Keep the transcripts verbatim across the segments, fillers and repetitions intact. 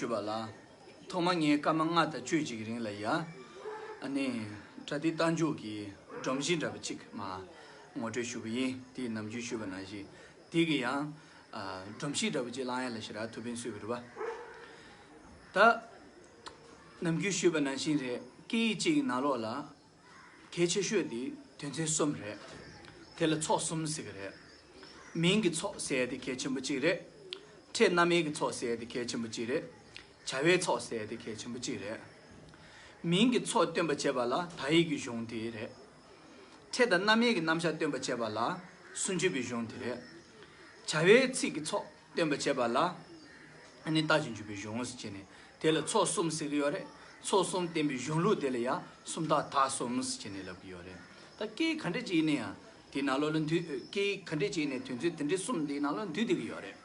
ཞུས་པ་ལ། ཐོག་མ་ངས་སྐར་མ་ལྔ་དང་བཅུ་གཅིག་གི་རིང་ལ་ཡ། ཨ་ནི། པྲ་ཏི་རྟགས་འཇུག་གི་སྒྲོམ་གཞི་འདྲ་པོ་གཅིག་མར་ངོ་སྤྲོད་ཞུ་གི་ཡིན། དེའི་ནམ་རྒྱུན་ཞུས་པ་ནང་བཞིན། དེ་གི་ཡང་། ཨ། སྒྲོམ་གཞི་འདྲ་པོ་གཅིག་བླང་ཡ་ལ་ཞེ་དྲག་ཐུགས་ཕན་གསོས་པ་རེད་པ། ད། ནམ་རྒྱུན་ཞུས་པ་ནང་བཞིན་རེད། སྐད་ཡིག་གཅིག་གི་ནང་ལོགས་ལ། གལ་ཆེ་ཤོས་དེ་དོན་ཚན་གསུམ་རེད། དེ་ལ་ཚོགས་གསུམ་ཟེར་གི་རེད། མིང་གི་ཚོགས་ཟེར་ཡ་དེ་གལ་ཆེན་པོ་གཅིག་རེད། ཕྲད་རྣམ་དབྱེ་གི་ཚོགས་ཟེར་ཡ་དེ་གལ་ཆེན་པོ་གཅིག་རེད། བྱ་བའི་ཚོགས་ཟེར་ཡ་དེ་གལ་ཆེན་པོ་གཅིག་རེད། མིང་གི་ཚོགས་སྟོན་པ་བྱེད་པ་ལ་དག་ཡིག་གི་གཞུང་དེ་རེད། ཕྲད་དང་རྣམ་དབྱེ་གི་རྣམ་གཞག་སྟོན་པ་བྱེད་པ་ལ་སུམ་ཅུ་པའི་གཞུང་དེ་རེད། བྱ་བའི་ཚིག་གི་ཚོགས་སྟོན་པ་བྱེད་པ་ལ། ཨ་ནི་རྟགས་ཀྱི་འཇུག་པའི་གཞུང་ཟེར་བྱས་ནས་དེ་ལ་ཚོགས་གསུམ་ཟེར་གྱི་ཡོད་རེད། ཚོགས་གསུམ་བསྟན་པའི་གཞུང་ལུགས་དེ་ལ་ཡང་སུམ་རྟགས་དག་གསུམ་ཟེར་བྱས་ནས་ལབ་ཀྱི་ཡོད་རེད། ད་སྐད་ག་འདྲ་ཅིག་ཡིན་ན་ཡང་དེའི་ནང་ལོགས་ལ་འདུས། སྐད་ག་འདྲ་ཅིག་ཡིན་ནའི་དོན་ཚན་དེ་འདྲའི་གསུམ་དེའི་ནང་ལོགས་འདུས་བསྡད་ཀྱི་ཡོད་རེད།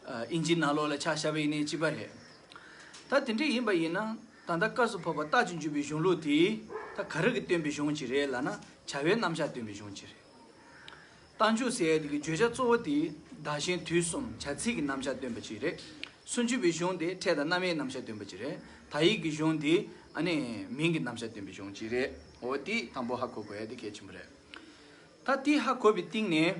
ཨ། དབྱིན་ཇིའི་ནང་ལོགས་ལ་ཆ་བཞག་པ་ཡིན་ནའི་གཅིག་པ་རེད། ད་དེ་འདྲ་ཡིན་པ་ཡིན་ན་ད་ལྟ་སྐབས་སུ་བབ་པ་རྟགས་ཀྱི་འཇུག་པའི་གཞུང་ལུགས་དེ་ད་ག་རེ་གིས་སྟོན་པའི་གཞུང་ཅིག་རེད་ལབ་ན་བྱ་བའི་རྣམ་གཞག་སྟོན་པའི་གཞུང་ཅིག་རེད། རྟགས་འཇུག་ཟེར་ཡ་དེ་གི་བརྗོད་བྱ་གཙོ་བོ་དེ་བདག་གཞན་དུས་གསུམ་བྱ་ཚིག་གི་རྣམ་གཞག་སྟོན་པ་ཅིག་རེད། སུམ་ཅུ་པའི་གཞུང་དེ་ཕྲད་དང་རྣམ་དབྱེའི་རྣམ་གཞག་སྟོན་པ་ཅིག་རེད། དག་ཡིག་གི་གཞུང་དེ་ཨ་ནི་མིང་གི་རྣམ་གཞག་སྟོན་པའི་གཞུང་ཅིག་རེད། འོ་དེ་དང་པོ་ཧ་གོ་དགོས་ཡ་དེ་གལ་ཆེན་པོ་རེད། ད་དེ་ཧ་གོ་བའི་སྟེང་ནས།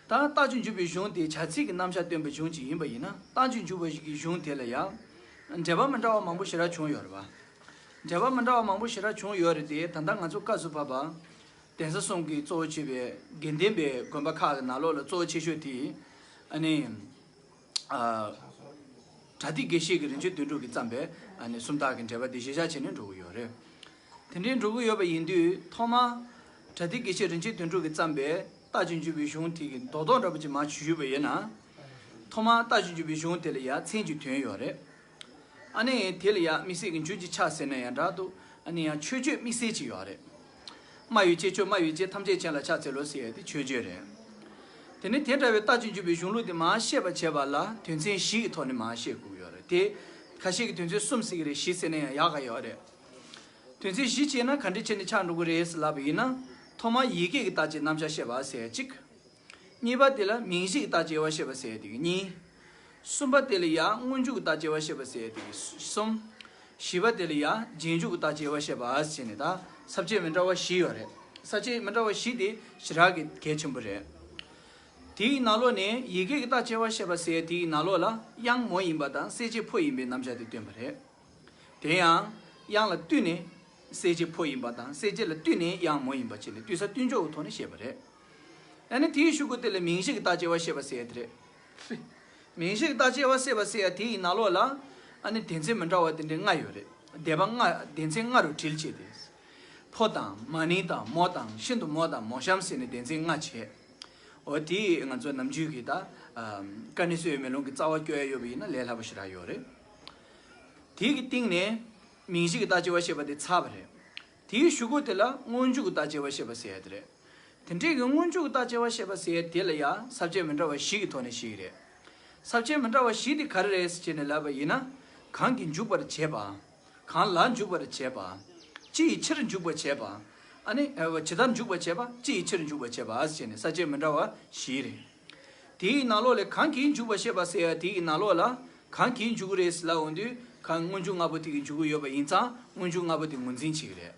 ད་རྟགས་ཀྱི་འཇུག་པའི་གཞུང་དེ་བྱ་ཚིག་གི་རྣམ་གཞག་སྟོན་པའི་གཞུང་ཅིག་ཡིན་པ་ཡིན་ན་རྟགས་ཀྱི་འཇུག་པ་ཞིག་གི་གཞུང་དེ་ལ་ཡང་། འགྲེལ་པ་མི་འདྲ་བ་མང་པོ་ཞེ་དྲག་བྱུང་ཡོད་རེད་པ། འགྲེལ་པ་མི་འདྲ་བ་མང་པོ་ཞེ་དྲག་བྱུང་ཡོད་རེད་དེ་ད་ལྟ་ང་ཚོ་སྐབས་སུ་བབ་པ། གདན་ས་གསུམ་གྱི་གཙོ་བོ་བྱས་པའི་དགེ་ལྡན་པའི་དགོན་པ་ཁག་གི་ནང་ལོགས་ལ་གཙོ་བོ་ཆེ་ཤོས་དེ། ཨ་ནི། ཨ། པྲ་ཏི་དགེ་བཤེས་ཀྱི་རིན་ཆེན་དོན་གྲུབ་ཀྱིས་བརྩམས་པའི་ཨ་ནི་སུམ་རྟགས་ཀྱི་འགྲེལ་པ་འདི་གཞི་བཞག་བྱས་ནས་འགྲོ་གི་ཡོད་རེད། དེ་འདྲའི་འགྲོ་གི་ཡོད་པ་ཡིན་དུས་ཐོག་མར་པྲ་ཏི་དགེ་བཤེས་རིན་ཆེན་དོན་གྲུབ་ཀྱིས་བརྩམས་པའི་རྟགས་ཀྱི་འཇུག་པའི་གཞུང་དེ་གི་རྡོག་རྡོག་འདྲ་པོ་ཅིག་མར་ཞུས་པ་ཡིན་ན། ཐོག་མར་རྟགས་ཀྱི་འཇུག་པའི་གཞུང་དེ་ལ་ཡང་མཚན་གྱི་དོན་ཡོད་རེད། ཨ་ནི་དེ་ལ་ཡང་དམིགས་བསལ་གྱི་མཇུག་གི་ཕྱག་ཟེར་ན་ཡང་འདྲ་འདུག་ཨ་ནི་ཡང་མཆོད་བརྗོད་དམིགས་བསལ་ཅིག་ཡོད་རེད། སྨྲ་བའི་སྤྱོད་མཆོག་སྨྲ་བའི་སྤྱོད་ཐམས་ཅད་མཁྱེན་ལ་ཕྱག་འཚལ་ལོ་ཟེར་ཡ་དེ་མཆོད་བརྗོད་རེད། དེ་ནས་དེ་འདྲ་བའི་རྟགས་ཀྱི་འཇུག་པའི་གཞུང་ལུགས་དེ་མར་བཤད་པར་བྱེད་པ་ལ་དོན་ཚན་བཞི་གི་ཐོག་ནས་མར་བཤད་དགོས་ཀྱི་ཡོད་རེད་དེ། ཁ་ཤས་ཀྱིས་དོན་ཚན་གསུམ་ཟེར་གྱི་རེད། བཞི་ཟེར་ན་ཡང་ཡག་ག་ཡོད་རེད། དོན་ཚན་བཞི་བྱས་ན་ག་འདྲ་བྱས་ནས་ཆགས་འགྲོ་གི་རེད་ཟེར་ལབ་པ་ཡིན་ན། ཐོག་མར་ཡི་གེ་གི་རྟགས་ཀྱི་རྣམ་གཞག་བཤད་པ་ཟེར་ཡ་གཅིག་གཉིས་པ་དེ་ལ་མིང་གཞི་གི་རྟགས་སྐྱེ་བ་བཤད་པ་ཟེར་ཡ་དེ་གི་གཉིས། གསུམ་པ་དེ་ལ་ཡང་སྔོན་འཇུག་གི་རྟགས་སྐྱེ་བ་བཤད་པ་ཟེར་ཡ་དེ་གི་གསུམ། བཞི་པ་དེ་ལ་ཡང་རྗེས་འཇུག་གི་རྟགས་སྐྱེ་བ་བཤད་པ་ཟེར་ནས་ད་ས་བཅད་མི་འདྲ་བ་བཞི་ཡོད་རེད། ས་བཅད་མི་འདྲ་བ་བཞི་དེ་ཞེ་དྲག་གི་གལ་ཆེན་པོ་རེད། དེའི་ནང་ལོགས་ནས་ཡི་གེ་གི་རྟགས་སྐྱེ་བ་བཤད་པ་ཟེར་ཡ་དེའི་ནང་ལོགས་ལ་དབྱངས་མོ་ཡིན་པ་དང་གསལ་བྱེད་ཕོ་ཡིན་པའི་རྣམ་གཞག་དེ་སྟོན་པ་རེད། དེ་ཡང་དབྱངས་ལ་བསྟུན་ནས་གསལ་བྱེད་ཕོ་ཡིན་པ་དང་གསལ་བྱེད་ལ་བསྟུན་ནས་དབྱངས་མོ་ཡིན་པ་བྱས་ནས་བསྟུན་ས་བསྟུན་ཕྱོགས་ཀྱི་ཐོག་ནས་བཤད་པ་རེད། ཨ་ནི་དེའི་གཞུག་གུ་དེ་ལ་མིང་གཞི་གི་རྟགས་སྐྱེ་བ་བཤད་པ་ཟེར་ཡ་དེ་རེད། མིང་གཞི་གི་རྟགས་སྐྱེ་བ་བཤད་པ་ཟེར་ཡ་དེའི་ནང་ལོགས་ལ་ཨ་ནི་སྡེ་ཚན་མི་འདྲ་བ་དེ་འདྲའི་ལྔ་ཡོད་རེད། སྡེ་པ་ལྔ་སྡེ་ཚན་ལྔ་རུ་དྲིལ་བྱས་ཏེ། ཕོ་དང་མ་ནིང་དང་མོ་དང་ཤིན་ཏུ་མོ་དང་མོ་གཤམ་ཟེར་ནས་སྡེ་ཚན་ལྔ་བྱས། འོ་དེ་ང་ཚོ་ནམ་རྒྱུན་གྱི་ད་ཀ་ནི་སུའི་མེ་ལོང་གི་རྩ་བ་སྐྱོར་ཡ་ཡོད་པ་ཡིན་ན་ལས་སླ་པོ་ཞེ་དྲག་ཡོད་རེད། དེ་གི་སྟེང་ནས་མིང་གཞི་གི་རྟགས་སྐྱེ་བ་བཤད་པ་དེ་ཚར་བ་རེད། དེའི་གཞུག་གུ་དེ་ལ་སྔོན་འཇུག་གི་རྟགས་སྐྱེ་བ་བཤད་པ་ཟེར་ཡ་དེ་རེད། དེ་འདྲའི་གི་སྔོན་འཇུག་གི་རྟགས་སྐྱེ་བ་བཤད་པ་ཟེར་ཡ་དེ་ལ་ཡང་ས་བཅད་མི་འདྲ་བ་བཞི་གི་ཐོག་ནས་བཤད་ཀྱི་རེད། ས་བཅད་མི་འདྲ་བ་བཞི་དེ་ག་རེ་རེད་ཟེར་བྱས་ནས་ལབ་པ་ཡིན་ན། གང་གིས་འཇུག་པར་བྱེད་པ། གང་ལ་འཇུག་པར་བྱེད་པ། ཅི་ཡི་ཕྱིར་འཇུག་པར་བྱེད་པ། ཨ་ནི་ཇི་ལྟར་འཇུག་པར་བྱེད་པ། ཅི་ཡི་ཕྱིར་འཇུག་པར་བྱེད་པ་ཟེར་ནས་ས་བཅད་མི་འདྲ་བ་བཞི་རེད། དེའི་ནང་ལོགས་ལས་གང་གིས་འཇུག་པར་བཤད་པ་ཟེར་ཡ་དེའི་ནང་ལོགས་ལ་གང་གིས་འཇུག་གི་རེད་ཟེར་ལབ་འོང་དུས་གང་སྔོན་འཇུག་ལྔ་པོ་དེ་གིས་འཇུག་གི་ཡོད་པ་ཡིན་ཙང་སྔོན་འཇུག་ལྔ་པོ་དེ་ངོས་འཛིན་བྱེད་ཀྱི་རེད།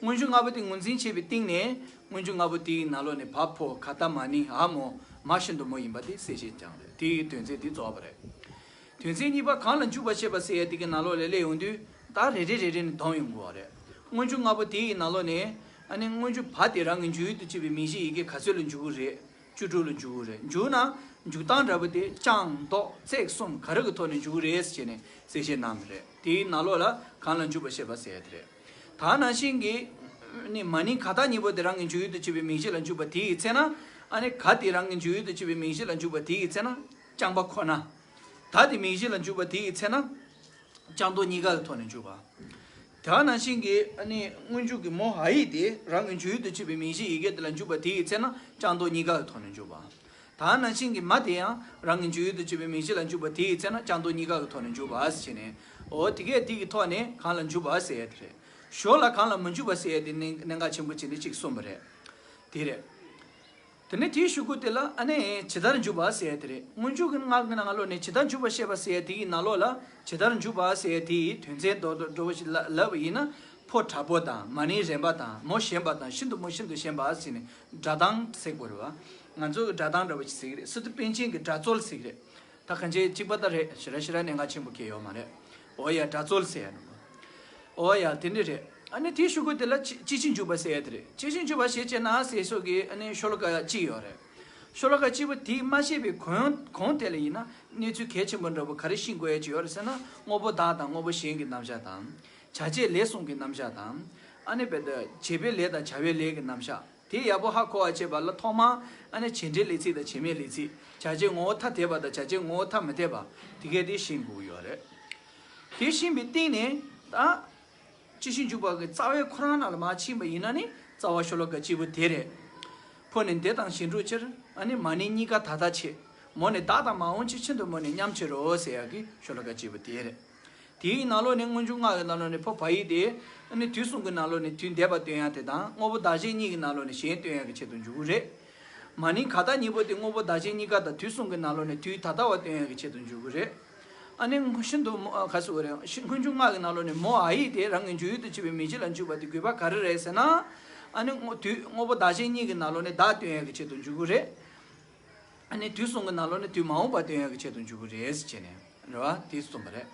སྔོན་འཇུག་ལྔ་པོ་དེ་ངོས་འཛིན་བྱས་པའི་སྟེང་ནས་སྔོན་འཇུག་ལྔ་པོ་དེའི་ནང་ལོགས་ནས་བ་ཕོ་ག་ད་མ་ནིང་འ་མོ་མ་ཤིན་ཏུ་མོ་ཡིན་པ་དེ་གསལ་བཤད་ཀྱང་རེད། དེའི་དོན་ཚན་དེ་རྫོགས་པ་རེད། དོན་ཚན་གཉིས་པ་གང་ལ་འཇུག་པར་བྱེད་པ་ཟེར་ཡ་དེ་གི་ནང་ལོགས་ལ་སླེབས་ཡོང་དུས་ད་རེ་རེ་རེ་རེ་ནས་སྡོམ་ཡོང་དགོས་པ་རེད། སྔོན་འཇུག་ལྔ་པོ་དེའི་ནང་ལོགས་ནས་ཨ་ནི་སྔོན་འཇུག་བ་དེ་རང་གི་འཇུག་ཡུལ་དུ་བྱེད་པའི་མིང་གཞི་ཡི་གེ་ག་ཚོད་ལ་འཇུག་གི་རེད། བཅུ་དྲུག་ལ་འཇུག་གི་རེད། འཇུག་ན་འཇུག་སྟངས་འདྲ་པོ་དེ་ལྕང་མདོག་བརྩེགས་གསུམ་ག་རེ་གི་ཐོག་ནས་འཇུག་གི་རེད་ཟེར་ནས་གསལ་བཤད་གནང་བ་རེད། དེའི་ནང་ལོགས་ལ་གང་ལ་འཇུག་པར་བྱེད་པ་ཟེར་ཡ་དེ་རེད། ད་ནང་བཞིན་གྱི་ནི་མ་ནིང་ག་ད་གཉིས་པོ་དེ་རང་གི་འཇུག་ཡུལ་དུ་བྱེད་པའི་མིང་གཞི་ལ་འཇུག་པ་དེ་ཡི་ཚེ་ན། ཨ་ནི་ག་དེ་རང་གི་འཇུག་ཡུལ་དུ་བྱེད་པའི་མིང་གཞི་ལ་འཇུག་པ་དེ་ཡི་ཚེ་ན་ལྕང་པ་ཁོ་ན། ད་དེ་མིང་གཞི་ལ་འཇུག་པ་དེ་ཡི་ཚེ་ན། ལྕང་མདོག་གཉིས་ཀ་གི་ཐོག་ནས་འཇུག་པ། དེ་ནང་བཞིན་གྱི་ཨ་ནི་སྔོན་འཇུག་གི་མོ་འ་ཡིག་དེ་རང་གི་འཇུག་ཡུལ་དུ་བྱེད་པའི་མིང་གཞི་ཡི་གེ་དེ་ལ་འཇུག་པ་དེ་ཡི་ཚེ་ན་ལྕང་མདོག་གཉིས་ཀ་གི་ཐོག་ནས་འཇུག་པ། དེ་ནང་བཞིན་གྱི་མ་དེ་ཡང་རང་གི་འཇུག་ཡུལ་དུ་བྱེད་པའི་མིང་གཞི་ལ་འཇུག་པ་དེ་ཡི་ཚེ་ན་ལྕང་མདོག་གཉིས་ཀ་གི་ཐོག་ནས་འཇུག་པ་ཟེར་ནས། འོ་དེ་གས་དེ་གི་ཐོག་ནས་གང་ལ་འཇུག་པ་ཟེར་ཡ་དེ་རེད། ཞོར་ལ་གང་ལ་མི་འཇུག་པ་ཟེར་ཡ་དེ་གནད་གནད་འགག་ཆེན་པོ་ཅིག་ནི་གཅིག་གསུངས་པ་རེད། དེ་རེད། དེ་ནས་དེའི་གཞུག་གུ་དེ་ལ་ཨ་ནི་ཇི་ལྟར་འཇུག་པ་ཟེར་ཡ་དེ་རེད། སྔོན་འཇུག་གི་སྔགས་ཀྱི་ནང་ལོགས་ནས་ཇི་ལྟར་འཇུག་པ་བཤད་པ་ཟེར་ཡ་དེ་ཡི་ནང་ལོགས་ལ་ཇི་ལྟར་འཇུག་པ་ཟེར་ཡ་དེ་ཡི་དོན་ཚན་རྡོག་རྡོག་འགྲོ་བ་ཞིག་ལ་ལབ་པ་ཡིན་ན། ཕོ་དྲག་པོ་དང་མ་ནིང་རན་པ་དང་མོ་ཞན་པ་དང་ཤིན་ཏུ་མོ་ཤིན་ཏུ་ཞན་པ་ཟེར་ནས་སྒྲ་གདངས་ཟེར་དགོས་རེད་བ། ང་ཚོ་གི་སྒྲ་གདངས་འདྲ་བ་ཞིག་ཟེར་གི་རེད། སི་ཏུ་པཎ་ཆེན་གྱི་སྒྲ་རྩོལ་ཟེར་གི་རེད། ད་གང་ཅི་གཅིག་པ་ད་རེད། ཞེ་དྲག་ཞེ་དྲག་གནད་འགག་ཆེན་པོ་གང་ཡང་ཡོད་མ་རེད། འོ་ཡ། སྒྲ་རྩོལ་ཟེར་ཡ་ནོ། འོ་ཡ། དེ་འདྲ་རེད། ཨ་ནི་དེའི་གཞུག་གུ་དེ་ལ་ཅི་ཅི་ཕྱིར་འཇུག་པ་ཟེར་ཡ་དེ་རེད། ཅི་ཕྱིར་འཇུག་པ་ཞེས་བྱས་ན་ཟེར་སོགས་ཀྱི་ཨ་ནི་ཤོ་ལོ་ཀ་གཅིག་ཡོད་རེད། ཤོ་ལོ་ཀ་གཅིག་པོ་དེ་མ་བཤད་པའི་གོང་གོང་དེ་ལ་ཡིན་ན་གནས་ཚུལ་གལ་ཆེན་པོ་འདྲ་པོ་ག་རེ་ཤེས་དགོས་ཡ་ཅིག་ཡོད་རེད་ཟེར་ན། དངོས་པོ་བདག་དང་དངོས་པོ་གཞན་གྱི་རྣམ་གཞག་དང་། བྱ་བྱེད་ལས་གསུམ་གྱི་རྣམ་གཞག་དང་། ཨ་ནི་བྱེད་པའི་ལས་དང་བྱ་བའི་ལས་ཀྱི་རྣམ་གཞག་དེ་ཡག་པོ་ཧ་གོ་བ་བྱེད་པ་ལ་ཐོག་མར་ཨ་ནི་བྱེད་འབྲེལ་ལས་ཚིག་དང་བྱེད་མེད་ལས་ཚིག་བྱ་བྱེད་ངོ་བོ་ཐ་དད་པ་དང་བྱ་བྱེད་ངོ་བོ་ཐ་མི་དད་པ་དེ་གས་དེ་ཤེས་དགོས་ཀྱི་ཡོད་རེད། དེ་ཤེས་པའི་སྟེང་ནས་ད་ཅི་ཕྱིར་འཇུག་པ་གི་རྩ་བའི་ཁོ་རང་ནང་ལ་མར་ཕྱིན་པ་ཡིན་ན་ནི་རྩ་བ་ཤོ་ལོ་ཀ་གཅིག་པོ་དེ་རེད། ཕོ་ནི་འདས་དང་གཞན་འགྲོགས་ཕྱིར། ཨ་ནི་མ་ནིང་གཉིས་ཀ་ད་ལྟ་ཆེ། མོ་ནི་བདག་དང་མ་འོངས་ཕྱིར། ཕྱིར་དུ་མོ་ནི་མཉམ་ཕྱིར་རོ་ཟེར་ཡག་གི་ཤོ་ལོ་ཀ་གཅིག་པོ་དེ་རེད། དེའི་ནང་ལོགས་ནས་སྔོན་འཇུག་སྔགས་ཀྱི་ནང་ལོགས་ནས་ཕོ་བ་ཡིག་དེ་ཨ་ནི་དུས་གསུམ་གྱི་ནང་ལོགས་ནས་དུས་འདས་པ་སྟོན་ཡག་དེ་དང་དངོས་པོ་བདག་གཞན་གཉིས་ཀྱི་ནང་ལོགས་ནས་གཞན་སྟོན་ཡག་གི་ཆེད་དུ་འཇུག་གི་རེད། མ་ནིང་ག་ད་གཉིས་པོ་དེ་དངོས་པོ་བདག་གཞན་གཉིས་ཀ་དང་དུས་གསུམ་གྱི་ནང་ལོགས་ནས་དུས་ད་ལྟ་བ་སྟོན་ཡག་གི་ཆེད་དུ་འཇུག་གི་རེད། ཨ་ནི་ཤིན་ཏུ་མོ་ཨ་ག་ཟེར་དགོས་རེད། ཤི་སྔོན་འཇུག་སྔགས་ཀྱི་ནང་ལོགས་ནས་མོ་འ་ཡིག་དེ་རང་གི་འཇུག་ཡུལ་དུ་བྱེད་པའི་མིང་གཞི་ལ་འཇུག་པ་དེ་དགོས་པ་ག་རེ་རེད་ཟེར་ན། ཨ་ནི་དངོས་དུས་དངོས་པོ་བདག་གཞན་གཉིས་ཀྱི་ནང་ལོགས་ནས་བདག་སྟོན་ཡག་གི་ཆེད་དུ་འཇུག་གི་རེད། ཨ་ནི་དུས་གསུམ་གྱི་ནང་ལོགས་ནས་དུས་མ་འོངས་པ་སྟོན་ཡག་གི་ཆེད་དུ་འཇུག་གི་རེད་ཟེར་བྱས་ནས་རེད་བ། དེ་གསུངས་པ་རེད།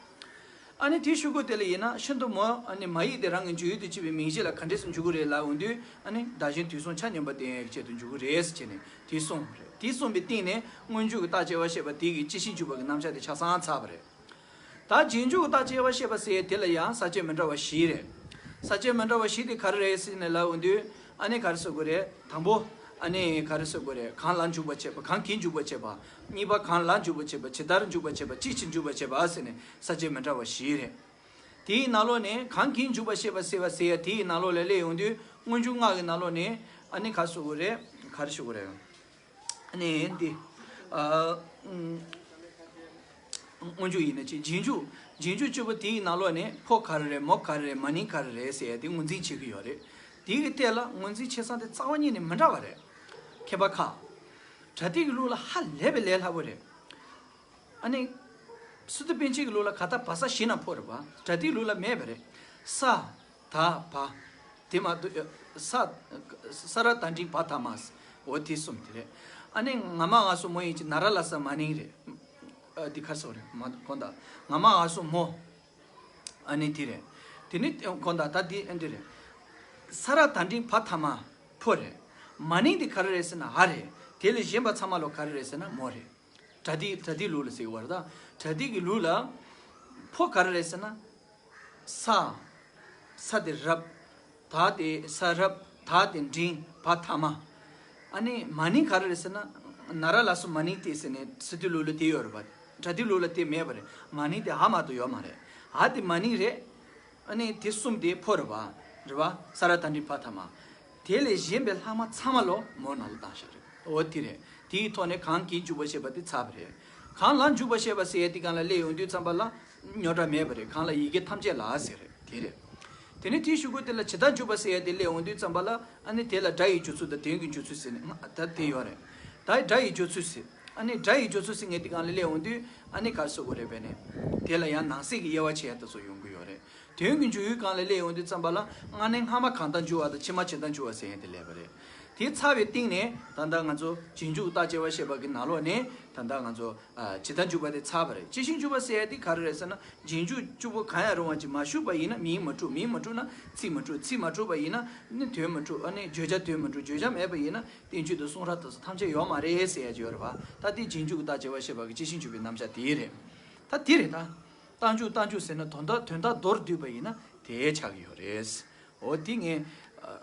ཨ་ནི་དེའི་གཞུག་གུ་དེ་ལ་ཡིན་ན་ཤིན་ཏུ་མོ་ཨ་ནི་མ་ཡིག་དེ་རང་གི་འཇུག་ཡུལ་དུ་བྱེད་པའི་མིང་གཞི་ལ་ག་འདྲས་སུ་འཇུག་གི་རེད་ལབ་འོང་དུས། ཨ་ནི་བདག་གཞན་དུས་གསུམ་ཆ་མཉམ་པ་སྟོན་ཡག་གི་ཆེད་དུ་འཇུག་གི་རེད་ཟེར་བྱས་ནས་དེ་གསུངས་པ་རེད། དེ་གསུངས་པའི་སྟེང་ནས་སྔོན་འཇུག་གི་རྟགས་དཔྱད་པ་བཤད་པ་དེ་གི་ཅི་ཕྱིར་འཇུག་པ་གི་རྣམ་གཞག་དེ་ཆ་ཚང་ཚར་བ་རེད། ད་རྗེས་འཇུག་རྟགས་དཔྱད་པ་བཤད་པ་ཟེར་ཡ་དེ་ལ་ཡང་ས་བཅད་མི་འདྲ་བ་བཞི་རེད། ས་བཅད་མི་འདྲ་བ་བཞི་དེ་ག་རེ་རེད་ཟེར་ནས་ལབ་འོང་དུས། ཨ་ནི་ག་རེ་ཟེར་དགོས་རེད། དང་པོ། ཨ་ནི་ག་རེ་ཟེར་དགོས་རེད། གང་ལ་འཇུག་པར་བྱེད་པ། གང་གིས་འཇུག་པར་བྱེད་པ། གཉིས་པ་གང་ལ་འཇུག་པར་བྱེད་པ། ཇི་ལྟར་འཇུག་པར་བྱེད་པ། ཅི་ཕྱིར་འཇུག་པར་བྱེད་པ་ཟེར་ནས་ས་བཅད་མི་འདྲ་བ་བཞི་རེད། དེའི་ནང་ལོགས་ནས་གང་གིས་འཇུག་པར་བྱེད་པ་ཟེར་བ་ཟེར་ཡ་དེའི་ནང་ལོགས་ལ་སླེབས་ཡོང་དུས་སྔོན་འཇུག་སྔགས་ཀྱི་ནང་ལོགས་ནས་ཨ་ནི་ག་རེ་ཟེར་དགོས་རེད། ག་རེ་ཟེར་དགོས་རེད། ཨ་ནི་འདི། ཨ། ཨུམ། སྔོན་འཇུག་ཡིན་ན་ཅི། རྗེས་འཇུག་རྗེས་འཇུག་བཅུ་པོ་དེའི་ནང་ལོགས་ནས་ཕོ་ག་རེ་རེད། མོ་ག་རེ་རེད། མ་ནིང་ག་རེ་རེད་ཟེར་ཡ་དེ་ངོས་འཛིན་བྱེད་ཀྱི་ཡོད་རེད། དེའི་གི་ཐད་ལ་ངོས་འཛིན་བྱེད་སྟངས་དེ་རྩ་བ་ཉིད་ནས་མི་འདྲ་བ་རེད། མཁས་པ་ཁག་པྲ་ཏི་གི་ལུགས་ལ་ཧ་ལས་པའི་ལས་སླ་པོ་རེད། ཨ་ནི། སི་ཏུ་པཎ་ཆེན་གྱི་ལུགས་ལ་ག་ད་བ་ས་བཞི་ན་ཕོ་རེད་བ། པྲ་ཏི་ལུགས་ལ་མེད་པ་རེད། ས། ད་བ། དེ་མ་གཏོགས་ས། ས་ར་ད་འགྲེང་བ་ཐ་མ། འོ་དེ་གསུམ་དེ་རེད། ཨ་ནི་ང་མ་ང་སུ་མོ་ཡིན་གྱི་ན་ར་ལ་ས་མ་ནིང་རེད། ཨ་དེ་ག་རེ་ཟེར་དགོས་རེད། མ་གོ་ད། ང་མ་ང་སུ་མོ། ཨ་ནི་དེ་རེད། དེ་ནི་གོ་ད་ད་དེ་ཨ་འདི་རེད། ས་ར་ད་འགྲེང་བ་ཐ་མ་ཕོ་རེད། མ་ནིང་དེ་ག་རེ་རེད་ཟེར་ན་འ་རེད། དེ་ལས་གཞན་པ་ཚང་མ་ལོ་ག་རེ་རེད་ཟེར་ན་མོ་རེད། པྲ་ཏི་པྲ་ཏི་ལུགས་ལ་ཟེར་བ་རེད་ད། པྲ་ཏི་གི་ལུགས་ལ། ཕོ་ག་རེ་རེད་ཟེར་ན། ས། ས་དེ་རབ། ད་དེ་ས་རབ། ད་དེ་འགྲེང་བ་ཐ་མ། ཨ་ནི་མ་ནིང་ག་རེ་རེད་ཟེར་ན། ན་ར་ལ་སོ་མ་ནིང་སྟེ་ཟེར་ནས་སི་ཏུ་ལུགས་ལ་དེ་ཡོད་རེད་པ། པྲ་ཏི་ལུགས་ལ་དེ་མེད་པ་རེད། མ་ནིང་དེ་འ་མ་གཏོགས་ཡོད་མ་རེད། འ་དེ་མ་ནིང་རེད། ཨ་ནི་དེ་གསུམ་དེ་ཕོ་རེད་བ། རེད་བ། ས་ར་ད་འགྲེང་བ་ཐ་མ། དེ་ལས་གཞན་པའི་ལྷག་མ་ཚང་མ་ལོ་མོ་ནང་ལ་བཏང་བཞག་རེད། འོ་དེ་རེད། དེའི་ཐོག་ནས་གང་གིས་འཇུག་པར་བྱེད་པ་དེ་ཚར་བ་རེད། གང་ལ་འཇུག་པར་བྱེད་པ་ཟེར་ཡ་དེ་སྒང་ལ་སླེབས་ཡོང་དུས་ཙམ་པ་ལ། རྙོག་དྲ་མེད་པ་རེད། གང་ལ་ཡི་གེ་ཐམས་ཅད་ལ་ཟེར་རེད། དེ་རེད། དེ་ནས་དེའི་གཞུག་གུ་དེ་ལ་ཇི་ལྟར་འཇུག་པ་ཟེར་ཡ་དེ་སླེབས་ཡོང་དུས་ཙམ་པ་ལ། ཨ་ནི་དེ་ལ་སྒྲ་ཡི་སྦྱོར་ཚུལ་དང་དོན་གྱི་སྦྱོར་ཚུལ་ཟེར་ནས་ད་དེ་ཡོད་རེད། ད་སྒྲ་ཡི་སྦྱོར་ཚུལ་ཟེར། ཨ་ནི་སྒྲ་ཡི་སྦྱོར་ཚུལ་ཟེར་མཁན་དེ་སྒང་ལ་སླེབས་ཡོང་དུས། ཨ་ནི་ག་རེ་ཟེར་དགོས་རེད་པས་ནས། དེ་ལ་ཡང་ནང་གསེས་ཀྱི་དབྱེ་བ་ཕྱེ་ཡ་དེ་ཚོ་ཡོང་གི་ཡོད་རེད། དོན་གྱི་འཇུག་ཡུལ་སྒང་ལ་སླེབས་ཡོང་དུས་ཙམ་པ་ལ་སྔ་ནས་སྔ་མ་གང་ལྟར་འཇུག་པ་དང་ཕྱི་མ་ཇི་ལྟར་འཇུག་པ་ཟེར་མཁན་དེ་སླེབས་པ་རེད། དེ་ཚར་བའི་སྟེང་ནས་ད་ལྟ་ང་ཚོ་རྗེས་འཇུག་རྟགས་དཔྱད་པ་བཤད་པ་གི་ནང་ལོགས་ནས་ད་ལྟ་ང་ཚོ་ཨ་ཇི་ལྟར་འཇུག་པ་དེ་ཚར་བ་རེད། ཅི་ཕྱིར་འཇུག་པ་ཟེར་ཡ་དེ་ག་རེ་རེད་ཟེར་ན། རྗེས་འཇུག་བཅུ་པོ་གང་ཡང་རུང་བ་ཅིག་མ་ཞུགས་པ་ཡིན་ན་མིང་མི་འཁྲུག་མིང་མི་འཁྲུག་ན་ཚིག་མི་འཁྲུག་ཚིག་མ་འཁྲུག་པ་ཡིན་ན་ནི་དོན་མི་འཁྲུག་ཨ་ནི་བརྗོད་བྱ་དོན་མི་འཁྲུག་བརྗོད་བྱ་མེད་པ་ཡིན་ན་བསྟན་བཅོས་དང་གསུང་རབ་དེ་ཚོ་ཐམས་ཅད་ཡོད་མ་རེད་ཟེར་ཡ་ཅིག་ཡོད་རེད་བ། ད་དེ་རྗེས་འཇུག་གི་རྟགས་དཔྱད་པ་བཤད་པ་གི་ཅི་ཕྱིར་འཇུག་པའི་རྣམ་གཞག་དེ་རེད། ད་དེ་རེད་ད། རྟགས་འཇུག་རྟགས་འཇུག་ཟེར་ན་དོན་དག་དོན་དག་མདོར་བསྡུས་པ་ཡིན་ན་དེ་ཆགས་ཀྱི་ཡོད་རེད། འོ་དེ་ངས་ཨ་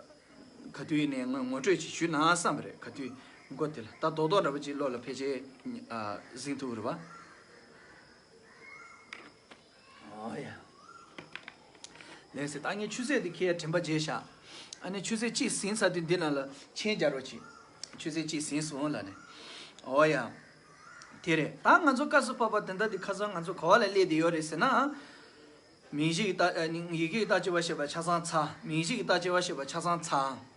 ག་དུས་ནས་ངོ་ངོ་སྤྲོད་ཅིག་ཞུས་ན་བསམ་པ་རེད། ག་དུས་མགོ་དེ་ལ་ད་རྡོག་རྡོག་འདྲ་པོ་ཅིག་བློ་ལ་ཕལ་ཆེར་ཨ་ཟིན་ཐུབ་རེད་བ། ཨོ་ཡ། ལན་ཟེར་ད་ངས་ཆུ་ཚད་དེ་ཁྱེད་དྲན་པ་བརྗེད་ཤག་ཨ་ནི་ཆུ་ཚད་གཅིག་ཟིན་ཚར་དུས་འདི་ནང་ལ་མཆན་སྦྱར་རོགས་གྱིས། ཆུ་ཚད་གཅིག་ཟིན་སོང་ལབ་ནས། ཨོ་ཡ། དེ་རེད། ད་ང་ཚོ་སྐབས་སུ་བབ་པ་དེ་འདྲ་དེ་ཁ་སང་ང་ཚོ་ག་བ་ལ་སླེབས་བསྡད་ཡོད་རེད་ཟེར་ན། མིང་གཞི་ཡི་རྟགས་ཨ་ནི་ཡི་གེ་ཡི་རྟགས་དཔྱད་པ་བཤད་པ་ཆ་ཚང་ཚར། མིང་གཞི་ཡི་རྟགས་དཔྱད་པ་བཤད་པ་ཆ་ཚང་ཚར།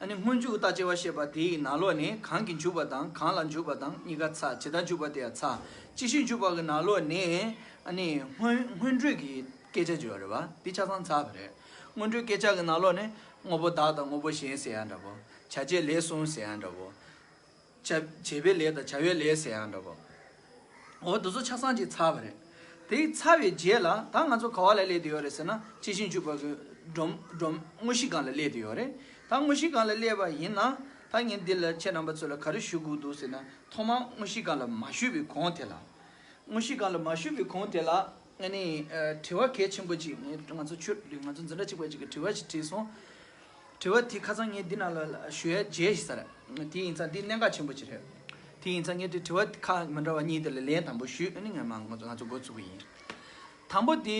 ཨ་ནི་སྔོན་འཇུག་རྟགས་ཅན་པ་ཞེས་པ་དེའི་ནང་ལོགས་ནས་གང་གིས་འཇུག་པ་དང་གང་ལ་འཇུག་པ་དང་གཉིས་ཀ་ཚར། ཇི་ལྟར་འཇུག་པ་དེ་ཡང་ཚར། ཅི་ཞིག་འཇུག་པ་གི་ནང་ལོགས་ནས་ཨ་ནི་སྔོན་སྔོན་འགྲོའི་གི་སྐད་ཆ་བརྗོད་པ་རེད་བ། འདི་ཆ་ཚང་ཚར་བ་རེད། སྔོན་འགྲོའི་སྐད་ཆ་གི་ནང་ལོགས་ནས་དངོས་པོ་བདག་དང་དངོས་པོ་གཞན་ཟེར་ཡ་འདྲ་པོ། བྱ་བྱེད་ལས་གསུམ་ཟེར་ཡ་འདྲ་པོ། བྱ་བྱེད་པའི་ལས་དང་བྱ་བའི་ལས་ཟེར་ཡང་འདྲ་པོ། འོ་དེ་ཚོ་ཆ་ཚང་ཅིག་ཚར་བ་རེད། དེ་ཚར་བའི་རྗེས་ལ་ད་ང་ཚོ་ག་བ་ལ་སླེབས་བསྡད་ཡོད་རེད་ཟེར་ན། སྐྱེ་ཤི་འཇུག་པ་གི་སྒྲོམ་སྒྲོམ་དངོས་གཞི་སྒང་ལ་སླེབས་བསྡད་ཡོད་རེད། ད་དངོས་གཞི་སྒང་ལ་སླེབས་པ་ཡིན་ན། ད་ངས་འདི་ལ་ཁྱེད་རྣམ་པ་ཚོ་ལ་ག་རེ་ཞུ་དགོས་འདུག་ཟེར་ན། ཐོག་མར་དངོས་གཞི་སྒང་ལ་མ་ཞུགས་པའི་གོང་དེ་ལ། དངོས་གཞི་སྒང་ལ་མ་ཞུགས་པའི་གོང་དེ་ལ་ཨ་ནི་ཨ་དྲི་བ་གལ་ཆེན་པོ་ཅིག་ངས་ང་ཚོ་ཆོས་ང་ཚོ་འཛིན་གྲྭ་གཅིག་པ་ཅིག་གིས་དྲི་བ་ཞིག་དྲིས་སོང་། དྲི་བ་དེ་ཁ་སང་ངས་འདི་ནང་ལ་ཞུ་ཡ་བརྗེད་ཤག་ཟེར། དེ་ཡིན་ཙང་འདི་གནད་འགག་ཆེན་པོ་ཅིག་རེད། དེ་ཡིན་ཙང་ངས་དེ་དྲི་བ་ཁག་མི་འདྲ་བ་གཉིས་དེ་ལ་ལན་དང་པོ་ཞུས། ཨ་ནི་ངས་མ་ང་ཚོ་ང་ཚོ་འགོ་ཚུགས་ཀྱི་ཡིན། དང་པོ་དེ།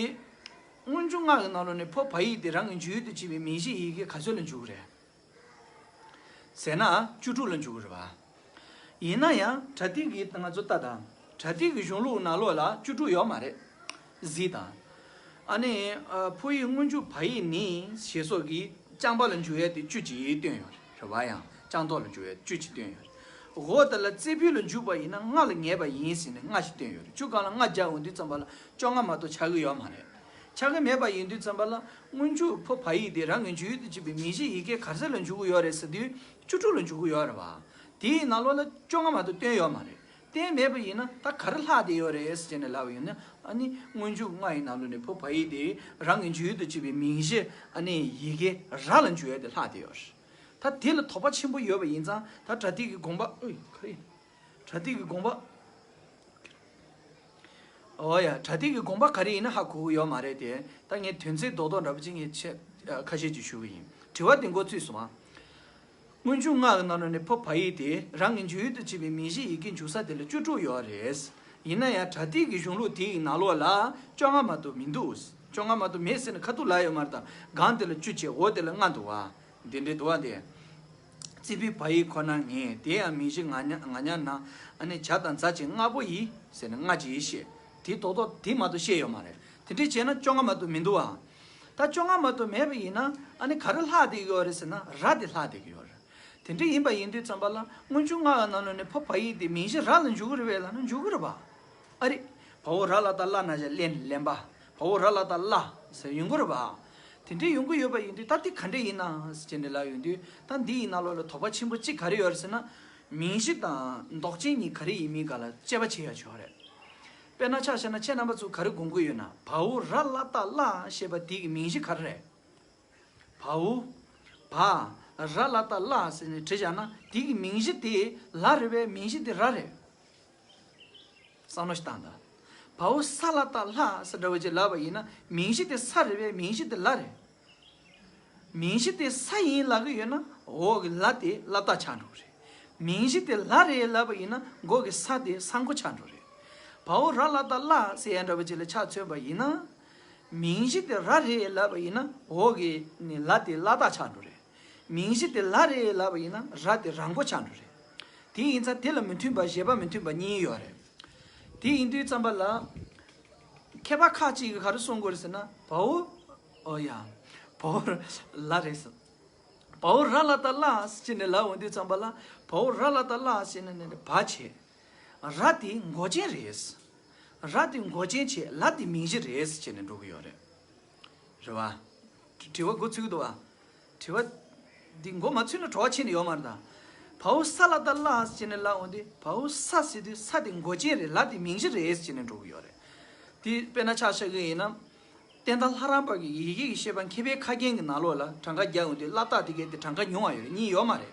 སྔོན་འཇུག་ལྔ་གི་ནང་ལོགས་ནས་ཕོ་བ་ཡིག་དེ་རང་གི་འཇུག་ཡུལ་དུ་བྱེད་པའི་མིང་གཞི་ཡི་གེ་ག་ཚོད་ལ་འཇུག་གི་རེད། ཟེར་ན་བཅུ་དྲུག་ལ་འཇུག་གི་རེད་བ། ཡིན་ན་ཡང་པྲ་ཏི་གི་ང་ཚོ་ལྟ་དང་། པྲ་ཏི་གི་གཞུང་ལུགས་ནང་ལོགས་ལ་བཅུ་དྲུག་ཡོད་མ་རེད། གཟིགས་དང་། ཨ་ནི་ཨ་ཕོ་ཡིག་སྔོན་འཇུག་བ་ཡིག་ནི་ཞེས་སོགས་ཀྱི་རྐྱང་པ་ལ་འཇུག་ཡས་དེ་བཅུ་གཅིག་བཏོན་ཡོད་རེད་བ། ཡང་རྐྱང་ཐོག་ལ་འཇུག་ཡས་བཅུ་གཅིག་བཏོན་ཡོད་རེད། འོ་དེ་ལ་རྩེ་ཕུད་ལ་འཇུག་པ་ཡིན་ན་ལྔ་ལ་ངེས་པ་ཡིན་ཟེར་ནས་ལྔ་ཞིག་བཏོན་ཡོད་རེད། བཅུ་སྒང་ལ་ལྔ་སྦྱར་འོང་དུས་ཙམ་པ་ལ་བཅོ་ལྔ་མ་གཏོགས་ཆགས་ཀྱི་ཡོད་མ་རེད། ཆགས་ཀྱི་མེད་པ་ཡིན་དུས་ཙམ་པ་ལ་སྔོན་འཇུག་ཕོ་བ་ཡིག་དེ་རང་གི་འཇུག་ཡུལ་དུ་བྱེད་པའི་མིང་གཞི་ཡི་གེ་ག་རེ་ལ་འཇུག་གི་ཡོད་རེད་ཟེར་དུས་བཅུ་དྲུག་ལ་འཇུག་གི་ཡོད་རེད་བ། དེའི་ནང་ལོགས་ལ་བཅོ་ལྔ་མ་གཏོགས་བཏོན་ཡོད་མ་རེད། བཏོན་མེད་པ་ཡིན་ན་ད་ག་རེ་ལྷག་བསྡད་ཡོད་རེད་ཟེར་ནས་ལབ་པ་ཡིན་ན། ཨ་ནི་སྔོན་འཇུག་ལྔ་ཡི་ནང་ལོགས་ནས་ཕོ་བ་ཡིག་དེ་རང་གི་འཇུག་ཡུལ་དུ་བྱེད་པའི་མིང་གཞི་ཨ་ནི་ཡི་གེ་ར་ལ་འཇུག་ཡ་དེ་ལྷག་བསྡད་ཡོད་རེད། ད་དེ་ལ་དོགས་པ་ཆེན་པོ་ཡོད་པ་ཡིན་ཙང་ད་པྲ་ཏི་གི་དགོངས་པ། ཨོའི་ག་རེ། པྲ་ཏི་གི་དགོངས་པ། ཨོ་ཡ། པྲ་ཏི་གི་དགོངས་པ་ག་རེ་ཡིན་ན་ཧ་གོ་གི་ཡོད་མ་རེད་དེ། ད་ངས་དོན་ཚན་རྡོག་རྡོག་འདྲ་པོ་ཅིག་ངས་ཆེ་ཨ་ཁ་ཤས་ཅིག་ཞུ་གི་ཡིན། དྲི་བ་དེ་འགོ་ཚུགས་སོང་ཨ། སྔོན་འཇུག་ལྔ་གི་ནང་ལོགས་ནས་ཕོ་བ་ཡིག་དེ་རང་གི་འཇུག་ཡུལ་དུ་བྱེད་པའི་མིང་གཞི་ཡི་གེ་འཇུག་ས་དེ་ལ་བཅུ་དྲུག་ཡོད་རེད། ཡིན་ན་ཡང་པྲ་ཏི་གི་གཞུང་ལུགས་དེ་ཡི་ནང་ལོགས་ལ་བཅོ་ལྔ་མ་གཏོགས་མི་འདུག་བཅོ་ལྔ་མ་གཏོགས་མེད་ཟེར་ནས་ཁ་ཐུག་ལབ་ཡོད་མ་རེད། ད་སྒང་དེ་ལ་བཅུ་བྱས། འོ་དེ་ལ་ལྔ་འདུག་བ། འདི་འདྲའི་འདུག་བ་དེ། རྩེ་ཕུད་བ་ཡིག་ཁོ་ན་ངེས། དེ་ཡང་མིང་གཞི་ང་ཉ་ང་ཉ་ན། ཨ་ནི་བྱ་དང་མཛའ་ཅིག་ལྔ་པོ་ཡི་ཟེར་ནས་ལྔ་ཅིག་ཡི་བཤད། དེ་རྡོག་རྡོག་དེ་མ་གཏོགས་བཤད་ཡོད་མ་རེད། དེ་འདྲས་བྱས་ན་བཅོ་ལྔ་མ་གཏོགས་མི་འདུག་བ། ད་བཅོ་ལྔ་མ་གཏོགས་མེད་པ་ཡིན་ན་ཨ་ནི་ག་རེ་ལྷག་བསྡད་ཀྱི་ཡོད་རེད་ཟེར་ན་ར་དེ་ལྷག་བསྡད་ཀྱི་ཡོད་རེད། དེ་འདྲ་ཡིན་པ་ཡིན་དུས་ཙམ་པ་ལ་སྔོན་འཇུག་ལྔ་ཡི་ནང་ལོགས་ནས་ཕོ་བ་ཡིག་དེ་མིང་གཞི་ར་ལ་འཇུག་གི་རེད་པས་ལབ་ན་འཇུག་གི་རེད་པ། ཨ་རེད། བའོ་ར་ལ་བཏགས་བླ་ན་བཞག་ལན་ལན་པ། བའོ་ར་ལ་བཏགས་བླ་ཟེར་ཡོང་གི་རེད་པ། དེ་འདྲ་ཡོང་གི་ཡོད་པ་ཡིན་དུས་ད་དེ་ག་འདྲ་ཡིན་ན་ཟེར་ནས་ལབ་ཡོང་དུས། ད་འདི་ཡི་ནང་ལོགས་ལ་དོགས་པ་ཆེན་པོ་གཅིག་ག་རེ་ཡོད་རེད་ཟེར་ན། མིང་གཞི་དང་འདོགས་ཅན་གཉིས་ག་རེ་ཡིན་མིན་སྒང་ལ་དཔྱད་པ་བྱེད་ཡ་ཆོག་རེད། དཔེར་ན་ཆ་བཞག་ན་ཁྱེད་རྣམ་པ་ཚོ་ག་རེ་དགོངས་ཀྱི་ཡོད་ན། བའོ་ར་ལ་བཏགས་བླ་ཞེས་པ་དེ་གི་མིང་གཞི་ག་རེ་རེད། བའོ། བ། ར་ལ་བཏགས་བླ་ཟེར་ནས་བྲིས་བཞག་ན་དེ་གི་མིང་གཞི་དེ་ལ་རེད་པས། མིང་གཞི་དེ་ར་རེད། བསམ་བློ་ཞིག་བཏང་དང་། བའོ་ས་ལ་བཏགས་ལྷ་ཟེར་འདྲ་བོ་ཅིག་ལབ་པ་ཡིན་ན་མིང་གཞི་དེ་ས་རེད་པས། མིང་གཞི་དེ་ལ་རེད། མིང་གཞི་དེ་ས་ཡིན་ལབ་ཀྱི་ཡོད་ན་འོག་གི་ལ་དེ་ལ་བཏགས་ཆགས་འགྲོ་གི་རེད། མིང་གཞི་དེ་ལ་རེད་ལབ་པ་ཡིན་ན་མགོ་གི་ས་དེ་ས་མགོ་ཆགས་འགྲོ་རེད། བའོ་ར་ལ་བཏགས་བླ་ཟེར་ཡ་འདྲ་བོ་ཅིག་ལ་ཆ་མཚོན་པ་ཡིན་ན། མིང་གཞི་དེ་ར་རེད་ལབ་པ་ཡིན་ན་འོག་གི་ནི་ལ་དེ་ལ་བཏགས་ཆགས་འགྲོ་རེད། མིང་གཞི་དེ་ལ་རེད་ལབ་པ་ཡིན་ན་ར་དེ་ར་མགོ་ཆགས་འགྲོ་རེད། དེ་ཡིན་ཙང་དེ་ལ་མི་མཐུན་པ་བཞེད་པ་མི་མཐུན་པ་གཉིས་ཡོད་རེད། དེ་ཡིན་དུས་ཙམ་པ་ལ། མཁས་པ་ཁག་ཅིག་གིས་ག་རེ་གསུང་གི་ཡོད་རེད་ཟེར་ན་བའོ། ཨོ་ཡ། བའོ་ལ་རེད་ཟེར། བའོ་ར་ལ་བཏགས་བླ་ཟེར་ནས་ལབ་འོང་དུས་ཙམ་པ་ལ་བའོ་ར་ལ་བཏགས་བླ་ཟེར་ནས་ནས་བ་བྱས། ར་དེ་མགོ་ཅན་རེད། ར་དེ་མགོ་ཅན་བྱས། ལ་དེ་མིང་གཞི་རེད་ཟེར་ནས་འགྲོ་གི་ཡོད་རེད། རེད་བ། དྲི་བ་འགོ་ཚུགས་འདུག་བ། དྲི་བ་འདི་འགོ་མ་ཚུགས་ན་བྲོ་བ་ཕྱིན་ནས་ཡོད་མ་རེད་ད། བའོ་ས་ལ་བཏགས་བླ་ཟེར་ནས་ལབ་འོང་དུས་བའོ་ས་ཟེར་དུས་ས་དེ་མགོ་ཅན་རེད། ལ་དེ་མིང་གཞི་རེད་ཟེར་ནས་འགྲོ་གི་ཡོད་རེད། དེ་དཔེར་ན་ཆ་བཞག་གི་ཡིན་ན། བསྟན་དར་ལྷ་རམས་པ་གི་ཡི་གེ་གི་བཤད་པ་མཁས་པའི་ཁ་རྒྱན་གྱི་ནང་ལོགས་ལ་གྲངས་ཀ་རྒྱག་འོང་དུས་ལ་བཏགས་དེ་གའི་དེ་གྲངས་ཀ་ཉུང་བ་ཡོད་རེད། གཉིས་ཡོད་མ་རེད།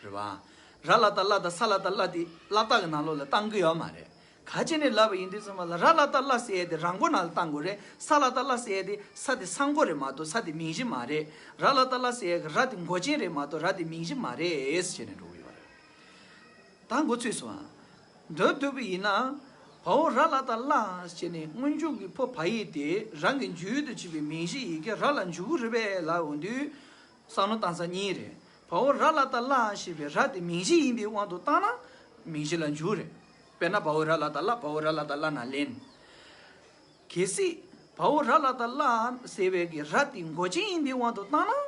རེད་བ། ར་ལ་བཏགས་བླ་དང་ས་ལ་བཏགས་བླ་དེ་ལ་བཏགས་ཀྱི་ནང་ལོགས་ལ་བཏང་གི་ཡོད་མ་རེད། ག་ཅི་ནས་ལབ་པ་ཡིན་དུས་ཙམ་པ་ལ་ར་ལ་བཏགས་བླ་ཟེར་ཡས་དེ་ར་མགོ་ནང་ལ་བཏང་དགོས་རེད། ས་ལ་བཏགས་བླ་ཟེར་ཡས་དེ་ས་དེ་ས་མགོ་རེད་མ་གཏོགས་ས་དེ་མིང་གཞི་མ་རེད། ར་ལ་བཏགས་བླ་ཟེར་ཡས་ཀྱི་ར་དེ་མགོ་ཅན་རེད་མ་གཏོགས་ར་དེ་མིང་གཞི་མ་རེད་ཟེར་ནས་འགྲོ་གི་ཡོད་རེད། ད་འགོ་ཚུགས་སོང་ཨ། མདོར་བསྡུས་པ་ཡིན་ན། བའོ་ར་ལ་བཏགས་བླ་ཟེར་ནས་སྔོན་འཇུག་གི་ཕོ་བ་ཡིག་དེ་རང་གི་འཇུག་ཡུལ་དུ་བྱེད་པའི་མིང་གཞི་ཡི་གེ་ར་ལ་འཇུག་གི་རེད་པས་ལབ་འོང་དུས། བསམ་བློ་བཏང་ས་གཉིས་རེད། བའོ་ར་ལ་བཏགས་བླ་ཞེས་པའི་ར་དེ་མིང་གཞི་ཡིན་པའི་དབང་དུ་བཏང་ན་མིང་གཞི་ལ་འཇུག་རེད། དཔེར་ན་བའོ་ར་ལ་བཏགས་བླ། བའོ་ར་ལ་བཏགས་བླ་ན་ལན། གལ་སྲིད་བའོ་ར་ལ་བཏགས་བླ་ཟེར་བའི་གི་ར་དེ་མགོ་ཅན་ཡིན་པའི་དབང་དུ་བཏང་ན་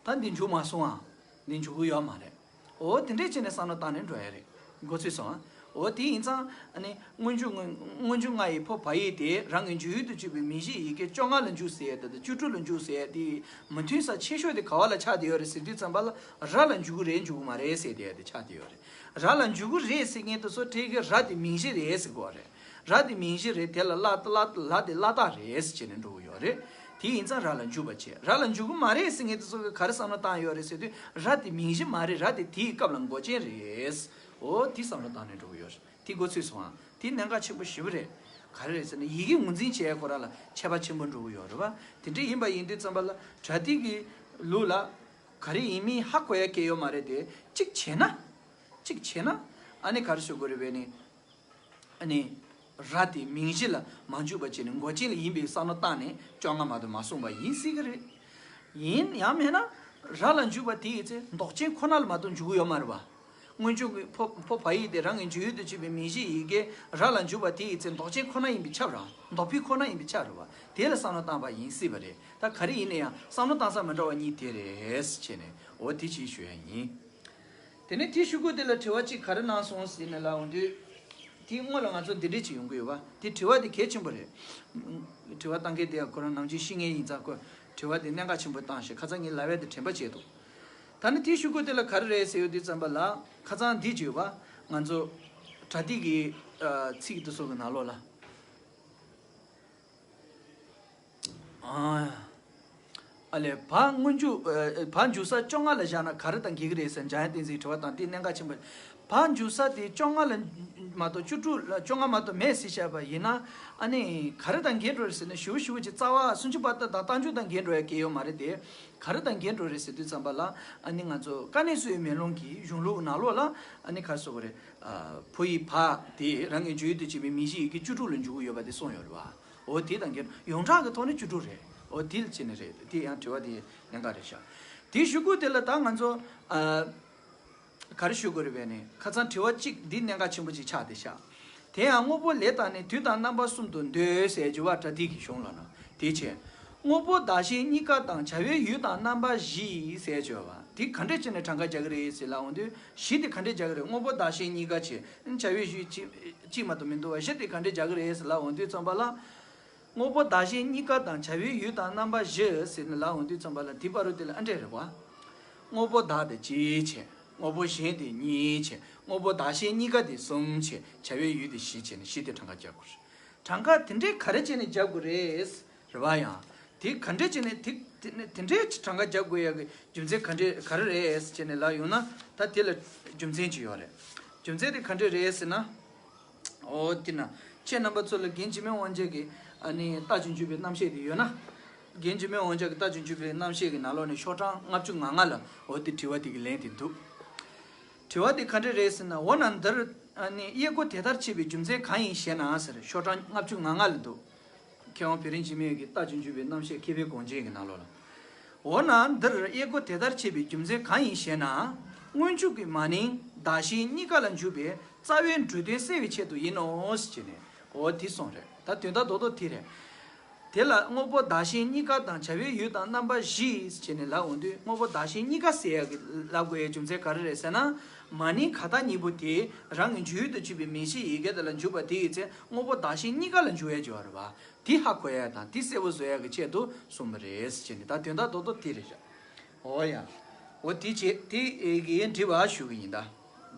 ད་འདི་འཇུག་མ་སོང་ཨ། ནི་འཇུག་གི་ཡོད་མ་རེད། འོ་དེ་འདྲས་བྱས་ནས་བསམ་བློ་བཏང་ནས་འགྲོ་ཡ་རེད། མགོ་ཚོས་སོང་ཨ། འོ་དེ་ཡིན་ཙང་ཨ་ནི་སྔོན་འཇུག་སྔོན་སྔོན་འཇུག་ལྔ་ཡི་ཕོ་བ་ཡིག་དེ་རང་གི་འཇུག་ཡུལ་དུ་གྱུར་པའི་མིང་གཞིའི་ཡི་གེ་བཅོ་ལྔ་ལ་འཇུག་ཟེར་ཡ་དེ་དང་བཅུ་དྲུག་ལ་འཇུག་ཟེར་ཡ་དེ་མི་མཐུན་ས་ཆེ་ཤོས་དེ་ག་བ་ལ་ཆགས་བསྡད་ཡོད་རེད་ཟེར་དུས་ཙམ་པ་ལ་ར་ལ་འཇུག་གི་རེད་འཇུག་གི་མ་རེད་ཟེར་བསྡད་ཡ་དེ་ཆགས་བསྡད་ཡོད་རེད། ར་ལ་འཇུག་གི་རེད་ཟེར་མཁན་དེ་ཚོ་ཁྲིད་ཀྱི་ར་དེ་མིང་གཞི་རེད་ཟེར་དགོས་རེད། ར་དེ་མིང་གཞི་རེད། དེ་ལ་ལ་ལ་ལ་དེ་ལ་དག་རེད་ཟེར་བྱས་ནས་འགྲོ་གི་ཡོད་རེད། དེ་ཡིན་ཙང་ར་ལ་འཇུག་པ་བྱས། ར་ལ་འཇུག་གི་མ་རེད་ཟེར་མཁན་དེ་ཚོ་གིས་ག་རེ་བསམ་བློ་བཏང་ཡོད་རེད་ཟེར་དུས་ར་དེ་མིང་གཞི་མ་རེད། ར་དེ་དེའི་སྐབས་ལ་མགོ་ཅན་རེད། འོ་དེ་བསམ་བློ་བཏང་ནས་འགྲོ་གི་ཡོད་རེད། དེ་མགོ་ཚོས་སོང་ཨ། དེ་གནད་འགག་ཆེན་པོ་ཞེ་པོ་རེད། ག་རེ་རེད་ཟེར་ན་ཡི་གེ་ངོས་འཛིན་བྱེད་ཡ་ཁོ་རང་ལ་ཁྱད་པར་ཆེན་པོ་འགྲོ་གི་ཡོད་རེད་བ། དེ་འདྲ་ཡིན་པ་ཡིན་དུས་ཙམ་པ་ལ་པྲ་ཏི་གི་ལུགས་ལ་ག་རེ་ཡིན་མིན་ཧ་གོ་ཡ་གལ་ཡོད་མ་རེད་དེ། གཅིག་བྱས་ན། གཅིག་བྱས་ན། ཨ་ནི་ག་རེ་ཞུ་དགོས་རེད་བས་ནི། ཨ་ནི། ར་དེ་མིང་གཞི་ལ་མ་འཇུག་པ་བྱས་ནས་མགོ་ཅན་ལ་ཡིན་པའི་བསམ་བློ་བཏང་ནས་བཅོ་ལྔ་མ་གཏོགས་མ་གསུངས་པ་ཡིན་སྲིད་ཀྱི་རེད། ཡིན་ཡང་མིན་ན། ར་ལ་འཇུག་པ་དེ་ཡི་ཚེ་འདོགས་ཅན་ཁོ་ན་ལ་མ་གཏོགས་འཇུག་གི་ཡོད་མ་རེད་བ། སྔོན་འཇུག་གི་ཕོ་ཕོ་བ་ཡིག་དེ་རང་གི་འཇུག་ཡུལ་དུ་གྱུར་པའི་མིང་གཞིའི་ཡི་གེ་ར་ལ་འཇུག་པ་དེ་ཡི་ཚེ་འདོགས་ཅན་ཁོ་ན་ཡིན་པས་ཁྱབ་ར། འདོགས་ཕུད་ཁོ་ན་ཡིན་པས་ཁྱབ་རེད་བ། དེ་ལ་བསམ་བློ་བཏང་པ་ཡིན་སྲིད་པ་རེད། ད་ག་རེ་ཡིན་ན་ཡང་བསམ་བློ་བཏང་ས་མི་འདྲ་བ་གཉིས་དེ་རེད་བྱས་ནས་འོ་དེ་ཅིག་ཞུ་ཡ་ཡིན། དེ་ནས་དེའི་གཞུག་གུ་དེ་ལ་དྲི་བ་གཅིག་ག་རེ་གནང་སོང་ཟེར་ནས་ལབ་འོང་དུས། དེའི་སྔོན་ལ་ང་ཚོ་འདི་འདྲས་ཅིག་ཡོང་གི་ཡོད་པ། དེ་དྲི་བ་དེ་གལ་ཆེན་པོ་རེད། དྲི་བ་བཏང་མཁན་དེ་ཁོ་རང་ནང་ཆོས་ཤེས་མཁན་ཡིན་ཙང་ཁོས་དྲི་བ་དེ་གནད་འགག་ཆེན་པོ་བཏང་ཞེས་ཁ་སང་ངས་ལབ་ཡ་དེ་དྲན་པ་བྱས་འདུག་ད་ནི་དེའི་གཞུག་གུ་དེ་ལ་ག་རེ་རེད་ཟེར་ཡོང་དུས་ཙམ་པ་ལ་ཁ་སང་འདི་ཅིག་ཡོད་པ། ང་ཚོ་པྲ་ཏི་གི་ཚིག་དེ་ཚོ་གི་ནང་ལོགས་ལ། ཨ་ལས་བ་སྔོན་འཇུག་ཨ་བ་འཇུག་ས་བཅོ་ལྔ་ལ་བཞག་ན་ག་རེ་དང་འགལ་གྱི་རེད་ཟེར་འཇམ་དབྱངས་བསྟན་འཛིན་དྲི་བ་དང་དེ་གནད་འགག་ཆེན་པོ་རེད། བ་འཇུག་ས་དེ་བཅོ་ལྔ་ལ་མ་གཏོགས་བཅུ་དྲུག་ལ་བཅོ་ལྔ་མ་གཏོགས་མེད་ཟེར་བཞག་པ་ཡིན་ན། ཨ་ནི་ག་རེ་དང་འགལ་འགྲོ་རེད་ཟེར་ན་ཞུ་ཞུ་གྱི་རྩ་བ་སུམ་ཅུ་པ་ཏ་དང་རྟགས་འཇུག་དང་འགལ་འགྲོ་ཡ་གལ་ཡོད་མ་རེད་དེ། ག་རེ་དང་འགལ་འགྲོ་རེད་ཟེར་དུས་ཙམ་པ་ལ་ཨ་ནི་ང་ཚོ་དཀའ་གནད་གསོ་བའི་མེ་ལོང་གི་གཞུང་ལུགས་ནང་ལོགས་ལ་ཨ་ནི་ག་རེ་ཟེར་དགོས་རེད། ཕོ་ཡིག་བ་དེ་རང་གི་འཇུག་ཡུལ་དུ་བྱེད་པའི་མིང་གཞི་ཡི་གེ་བཅུ་དྲུག་ལ་འཇུག་གི་ཡོད་པ་དེ་གསུངས་ཡོད་རེད་བ། འོ་དེ་དང་འགལ་ཡོངས་གྲགས་ཀྱི་ཐོག་ནས་བཅུ་དྲུག་རེད། འོ་དེ་ལ་བྱས་ནས་རེད། དེ་ཡང་དྲི་བ་དེ་གནད་འགག་རེད་ཤག་དེའི་གཞུག་གུ་དེ་ལ་ད་ང་ཚོ་ཨ། ག་རེ་ཞུ་དགོས་རེད་པས་ནི་ཁ་སང་དྲི་བ་གཅིག་འདི་གནད་འགག་ཆེན་པོ་ཅིག་ཆགས་བསྡད་ཤག་དེ་ཡང་དངོས་པོ་ལས་དང་ནི་དུས་དང་རྣམ་པ་གསུམ་དུ་འདོད་ཟེར་རྒྱུ་བ་པྲ་ཏི་གི་གཞུང་ལ་ན་དེ་བྱས། དངོས་པོ་བདག་གཞན་གཉིས་ཀ་དང་བྱ་བའི་ཡུལ་དང་རྣམ་པ་བཞི་ཟེར་བརྗོད་པ་དེ་ག་འདྲས་བྱས་ནས་གྲངས་ཀ་རྒྱག་གི་རེད་ཟེར་ལབ་འོང་དུས་བཞི་དེ་ག་འདྲས་རྒྱག་གི་རེད། དངོས་པོ་བདག་གཞན་གཉིས་ཀ་བྱས་བྱ་བའི་ཡུལ་གཅིག་གཅིག་མ་གཏོགས་མི་འདུག་བ། བཞི་དེ་ག་འདྲས་རྒྱག་གི་རེད་ཟེར་ལབ་འོང་དུས་ཙམ་པ་ལ། དངོས་པོ་བདག་གཞན་གཉིས་ཀ་དང་བྱ་བའི་ཡུལ་དང་རྣམ་པ་བཞི་ཟེར་ནས་ལབ་འོང་དུས་ཙམ་པ་ལ་དེ་བར་དུ་དེ་ལ་ཨ་འདྲས་རེད་བ། དངོས་པོ་བདག་དེ་གཅིག་བྱས། དངོས་པོ་གཞན་དེ་གཉིས་བྱས། དངོས་པོ་བདག་གཞན་གཉིས་ཀ་དེ་གསུམ་བྱས། བྱ་བའི་ཡུལ་དེ་བཞི་བྱས་ནས་བཞི་དེ་གྲངས་ཀ་རྒྱག་དགོས་རེད། གྲངས་ཀ་དེ་འདྲས་ག་རེ་བྱས་ནས་རྒྱག་དགོས་རེད། རེད་བ། ཡང་དེ་ག་འདྲས་བྱས་ནས་དེ་དེ་ནས་དེ་འདྲས་གྲངས་ཀ་རྒྱག་དགོས་ཡ་གི་རྒྱུ་མཚན་ག་འདྲས་ག་རེ་རེད་བྱས་ནས་ལབ་ཡོང་ན་ད་དེ་ལ་རྒྱུ་མཚན་ཅིག་ཡོད་རེད། རྒྱུ་མཚན་དེ་ག་འདྲས་རེད་ཟེར་ན། འོ་དེ་ན། ཁྱེད་རྣམ་པ་ཚོ་ལ་རྒན་འཇིགས་མེད་དབང་རྒྱལ་གྱི་ཨ་ནི་རྟ་ཅིང་འཇུག་པའི་རྣམ་བཤད་དེ་ཡོད་ན། རྒན་འཇིགས་མེད་དབང་རྒྱལ་གྱི་རྟ་ཅིང་འཇུག་པའི་རྣམ་བཤད་ཀྱི་ནང་ལོགས་ནས་ཤོག་གྲངས་ལྔ་བཅུ་ང་ལྔ་ལ་འོ་དེ་དྲི་བ་དེ་གི་ལན་དེ་འདུག་དྲི་བ་དེ་ག་འདྲས་རེད་ཟེར་ན། འོ་ན་འདིར་ཨ་ནི་དབྱེ་སྒོ་དེ་ལྟར་ཕྱེ་བའི་རྒྱུ་མཚན་གང་ཡིན་ཞེ་ན་ཟེར་ཤོག་གྲངས་ལྔ་བཅུ་ང་ལྔ་ལ་འདུག་མཁས་དབང་བེ་རི་འཇིགས་མེད་ཀྱི་རྟ་ཅིང་འཇུག་པའི་རྣམ་བཤད་མཁས་པའི་དགོངས་རྒྱན་གྱི་ནང་ལོགས་ལ། འོ་ན་འདིར་དབྱེ་སྒོ་དེ་ལྟར་ཕྱེ་བའི་རྒྱུ་མཚན་གང་ཡིན་ཞེ་ན། སྔོན་འཇུག་གི་མ་ནིང་བདག་གཞན་གཉིས་ཀ་ལ་འཇུག་པའི་རྩ་བའི་འབྲུ་དོན་གསལ་བའི་ཆེད་དུ་ཡིན་ནོ་ཞེས་ནས་འོ་དེ་གསུངས་རེད། ད་དོན་དག་རྡོག་རྡོག་དེ་རེད། དེ་ལ་དངོས་པོ་བདག་གཞན་གཉིས་ཀ་དང་བྱ་བའི་ཡུལ་དང་རྣམ་པ་བཞི་ཞེས་ནས་ལབ་འོང་དུས་དངོས་པོ་བདག་གཞན་གཉིས་ཀ་ཟེར་ཡག་གི་ལབ་དགོས་ཡའི་རྒྱུ་མཚན་ག་རེ་རེད་ཟེར་ན། མ་ནིང་ག་ད་གཉིས་པོ་དེ་རང་གི་འཇུག་ཡུལ་དུ་གྱུར་པའི་མིང་གཞིའི་ཡི་གེ་དེ་ལ་འཇུག་པ་དེ་ཡི་ཚེ་དངོས་པོ་བདག་གཞན་གཉིས་ཀ་ལ་འཇུག་ཡ་བརྗོད་པ་རེད་བ། དེ་ཧ་གོ་ཡ་དང་དེ་གསལ་པོ་བཟོ་ཡ་གི་ཆེད་དུ་གསུངས་པ་རེད་ཟེར་ནས་ད་དོན་དག་རྡོག་རྡོག་དེ་རེད་ཤག་འོ་ཡ། འོ་དེ་བྱེད་དེ་གི་འདྲི་བ་ཞུ་གི་ཡིན་ད།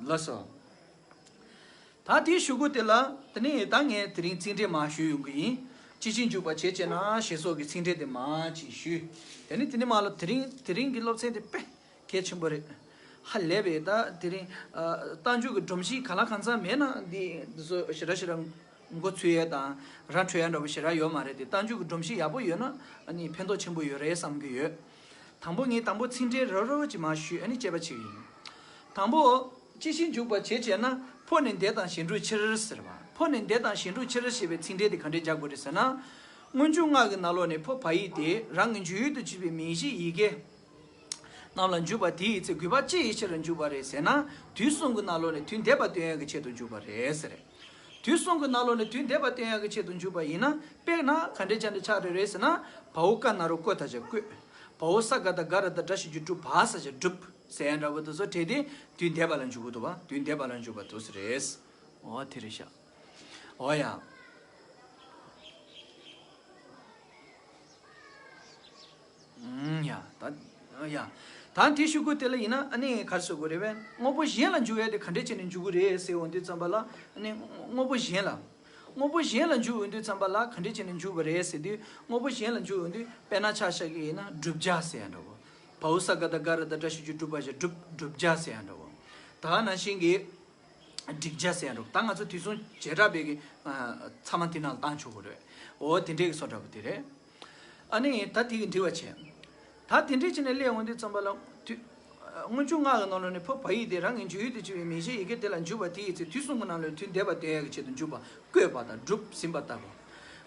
ལགས་སོ། ད་དེའི་གཞུག་གུ་དེ་ལ་དེ་ནས་ད་ངས་དེ་རིང་ཚིག་འགྲེལ་མར་ཞུས་ཡོང་གི་ཡིན། ཅི་ཕྱིར་འཇུག་པར་བྱེད་ཅེ་ན་ཞེས་སོགས་ཀྱི་ཚིག་འགྲེལ་དེ་མར་ཅིག་ཞུས། དེ་ནས་དེ་ནས་མར་ལ་དེ་རིང་དེ་རིང་གི་སློབ་ཚན་དེ་དཔེ་གལ་ཆེན་པོ་རེད། ཧ་ལས་པའི་ད་དེ་རིང་ཨ་རྟགས་འཇུག་གི་སྒྲོམ་གཞི་གང་ལ་གང་འཚམ་མེད་ན་འདི་འདི་ཚོ་ཞེ་དྲག་ཞེ་དྲག་མགོ་ཚོས་ཡས་དང་ར་འཕྲོད་ཡས་འདྲ་པོ་ཞེ་དྲག་ཡོད་མ་རེད་དེ། རྟགས་འཇུག་གི་སྒྲོམ་གཞི་ཡག་པོ་ཡོད་ན་ཨ་ནི་ཕན་ཐོགས་ཆེན་པོ་ཡོད་རེད་བསམ་གྱི་ཡོད། དང་པོ་ངས་དང་པོ་ཚིག་འགྲེལ་རོབ་རོབ་ཅིག་མར་ཞུས་ཨ་ནི་དཔྱད་པ་བྱེད་ཀྱི་ཡིན། དང་པོ། ཅི་ཕྱིར་འཇུག་པར་བྱེད་ཅེ་ན། ཕོ་ནི་འདས་དང་གཞན་དྲུག་ཕྱིར་ཟེར་བ། ཕོ་ནི་འདས་དང་གཞན་དྲུག་ཕྱིར་ཞེས་པའི་ཚིག་འགྲེལ་དེ་ག་འདྲས་རྒྱག་དགོས་རེད་ཟེར་ན། སྔོན་འཇུག་ལྔ་གི་ནང་ལོགས་ནས་ཕོ་བ་ཡིག་དེ་རང་གི་འཇུག་ཡུལ་དུ་གྱུར་པའི་མིང་གཞིའི་ཡི་གེ་རྣམས་ལ་འཇུག་པ་དེའི་ཚེ་དགོས་པ་ཅི་ཡི་ཕྱིར་འཇུག་པ་རེད་ཟེར་ན། དུས་གསུམ་གྱི་ནང་ལོགས་ནས་དུས་འདས་པ་སྟོན་ཡག་གི་ཆེད་དུ་འཇུག་པ་རེད་ཟེར། དུས་གསུམ་གྱི་ནང་ལོགས་ནས་དུས་འདས་པ་སྟོན་ཡག་གི་ཆེད་དུ་འཇུག་པ་ཡིན་ན་དཔེར་ན་ག་འདྲས་ཅན་དུ་ཆགས་རེད་རེད་ཟེར་ན། བའོ་ཀ་ན་རོ་ཀོ་ད་ཆ་བཀོད། བའོ་ས་ག་ད་ག་ར་ད་སྒྲ་ཞབས་ཀྱུ་སྒྲུབ་བ་ས་ཆ་སྒྲུབ། ཟེར་ཡ་འདྲ་པོ་དེ་ཚོ་བྲིས་ཏེ་དུས་འདས་པ་ལ་འཇུག་གི་འདུག་པ། དུས་འདས་པ་ལ་འཇུག་པ་དེ་ཚོ་རེད། འོ་དེ་རེད་ཤག་འོ་ཡ། ཨུམ། ཡ། ད། ཡ། ད་དེ་ཞུ་དགོས་དེ་ལ་ཡིན་ན་ཨ་ནི་ག་རེ་ཟེར་དགོས་རེད་པས། དངོས་པོ་གཞན་ལ་འཇུག་ཡ་དེ་ག་འདྲས་བྱས་ནས་འཇུག་གི་རེད་ཟེར་འོང་དུས་ཙམ་པ་ལ། ཨ་ནི་དངོས་པོ་གཞན་ལ། དངོས་པོ་གཞན་ལ་འཇུག་འོང་དུས་ཙམ་པ་ལ་ག་འདྲས་བྱས་ནས་འཇུག་པ་རེད་ཟེར་དུས། དངོས་པོ་གཞན་ལ་འཇུག་འོང་དུས་དཔེར་ན་ཆ་བཞག་གི་ཡིན་ན་བསྒྲུབ་བྱ་ཟེར་ཡ་འདྲ་བོ། བའོ་ས་ག་བཏགས་སྒ་ར་བཏགས་སྒྲ་ཞབས་ཀྱུ་སྒྲུབ་པ་བཞག་སྒྲུབ་བསྒྲུབ་བྱ་ཟེར་ཡ་འདྲ་བོ། ད་ནང་བཞིན་གྱི། སྒྲིག་བྱ་ཟེར་ཡ་འདྲ་བོ། ད་ང་ཚོ་དུས་གསུམ་བྱེ་བྲག་པའི་གི་ཚང་མ་དེ་ནང་ལ་བཏང་ཆོག་གི་རེད། འོ་དེ་འདྲའི་གི་བཟོ་འདྲ་པོ་དེ་རེད། ཨ་ནི་ད་དེ་གི་འགྲིག་པ་བྱས། ད་དེ་འདྲའི་བྱས་ནས་སླེབས་འོང་དུས་ཙམ་པ་ལ་དུས། སྔོན་འཇུག་ལྔ་གི་ནང་ལོགས་ནས་ཕོ་བ་ཡིག་དེ་རང་གི་འཇུག་ཡུལ་དུ་གྱུར་པའི་མིང་གཞིའི་ཡི་གེ་དེ་ལ་འཇུག་པ་དེའི་ཚེ་དུས་གསུམ་གྱི་ནང་ལོགས་དུས་འདས་པ་སྟོན་ཡག་གི་ཆེད་དུ་འཇུག་པ་བཀོད་པ་དང་གྲུབ་ཟིན་པ་ལྟ་བུ།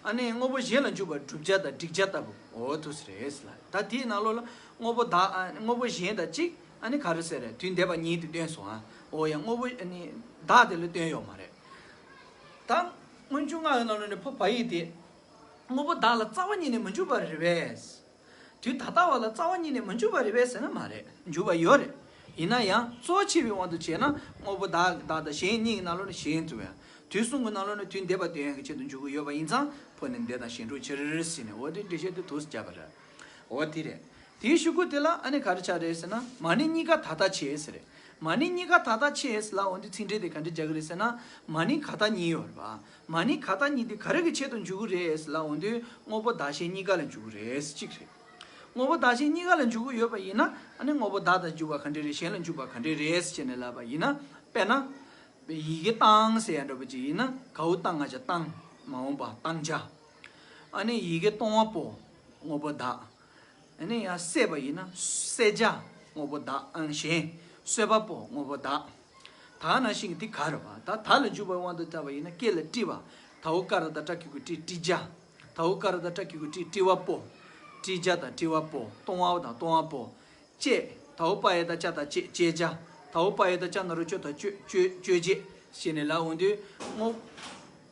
ཨ་ནི་དངོས་པོ་གཞན་ལ་འཇུག་པ་བསྒྲུབ་བྱ་དང་སྒྲིག་བྱ་ལྟ་བུ། འོ་དེ་རེད་ལ། ད་དེའི་ནང་ལོགས་ལ་དངོས་པོ་བདག་ཨ་དངོས་པོ་གཞན་དང་གཅིག་ཨ་ནི་ག་རེ་ཟེར་རེད། དུས་འདས་པ་ཉིད་དུ་སྟོན་སོང་ཨ། འོ་ཡ། དངོས་པོ་ཨ་ནི་བདག་དེ་ལ་སྟོན་ཡོད་མ་རེད། ད་སྔོན་འཇུག་ལྔ་གི་ནང་ལོགས་ནས་ཕོ་བ་ཡིག་དེ། དངོས་པོ་བདག་ལ་རྩ་བ་ཉིད་ནས་མི་འཇུག་པ་རེད་པས། དུས་ད་ལྟ་བ་ལ་རྩ་བ་ཉིད་ནས་མི་འཇུག་པ་རེད་པས་ཟེར་ན་མ་རེད། འཇུག་པ་ཡོད་རེད། ཡིན་ན་ཡང་གཙོ་ཆེ་བའི་དབང་དུ་བྱས་ན་དངོས་པོ་བདག་བདག་དང་གཞན་གཉིས་ཀྱི་ནང་ལོགས་ནས་གཞན་འཇུག་ཡ། དུས་གསུམ་གྱི་ནང་ལོགས་ནས་དུས་འདས་པ་སྟོན་ཡག་གི་ཆེད་དུ་འཇུག་གི་ཡོད་པ་ཡིན་ཙང་ཕོ་ནི་འདས་དང་གཞན་གྲོགས་ཕྱིར་ཟེར་ནས། འོ་དེ་འགྲེལ་བཤད་དེ་དུས་སུ་བརྒྱབ་པ་རེད། འོ་དེ་རེད། དེའི་གཞུག་གུ་དེ་ལ་ཨ་ནི་ག་རེ་ཆགས་རེད་ཟེར་ན། མ་ནིང་གཉིས་ཀ་ད་ལྟ་ཆེ་ཟེར་རེད། མ་ནིང་གཉིས་ཀ་ད་ལྟ་ཆེ་ཟེར་ལབ་འོང་དུས་ཚིག་འགྲེལ་དེ་ག་འདྲ་རྒྱག་གི་རེད་ཟེར་ན། མ་ནིང་ག་ད་གཉིས་ཡོད་རེད་པ། མ་ནིང་ག་ད་གཉིས་དེ་ག་རེ་གི་ཆེད་དུ་འཇུག་གི་རེད་ཟེར་ལབ་འོང་དུས་དངོས་པོ་བདག་གཞན་གཉིས་ཀ་ལ་འཇུག་གི་རེད་ཟེར་གཅིག་རེད། དངོས་པོ་བདག་གཞན་གཉིས་ཀ་ལ་འཇུག་གི་ཡོད་པ་ཡིན་ན། ཨ་ནི་དངོས་པོ་བདག་ལ་འཇུག་པ་ག་འདྲ་རེད། གཞན་ལ་འཇུག་པ་ག་འདྲ་རེད་ཟེར་ནས་ལབ་པ་ཡིན་ན། དཔེར་ན། ཡི་གེ་བཏང་ཟེར་ཡ་འདྲ་པོ་ཅིག་ཡིན་ན། གའོ་བཏང་ང་བྱ་བཏང་། མ་འོངས་པ་བཏང་བྱ། ཨ་ནི་ཡི་གེ་གཏོང་བ་པོ། དངོས་པོ་བདག་ཨ་ནི་ཡང་བསད་པ་ཡིན་ན་བསད་བྱ། དངོས་པོ་བདག་ཨང་གཞན། གསོད་པ་པོ། དངོས་པོ་བདག་ད་ནང་བཞིན་གྱི་འདི་ག་རེད་པ། ད་ད་ལ་འཇུག་པའི་དབང་དུ་བཏང་བ་ཡིན་ན་སྐེ་ལ་དཀྲི་བ། དའོ་ཀ་ར་བཏགས་སྐྲ་གི་གུ་དཀྲི། དཀྲི་བྱ། དའོ་ཀ་ར་བཏགས་སྐྲ་གི་གུ་དཀྲི། དཀྲི་བ་པོ། དཀྲི་བྱ་དང་དཀྲི་བ་པོ། གཏོང་བ་དང་གཏོང་བ་པོ། གཅད། དའོ་པ་ཡ་བཏགས་གཅ་དང་གཅད། གཅད་བྱ། དའོ་པ་ཡ་བཏགས་གཅ་ན་རོ་གཅོ་དང་གཅོད། གཅོད་གཅོད་བྱེད་ཟེར་ནས་ལབ་འོང་དུས་དངོས།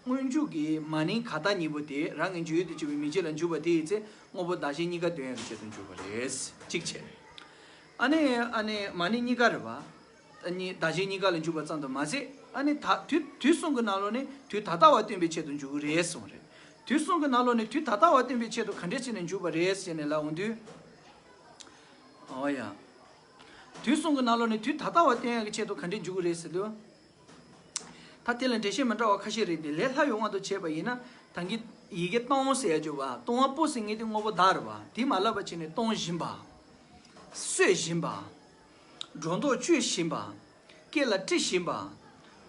སྔོན་འཇུག་གི་མ་ནིང་ག་ད་གཉིས་པོ་དེ་རང་གི་འཇུག་ཡུལ་དུ་གྱུར་པའི་མིང་གཞི་ལ་འཇུག་པ་དེའི་ཚེ་དངོས་པོ་བདག་གཞན་གཉིས་ཀ་སྟོན་ཡག་གི་ཆེད་དུ་འཇུག་པ་རེད། གཅིག་བྱས། ཨ་ནི་ཨ་ནི་མ་ནིང་གཉིས་ཀ་རེད་པ། ཨ་ནི་བདག་གཞན་གཉིས་ཀ་ལ་འཇུག་པ་ཙམ་དུ་མ་ཟད། ཨ་ནི་ད་དུས་དུས་གསུམ་གྱི་ནང་ལོགས་ནས་དུས་ད་ལྟ་བ་སྟོན་པའི་ཆེད་དུ་འཇུག་གི་རེད་གསུངས་རེད། དུས་གསུམ་གྱི་ནང་ལོགས་ནས་དུས་ད་ལྟ་བ་སྟོན་པའི་ཆེད་དུ་ག་འདྲས་བྱས་ནས་འཇུག་པ་རེད་ཟེར་ནས་ལབ་འོང་དུས། འོ་ཡ། དུས་གསུམ་གྱི་ནང་ལོགས་ནས་དུས་ད་ལྟ་བ་སྟོན་ཡག་གི་ཆེད་དུ་ག་འདྲས་འཇུག་གི་རེད་ཟེར་དུས། ད་དེ་ལ་འགྲེལ་བཤད་མི་འདྲ་བ་ཁ་ཤས་རེད་དེ། ལས་སླ་བའི་དབང་དུ་བྱས་པ་ཡིན་ན། ད་གིན་ཡི་གེ་གཏོང་ཟེར་ཡ་བརྗོད་པ། གཏོང་བ་པོ་ཟེར་མཁན་དེ་དངོས་པོ་བདག་རེད་པ། དེ་མ་ལབ་པ་བྱས་ནས་གཏོང་བཞིན་པ། གསོད་བཞིན་པ། སྒྲོ་འདོགས་གཅོད་བཞིན་པ། སྐེ་ལ་དཀྲི་བཞིན་པ།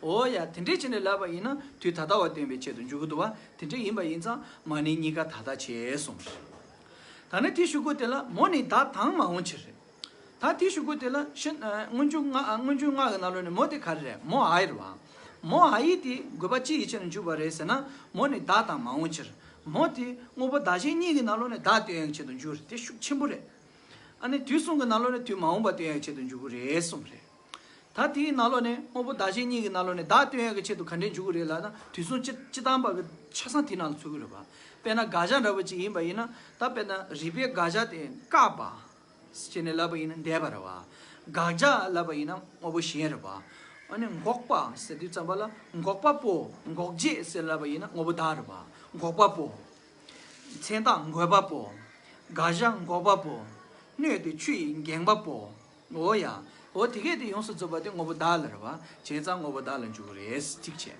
འོ་ཡ། དེ་འདྲས་བྱས་ནས་ལབ་པ་ཡིན་ན་དུས་ད་ལྟ་བ་སྟོན་པའི་ཆེད་དུ་འཇུག་གི་འདུག་པ། དེ་འདྲས་ཡིན་པ་ཡིན་ཙང་མ་ནིང་གཉིས་ཀ་ད་ལྟ་བྱས་གསུངས། ད་ནི་དེའི་གཞུག་གུ་དེ་ལ་མོ་ནི་བདག་དང་མ་འོངས་ཕྱིར། ད་དེའི་གཞུག་གུ་དེ་ལ་ཤི། ཨ། སྔོན་འཇུག་ལྔ། ཨ། སྔོན་འཇུག་ལྔ་གི་ནང་ལོགས་ནས་མོ་དེ་ག་རེ་རེད། མོ་ཨའི་རེད་པ། མོ་ཨའི་དེ་དགོས་པ་ཅི་ཡི་ཆེད་དུ་འཇུག་པ་རེད་ཟེར་ན། མོ་ནི་བདག་དང་མ་འོངས་ཕྱིར། མོ་དེ་དངོས་པོ་བདག་གཞན་གཉིས་ཀྱི་ནང་ལོགས་ནས་བདག་སྟོན་ཡག་ཆེད་དུ་འཇུག་རེད། དེ་ཤུགས་ཆེན་པོ་རེད། ཨ་ནི་དུས་གསུམ་གྱི་ནང་ལོགས་ནས་དུས་མ་འོངས་པ་སྟོན་ཡག་ཆེད་དུ་འཇུག་གི་རེད་གསུངས་རེད། ད་དེའི་ནང་ལོགས་ནས་དངོས་པོ་བདག་གཞན་གཉིས་ཀྱི་ནང་ལོགས་ནས་བདག་སྟོན་ཡག་གི་ཆེད་དུ་ག་འདྲས་འཇུག་གི་རེད་ལབ་ན། དུས་གསུམ་སྤྱི་སྤྱི་བཏང་པ་གི་ཆ་ཚང་དེའི་ནང་ལ་ཚུད་ཀྱི་རེད་པ། དཔེར་ན་དགག་བྱ་འདྲ་པོ་ཅིག་ཡིན་པ་ཡིན་ན། ད་དཔེར་ན་རིགས་པའི་དགག་བྱ་དེ་བཀག་པ་ཟེར་ནས་ལབ་པ་ཡིན་ན་འདས་པ་རེད་པ། དགག་བྱ་ལབ་པ་ཡིན་ན་དངོས་པོ་གཞན་རེད་པ། ཨ་ནི་འགོག་པ་ཟེར་དུས་ཙམ་པ་ལ་འགོག་པ་པོ། འགོག་བྱེད་ཟེར་ལབ་པ་ཡིན་ན་དངོས་པོ་བདག་རེད་པ། འགོག་པ་པོ། མཚན་རྟགས་འགོད་པ་པོ། དགག་བྱ་འགོག་པ་པོ། སྣོད་དེ་ཆུ་ཡིས་འགེངས་པ་པོ། འོ་ཡ། འོ་དེ་གས་དེ་ཡོངས་སུ་རྫོགས་པ་དེ་དངོས་པོ་བདག་ལ་རེད་པ། བྱས་ཙང་དངོས་པོ་བདག་ལ་འཇུག་གི་རེད། གཅིག་བྱས།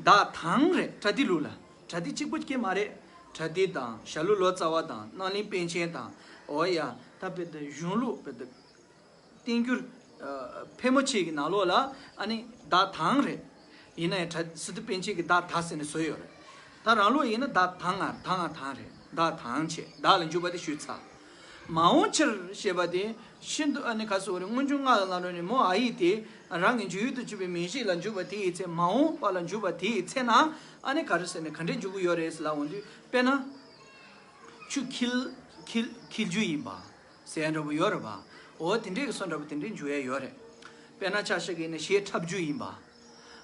བདག་དང་རེད། པྲ་ཏི་ལུགས་ལ། པྲ་ཏི་གཅིག་པོ་སྐྱེ་མ་རེད། པྲ་ཏི་དང་། ཞྭ་ལུ་ལོ་ཙཱ་བ་དང་། རྣམ་གླིང་པཎ་ཆེན་དང་། འོ་ཡ། ད་དཔེ་དེ་གཞུང་ལུགས་དཔེ་དེ། བསྟན་འགྱུར། ཨ། ཕལ་མོ་ཆེ་གི་ནང་ལོགས་ལ་ཨ་ནི་བདག་དང་རེད། ཡིན་ན་ཡང་པྲ། སི་ཏུ་པཎ་ཆེན་གྱིས་བདག་ད་ཟེར་ནས་བཟོས་ཡོད་རེད། ད་རང་ལུགས་ཡིན་ན་བདག་དང་ང་། ད་ང་དང་རེད། བདག་དང་བྱས། བདག་ལ་འཇུག་པ་དེ་ཞུས་ཚར། མ་འོངས་ཕྱིར་ཞེས་པ་དེ་ཤིན་ཏུ་ཨ་ནི་ག་ཟེར་དགོས་རེད། སྔོན་འཇུག་ལྔ་གི་ནང་ལོགས་ནས་མོ་ཨ་ཡིག་དེ་རང་གི་འཇུག་ཡུལ་དུ་གྱུར་པའི་མིང་གཞི་ལ་འཇུག་པ་དེའི་ཚེ། མ་འོངས་པ་ལ་འཇུག་པ་དེའི་ཚེ་ན་ཨ་ནི་ག་རེ་ཟེར་ནས་ག་འདྲས་འཇུག་གི་ཡོད་རེད་ཟེར་ལབ་འོང་དུས། དཔེར་ན། ཆུ་འཁྱིལ། འཁྱིལ། འཁྱིལ་རྒྱུ་ཡིན་པ། ཟེར་ཡ་འདྲ་པོ་ཡོད་རེད་པ། འོ་དེ་འདྲས་ཀྱི་བཟོ་འདྲ་པོ་དེ་འདྲས་འཇུག་ཡ་ཡོད་རེད། དཔེར་ན་ཆ་བཞག་གི་ཡིན་ན་གཞས་འཁྲབ་རྒྱུ་ཡིན་པ།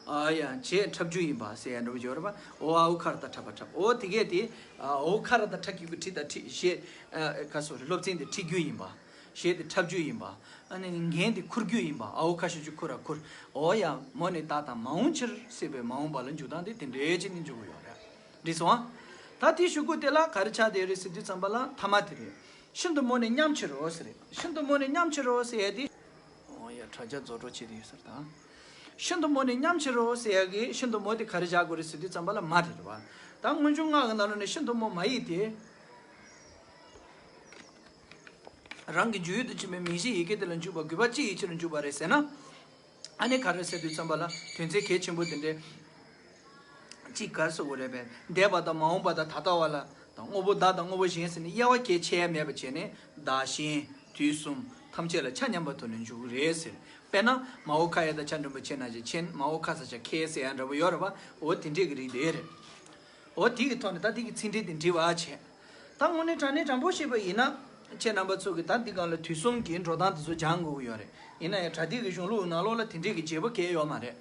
ཨ་ཡ། གཞས་འཁྲབ་རྒྱུ་ཡིན་པ་ཟེར་ཡ་འདྲ་པོ་ཡོད་རེད་པ། འོ་ཨའོ་ཁ་ར་བཏགས་འཁྲབ་པ་འཁྲབ། འོ་དེ་གས་དེ། ཨའོ་ཁ་ར་བཏགས་ཁྲ་གི་གུ་ཁྲི་དང་ཁྲིད། གཞས། ཨ། ག་ཟེར་དགོས་རེད། སློབ་ཚན་དེ་ཁྲིད་རྒྱུ་ཡིན་པ། གཞས་དེ་འཁྲབ་རྒྱུ་ཡིན་པ། ཨ་ནི་རྒན་དེ་འཁུར་རྒྱུ་ཡིན་པ། ཨའོ་ཁ་ཤས་ཅིག་འཁུར་ར་འཁུར། འོ་ཡ་མོ་ནི་ད་དང་མ་འོངས་ཕྱིར་ཟེར་བའི་མ་འོངས་པ་ལ་འཇུག་སྟངས་དེ་དེ་འདྲའི་ཅིག་ནི་འཇུག་གི་ཡོད་རེད། འགྲིག་སོང་ཨ། ད་དེའི་གཞུག་གུ་དེ་ལ་ག་རེ་ཆགས་བསྡད་རེད་ཟེར་དུས་ཙམ་པ་ལ་མཐའ་མ་དེ་རེད། ཤིན་ཏུ་མོ་ནི་ཉམས་ཆེ་རོ་ཟེར་རེད། ཤིན་ཏུ་མོ་ནི་ཉམས་ཆེ་རོ་ཟེར་ཡ་དེ། འོ་ཡ་དྲ་རྒྱ་རྫོགས་འགྲོ་བྱེད་དེ་ཡོད་ཟེར་ད། ཤིན་ཏུ་མོ་ནི་ཉམས་ཆེ་རོ་ཟེར་ཡ་གི་ཤིན་ཏུ་མོ་དེ་ག་རེ་བཞག་དགོས་རེད་ཟེར་དུས་ཙམ་པ་ལ་མ་དེ་རེད་བ། ད་སྔོན་འཇུག་སྔགས་ཀྱི་ནང་ལོགས་ནས་ཤིན་ཏུ་མོ་མ་ཡིག་དེ། རང་གི་འཇུག་ཡུལ་དུ་ཕྱིན་པའི་མིང་གཞིའི་ཡི་གེ་དེ་ལ་འཇུག་པ་དགོས་པ་ཅི་ཡི་ཕྱིར་འཇུག་པ་རེད་ཟེར་ན། ཨ་ནི་ག་རེ་ཟེར་དུས་ཙམ་པ་ལ་དོན་ཚན་གལ་ཆེན་པོ་དེ་འདྲའི་གཅིག་ག་རེ་ཟེར་དགོས་རེད་པས། འདས་པ་དང་མ་འོངས་པ་དང་ད་ལྟ་བ་ལ་དང་དངོས་པོ་བདག་དང་དངོས་པོ་གཞན་ཟེར་ནས་དབྱེ་བ་གལ་ཆེ་ཡ་མེད་པ་བྱས་ནས་བདག་གཞན་དུས་གསུམ་ཐམས་ཅད་ལ་ཆ་མཉམ་པ་ཐོག་ནས་འཇུག་གི་རེད་ཟེར། དཔེར་ན་མ་འོ་ཁ་ཡ་དང་ཆ་འགྲེང་བུ་ཆེ་ན་ཆེ་ཆེན། མ་འོ་ཁ་ས་ཆ་ཁའི་ཟེར་ཡ་འདྲ་པོ་ཡོད་རེད་པ། འོ་དེ་འདྲས་ཀྱི་རིགས་དེ་རེད། འོ་དེ་གི་ཐོག་ནས་ད་དེ་གི་ཚིག་འགྲེལ་དེ་འབྲི་བ་བྱས། ད་དངོས་གནས་དྲང་གནས་དྲང་པོ་བཤད་པ་ཡིན་ན། ཁྱེད་རྣམ་པ་ཚོ་གི་ད་འདི་སྒང་ལ་དུས་གསུམ་གྱི་འགྲོ་སྟངས་དེ་ཚོ་སྦྱང་དགོས་ཀྱི་ཡོད་རེད། ཡིན་ན་ཡང་དྲ་ཐིག་གི་གཞུང་ལུགས་ནང་ལོགས་ལ་དེ་འདྲས་ཀྱི་བརྗེ་པོ་གང་ཡང་ཡོད་མ་རེད།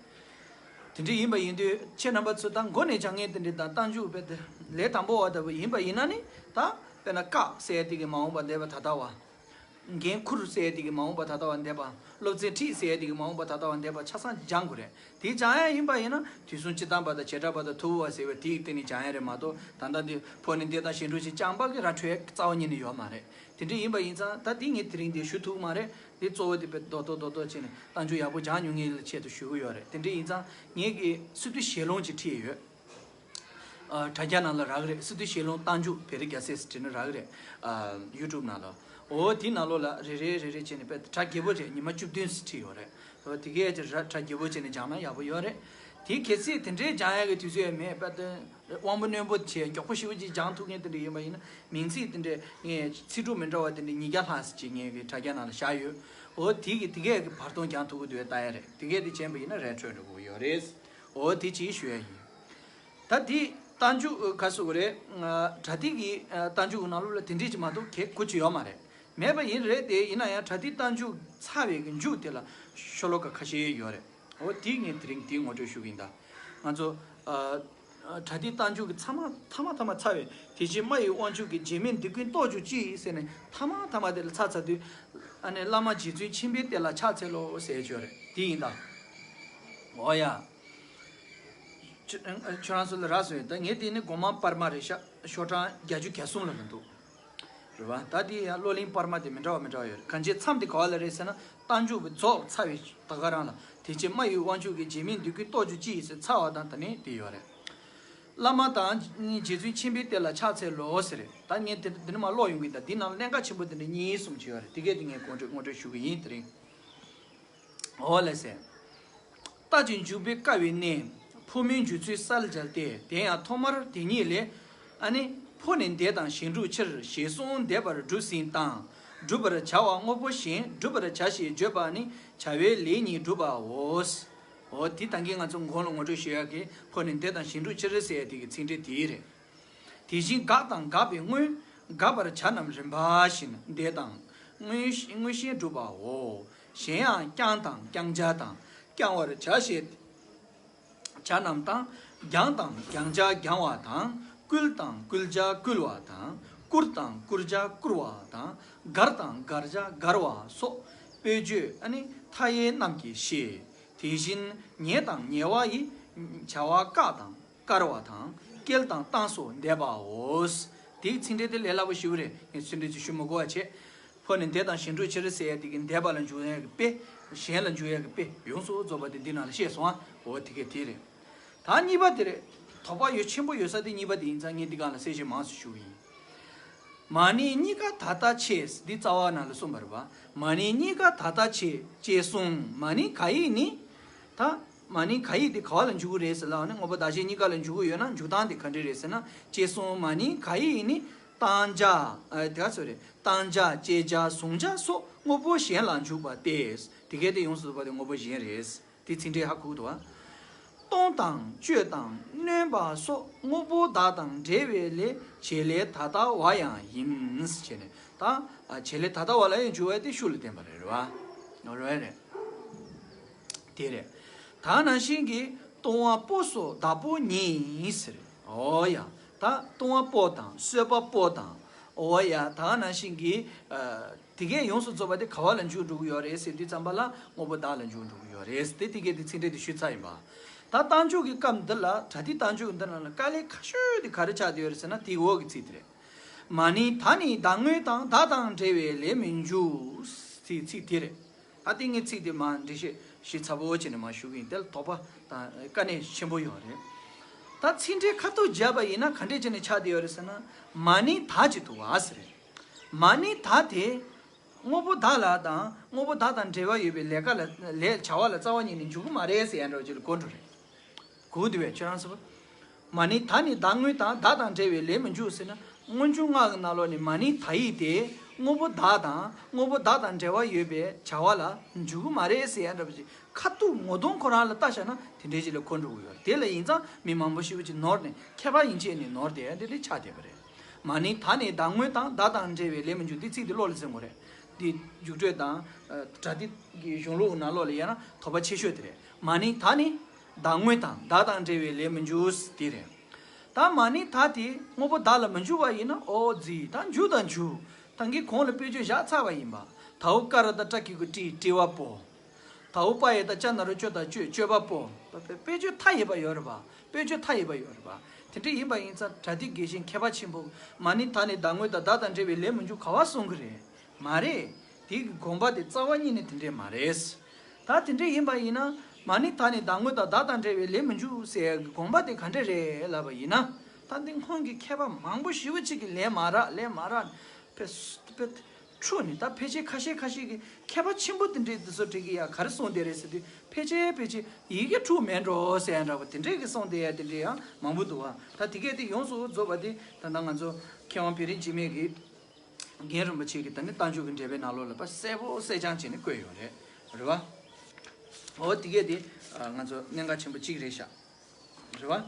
དེ་འདྲས་ཡིན་པ་ཡིན་དུས་ཁྱེད་རྣམ་པ་ཚོ་ད་མགོ་ནས་སྦྱང་མཁན་དེ་འདྲས་དང་རྟགས་འཇུག་དཔེ་དེ་ལས་དང་པོ་བ་ལྟ་བུ་ཡིན་པ་ཡིན་ན་ནི། ད་དཔེར་ན་བཀག་ཟེར་ཡ་དེ་གི་མ་འོངས་པ་འདས་པ་ད་ལྟ་བ། འགན་འཁུར་ཟེར་ཡ་དེ་གི་མ་འོངས་པ་ད་ལྟ་བ་འདས་པ། སློབ་ཚན་ཁྲིད་ཟེར་ཡ་དེ་གི་མ་འོངས་པ་ད་ལྟ་བ་འདས་པ་ཆ་ཚང་སྦྱང་དགོས་རེད། དེ་སྦྱང་ཡ་ཡིན་པ་ཡིན་ན་དུས་གསུམ་སྤྱི་དང་པ་དང་བྱེ་བྲག་པ་དང་ཐུ་བོ་བ་ཟེར་བའི་དེའི་སྟེང་ནས་སྦྱང་ཡ་རེད་མ་གཏོགས། ད་ལྟ་འདི་ཕོ་ནི་འདས་དང་གཞན་སྒྲུབ་ཅིག་རྐྱང་པ་གི་ར་འཕྲོད་རྩ་བ་ཉིད་ནས་ཡོད་མ་རེད། དེ་འདྲ་ཡིན་པ་ཡིན་ཙང་ད་དེ་ངས་དེ་རིང་འདི་ཞུ་ཐུབ་མ་རེད། འདི་གཙོ་བོ་དེ་དཔེ་རྡོག་རྡོག་རྡོག་རྡོག་བྱས་ནས་རྟགས་འཇུག་ཡག་པོ་སྦྱང་མྱོང་མཁན་ལ་ཆེད་དུ་ཞུ་གི་ཡོད་རེད། དེ་འདྲ་ཡིན་ཙང་ངས་ཀྱི་སི་ཏུ་ཞལ་ལུང་ཅིག་ཁྲིད་ཡོད། ཨ། དྲ་རྒྱ་ནང་ལ་རག་གི་རེད། སི་ཏུ་ཞལ་ལུང་རྟགས་འཇུག་བེ་རི་རྒྱལ་སྲས་ཟེར་བྲིས་ན་རག་གི་རེད། ཨ། ཡུ་ཊུབ་ནང་ལ། འོ་དེའི་ནང་ལོགས་ལ་རེ་རེ་རེ་རེ་བྱས་ནས་དཔེ་གྲ་རྒྱས་པོ་བྱས། ཉི་མ་བཅུ་བདུན་ཙམ་ཁྲིད་ཡོད་རེད། འོ་དེ་གས་ཀྱི་ར་གྲ་རྒྱས་པོ་བྱས་ནས་སྦྱངས་ན་ཡག་པོ་ཡོད་རེད། དེ་གལ་སྲིད་དེ་འདྲའི་སྦྱང་ཡག་གི་དུས་ཚོད་ཡང་མེད་པ་དེ། དབང་པོ་རྣོན་པོ་བྱས་མགྱོགས་པོ་ཞེ་པོ་ཅིག་སྦྱང་ཐུབ་མཁན་དེ་འདྲ་ཡིན་པ་ཡིན་ན། མིང་ཚིག་དེ་འདྲའི་ངས་ཚིག་གྲུབ་མི་འདྲ་བ་དེ་འདྲའི་ཉིས་བརྒྱ་ལྷག་ཅིག་ངས་གི་དྲ་རྒྱ་ནང་ལ་བཞག་ཡོད། འོ་དེ་གི་དེ་གས་ཀྱི་བར་སྟོང་སྦྱང་ཐུབ་ཀྱི་འདུག་ལྟ་ཡ་རེད། དེ་གས་དེ་བྱས་པ་ཡིན་ན་རེད་འཕྲོད་འགྲོ་གི་ཡོད་རེད། འོ་དེ་ཅིག་ཞུ་ཡ་ཡིན། ད་དེ་རྟགས་འཇུག་ག་ཟེར་དགོས་རེད། ཨ། དྲ་ཐིག་གི་ཨ་རྟགས་འཇུག་གི་ནང་ལོགས་ལ་དེ་འདྲས་ཅིག་མ་གཏོགས་གལ་དགུ་ཅིག་ཡོད་མ་རེད། མེད་པ་ཡིན་རེད་དེ། ཡིན་ན་ཡང་དྲ་ཐིག་རྟགས་འཇུག་ཚར་བའི་གི་མཇུག་དེ་ལ་ཤོ་ལོ་ཀ་ཁ་ཤས་ཡོད་རེད། འོ་དེ་ངས་དེ་རིང་དེ་ངོ་སྤྲོད་ཞུ་གི་ཡིན། ད་ང་ཚོ་ཨ་ཨ་དྲ་ཐིག་རྟགས་འཇུག་གི་ཚང་མ་མཐའ་མ་མཐའ་མ་ཚར་བའི། དེ་བཞིན་སྨྲ་བའི་དབང་ཕྱུག་གིས། རྗེས་མའི་འདོད་ཀུན་རྟོགས་གྱུར་ཅིག་ཟེར་ནས་མཐའ་མ་མཐའ་མ་དེ་ལ་ཚར་ཚར་དུས། ཨ་ནི་བླ་མ་རྗེ་བཙུན་མཁྱེན་པའི་གཏེར་ལ་ཕྱག་འཚལ་ལོ་ཟེར་ཡ་ཅིག་ཡོད་རེད། དེ་ཡིན་ད། འོ་ཡ། ཁྱོད་ཁྱོད་རང་ཚོ་ལ་རག་སོང་ཡོད། ད་ངས་དེ་ནི་སྒོ་མང་པར་མ་རེད་ཤག་ཤོག་གྲངས་བརྒྱད་ཅུ་གྱ་གསུམ་ལ་རེད་འདུག་རེད་བ། ད་དེ་ཡང་བློ་གླིང་པར་མ་དེ་མི་འདྲ་བ་མི་འདྲ་བ་ཡོད་རེད། གང་ཅིའི་མཚམས་དེ་ག་བ་ལ་རེད་ཟེར་ན། རྟགས་འཇུག་པའི་རྫོགས་ཚར་བའི་ད་ག་རང་ལ། དེ་ཕྱིར་སྨྲ་བའི་དབང་ཕྱུག་གིས། རྗེས་མའི་འདོད་ཀུན་རྟོགས་གྱུར་ཅིག་ཟེར་ཚར་བ་དང་། ད་ནི་དེ་ཡོད་རེད། བླ་མ་དང་རྗེ་བཙུན་མཁྱེན་པའི་གཏེར་ལ་ཕྱག་འཚལ་ལོ་ཟེར་རེད། ད་ངས་དེ་དེ་ནི་མ་ཀློག་ཡོང་གི། ད་འདི་ནང་གནད་འགག་ཆེན་པོ་དེ་འདྲ་གཉིས་གསུམ་ཅིག་ཡོད་རེད། དེ་གས་དེ་ངས་ངོ་སྤྲོད་ངོ་སྤྲོད་ཞུ་གི་ཡིན་དེ་རིང་། འོ་ལགས་སེ། རྟགས་ཀྱི་འཇུག་པའི་དཀའ་བའི་གནད། ཕོ་མོའི་འཇུག་ཚུལ་གསལ་མཇལ་ཏེ། དེ་ཡང་ཐོག་མར་དེ་ཉིད་ལས། ཨ་ནི་ཕོ་ནི་འདས་དང་གཞན་སྒྲུབ་ཕྱིར། ཞེས་གསུངས། འདས་པར་སྒྲུབ་ཟིན་དང་། བསྒྲུབ་པར་བྱ་བ་དངོས་པོ་གཞན། བསྒྲུབ་པར་བྱ་ཞེས་བརྗོད་པ་ནི་བྱ་བའི་ལས་ཉིད་སྒྲུབ་པའོ། འོ་དེ་ད་གིན་ང་ཚོ་གོང་ལ་ངོ་སྤྲོད་ཞུ་ཡག་གི་ཕོ་ནི་འདས་དང་གཞན་སྒྲུབ་ཕྱིར་ཟེར་ཡ་དེ་གི་ཚིག་འགྲེལ་དེ་རེད། དེ་བཞིན་དགག་དང་དགག་པའི་དངོས། དགག་པར་བྱ་རྣམས་རིམ་པ་བཞིན། འདས་དང་དངོས་དངོས་གཞན་སྒྲུབ་པའོ། གཞན་ཡང་བསྐྱང་དང་བསྐྱང་བྱ་དང་། བསྐྱང་བར་བྱ་ཞེས་བྱ་རྣམས་དང་། བསྐྱང་དང་བསྐྱང་བྱ་བསྐྱང་བ་དང་། བསྐུལ་དང་བསྐུལ་བྱ་བསྐུལ་བ་དང་། བསྐུར་དང་བསྐུར་བྱ་བསྐུར་བ་དང་། དགར་དང་དགར་བྱ་དགར་བ་སོགས་དཔེ་བརྗོད་ཨ་ནི་མཐའ་ཡས་རྣམས་ཀྱིས་བཤད། དེ་བཞིན་ཉེ་དང་ཉེ་བ་ཡི། བྱ་བ་བཀག་དང་། དཀར་བ་དང་། སྐྱེལ་དང་བཏང་སོགས་འདས་པའོ། དེའི་ཚིག་འགྲེལ་དེ་ལས་སླ་པོ་ཞེ་པོ་རེད། ངས་ཚིག་འགྲེལ་ཅིག་ཞུ་མི་དགོས་པ་བྱས། ཕོ་ནི་འདས་དང་གཞན་སྒྲུབ་ཕྱིར་ཟེར་ཡ་དེ་གི་འདས་པ་ལ་འཇུག་ཡ་གི་དཔེ། གཞན་ལ་འཇུག་ཡ་གི་དཔེ་ཡོངས་སུ་རྫོགས་པ་དེ་འདི་ནང་ལ་བཤད་སོང་ཨ། འོ་དེ་གས་དེ་རེད། ད་གཉིས་པ་དེ་རེད། དོགས་པ་ཡོད་ཆེན་པོ་ཡོད་ས་དེ་གཉིས་པ་དེ་ཡིན་ཙང་ངས་འདི་སྒང་ལ་གསལ་བཤད་མང་ཙམ་ཞུ་གི་ཡིན། མ་ནིང་གཉིས་ཀ་ད་ལྟ་ཆེ། འདི་རྩ་བ་ནང་ལ་གསུངས་པ་རེད་པ། མ་ནིང་གཉིས་ཀ་ད་ལྟ་ཆེ། ཅེས་གསུངས། མ་ནིང་ག་ཡིག་ནི། ད་མ་ནིང་ག་ཡིག་དེ་ག་བ་ལ་འཇུག་གི་རེད་ཟེར་ལབ་ན། དངོས་པོ་བདག་གཞན་གཉིས་ཀ་ལ་འཇུག་གི་ཡོད་ན་འཇུག་སྟངས་དེ་ག་འདྲ་རེད་ཟེར་ན། ཅེས་གསུངས། མ་ནིང་ག་ཡིག་ནི། བཏང་བྱ། ཨ། དེ་ག་ཚོད་རེད། བཏང་བྱ། བཅད་བྱ། བཟུང་བྱ་སོགས་དངོས་པོ་གཞན་ལ་འཇུག་པ་སྟེ། དེ་གས་དེ་ཡོངས་སུ་རྫོགས་པ་དེ་དངོས་པོ་གཞན་རེད། དེ་ཚིག་འགྲེལ་ཧ་གོ་གི་འདུག་བ། གཏོང་དང་གཅོད་དང་གནོན་པ་སོགས་དངོས་པོ་བདག་དང་འབྲེལ་བའི་ལས་བྱེད་ལས་ད་ལྟ་བ་ཡང་ཡིན། ཞེས་ནས་ད། ཨ། བྱེད་ལས་ད་ལྟ་བ་ལ་ཡང་འཇུག་པ་དེ་ཤུགས་ལ་བརྟེན་པ་རེད། རེད་བ། རེད་རེད། དེ་རེད། ད་ནང་བཞིན་གྱི་ལྟུང་བ་པོ་སོགས་བདག་པོ་ཉིད་ཟེར། འོ་ཡ། ད་ལྟུང་བ་པོ་དང་གསོད་པ་པོ་དང་ འོ་ཡ། ད་ག་ནང་བཞིན་གྱི་ཨ་དེ་གས་ཡོངས་སུ་རྫོགས་པ་དེ་ག་བ་ལ་འཇུག་འགྲོ་གི་ཡོད་རེད་ཟེར་དུས་ཙམ་པ་ལ་དངོས་པོ་བདག་ལ་འཇུག་འགྲོ་གི་ཡོད་རེད་ཟེར་ཏེ། དེ་གས་དེ་ཚིག་འགྲེལ་དེ་ཞུས་ཚར་ཡིན་པ། ད་རྟགས་འཇུག་གི་སྐབས་འདི་ལ། པྲ་ཏི་རྟགས་འཇུག་འདི་ནང་ལ་དཀའ་ལས་ཁག་ཤོས་དེ་ག་རེ་ཆགས་བསྡད་ཡོད་རེད་ཟེར་ན། དེའི་འོག་གི་ཚིག་དེ་རེད། མ་ནིང་ད་ནི་བདག་དངོས་དང་། བདག་དང་འབྲེལ་བའི་ལས་མི་འཇུག །ཟེར་ཚིག་དེ་རེད། ད་ལྟ་ངས་ཚིག་དེ་མར་འགྲེལ་བཤད་ཞིབ་ཚགས་པོ་བྱས་ནས་མར་ཞུ་གི་ཡིན། དེ་ལ་དོགས་པ་དང་དཀའ་གནད་ཆེན་པོ་ཡོད་རེད། ད་ཚིག་འགྲེལ་ཁ་ཐུག་བརྒྱབ་པ་ཡིན་ན་ག་འདྲས་བྱས་ནས་ཆགས་བསྡད་ཡོད་རེད་ཟེར་ན། མ་ནིང་ད་ཅིག་འདུག་བ་ཟེར་རེད། མ་ནིང་ད་དེ་དངོས་པོ་བདག་ལ་དང་དངོས་པོ་བདག་དང་འབྲེལ་བ་ཡོད་པའི་ལས་ཀ་ལ། ལས་བྱ་བ་ལ་རྩ་བ་ཉིད་ནས་འཇུག་གི་མ་རེད་ཟེར་ཡ་འདྲ་བོ་ཅིག་ལ་གོ་འགྲོ་རེད། གོ་འདུག་བས་ཁྱོད་རང་ཚོ། མ་ནིང་ད་ནི་བདག་དངོས་དང་། བདག་དང་འབྲེལ་བའི་ལས་མི་འཇུག་ཟེར་ན། སྔོན་འཇུག་སྔགས་ཀྱི་ནང་ལོགས་ནས་མ་ནིང་ད་ཡིག་དེ་དངོས་པོ་བདག་དང་དངོས་པོ་བདག་དང་འབྲེལ་བ་ཡོད་པའི་བྱ་བ་ལ་འཇུག་གི་མ་རེད་ཟེར་ཡ་འདྲ་པོ་ཅིག་ཁ་ཐུག་ངོ་གདོང་ཁོ་རང་ལ་ལྟ་བཞག་ན་དེ་འདྲའི་ཅིག་ལ་གོ་འགྲོ་གི་ཡོད་རེད། དེ་ལ་ཡིན་ཙང་མི་མང་པོ་ཞེ་པོ་ཅིག་ནོར་ནས་མཁས་པ་ཡིན་ཆེད་ནས་ནོར་བསྡད་ཡ་དེ་འདྲ་ཆགས་བསྡད་པ་རེད། མ་ནིང་ད་ནི་བདག་དངོས་དང་། བདག་དང་འབྲེལ་བའི་ལས་མི་འཇུག །འདི་ཚིག་འདི་བློ་ལ་འཛིན་དགོས་རེད། འདི་རྒྱུགས་སྤྲོད་དང་ཨ་པྲ་ཏི་གི་གཞུང་ལུགས་ནང་ལོགས་ལ་ཡིན་ན་དོགས་པ་ཆེ་ཤོས་དེ་རེད། མ་ནིང་ད་ནི་བདག་དངོས་དང་། བདག་དང་འབྲེལ་བའི་ལས་མི་འཇུག་དེ་རེད། ད་མ་ནིང་ད་དེ་དངོས་པོ་བདག་ལ་མི་འཇུག་པ་ཡིན་ན། འོ་ཙི། ད་འཇུག་དང་འཇུག །ད་གིན་གོང་ལ་དཔེ་བརྗོད་བཞག་ཚར་བ་ཡིན་པ། དའོ་ཀ་ར་བཏགས་ཏྲ་གི་གུ་ཏྲི། ཏྲི་བ་པོ། དའོ་པ་ཡ་བཏགས་ཅ་ན་རོ་ཅོ་ཏ་ཅོས། ཅོས་པ་པོ། དཔེ་བརྗོད་མཐའ་ཡས་པ་ཡོད་རེད་པ། དཔེ་བརྗོད་མཐའ་ཡས་པ་ཡོད་རེད་པ། དེ་འདྲ་ཡིན་པ་ཡིན་ཙང་པྲ་ཏི་དགེ་བཤེས་མཁས་པ་ཆེན་པོ། མ་ནིང་ད་ནི་བདག་དངོས་དང་། བདག་དང་འབྲེལ་བའི་ལས་མི་འཇུག་ག་བ་གསུང་གི་རེད། མ་རེད། དེ་གི་དགོངས་པ་དེ་རྩ་བ་ཉིད་ནས་དེ་འདྲས་མ་རེད། ད་དེ་འདྲས་ཡིན་པ་ཡིན་ན། མ་ནིང་ད་ནི་བདག་དངོས་དང་། བདག་དང་འབྲེལ་བའི་ལས་མི་འཇུག་ཟེར་ཡ་གི་དགོངས་པ་དེ་ག་འདྲས་རེད་ལབ་པ་ཡིན་ན། ད་འདི་སྔོན་གྱི་མཁས་པ་མང་པོ་ཞེ་པོ་ཅིག་གིས་ལན་མ་རག་ལན་མ་རག་ཕེ་ཕེ་འཕྲོས་ནས། ད་ཕལ་ཆེར་ཁ་ཤས་ཁ་ཤས་ཀྱིས་མཁས་པ་ཆེན་པོ་དེ་འདྲས་འདི་ཚོ་འགྲིག་གི་ཡ་ག་རེ་གསུངས་བསྡད་རེད་ཟེར་དུས། ཕལ་ཆེར་ཕལ་ཆེར་ཡི་གེ་འཁྲུག་མེད་འགྲོ་ཟེར་ཡ་འདྲ་པོ་དེ་འདྲས་ཀྱི་གསུངས་བསྡད་ཡ་དེ་འདྲས་ཡང་མང་པོ་འདུག་བ། ད་དེ་གས་དེ་ཡོངས་སུ་རྫོགས་པ་དེ་ད་ལྟ་ང་ཚོ་མཁས་དབང་བེ་རི་འཇིགས་མེད་ཀྱི་རྒན་རིན་པོ་ཆེ་གིས་ད་ནི་རྟགས་འཇུག་གི་འགྲེལ་པའི་ནང་ལོགས་ལ་ཕར་གསལ་པོ་གསལ་རྐྱང་བྱས་ནས་བཀོད་ཡོད་རེད། རེད་བ། འོ་དེ་གས་དེ་ང་ཚོ་གནད་འགག་ཆེན་པོ་གཅིག་རེད་ཤག་རེད་བ།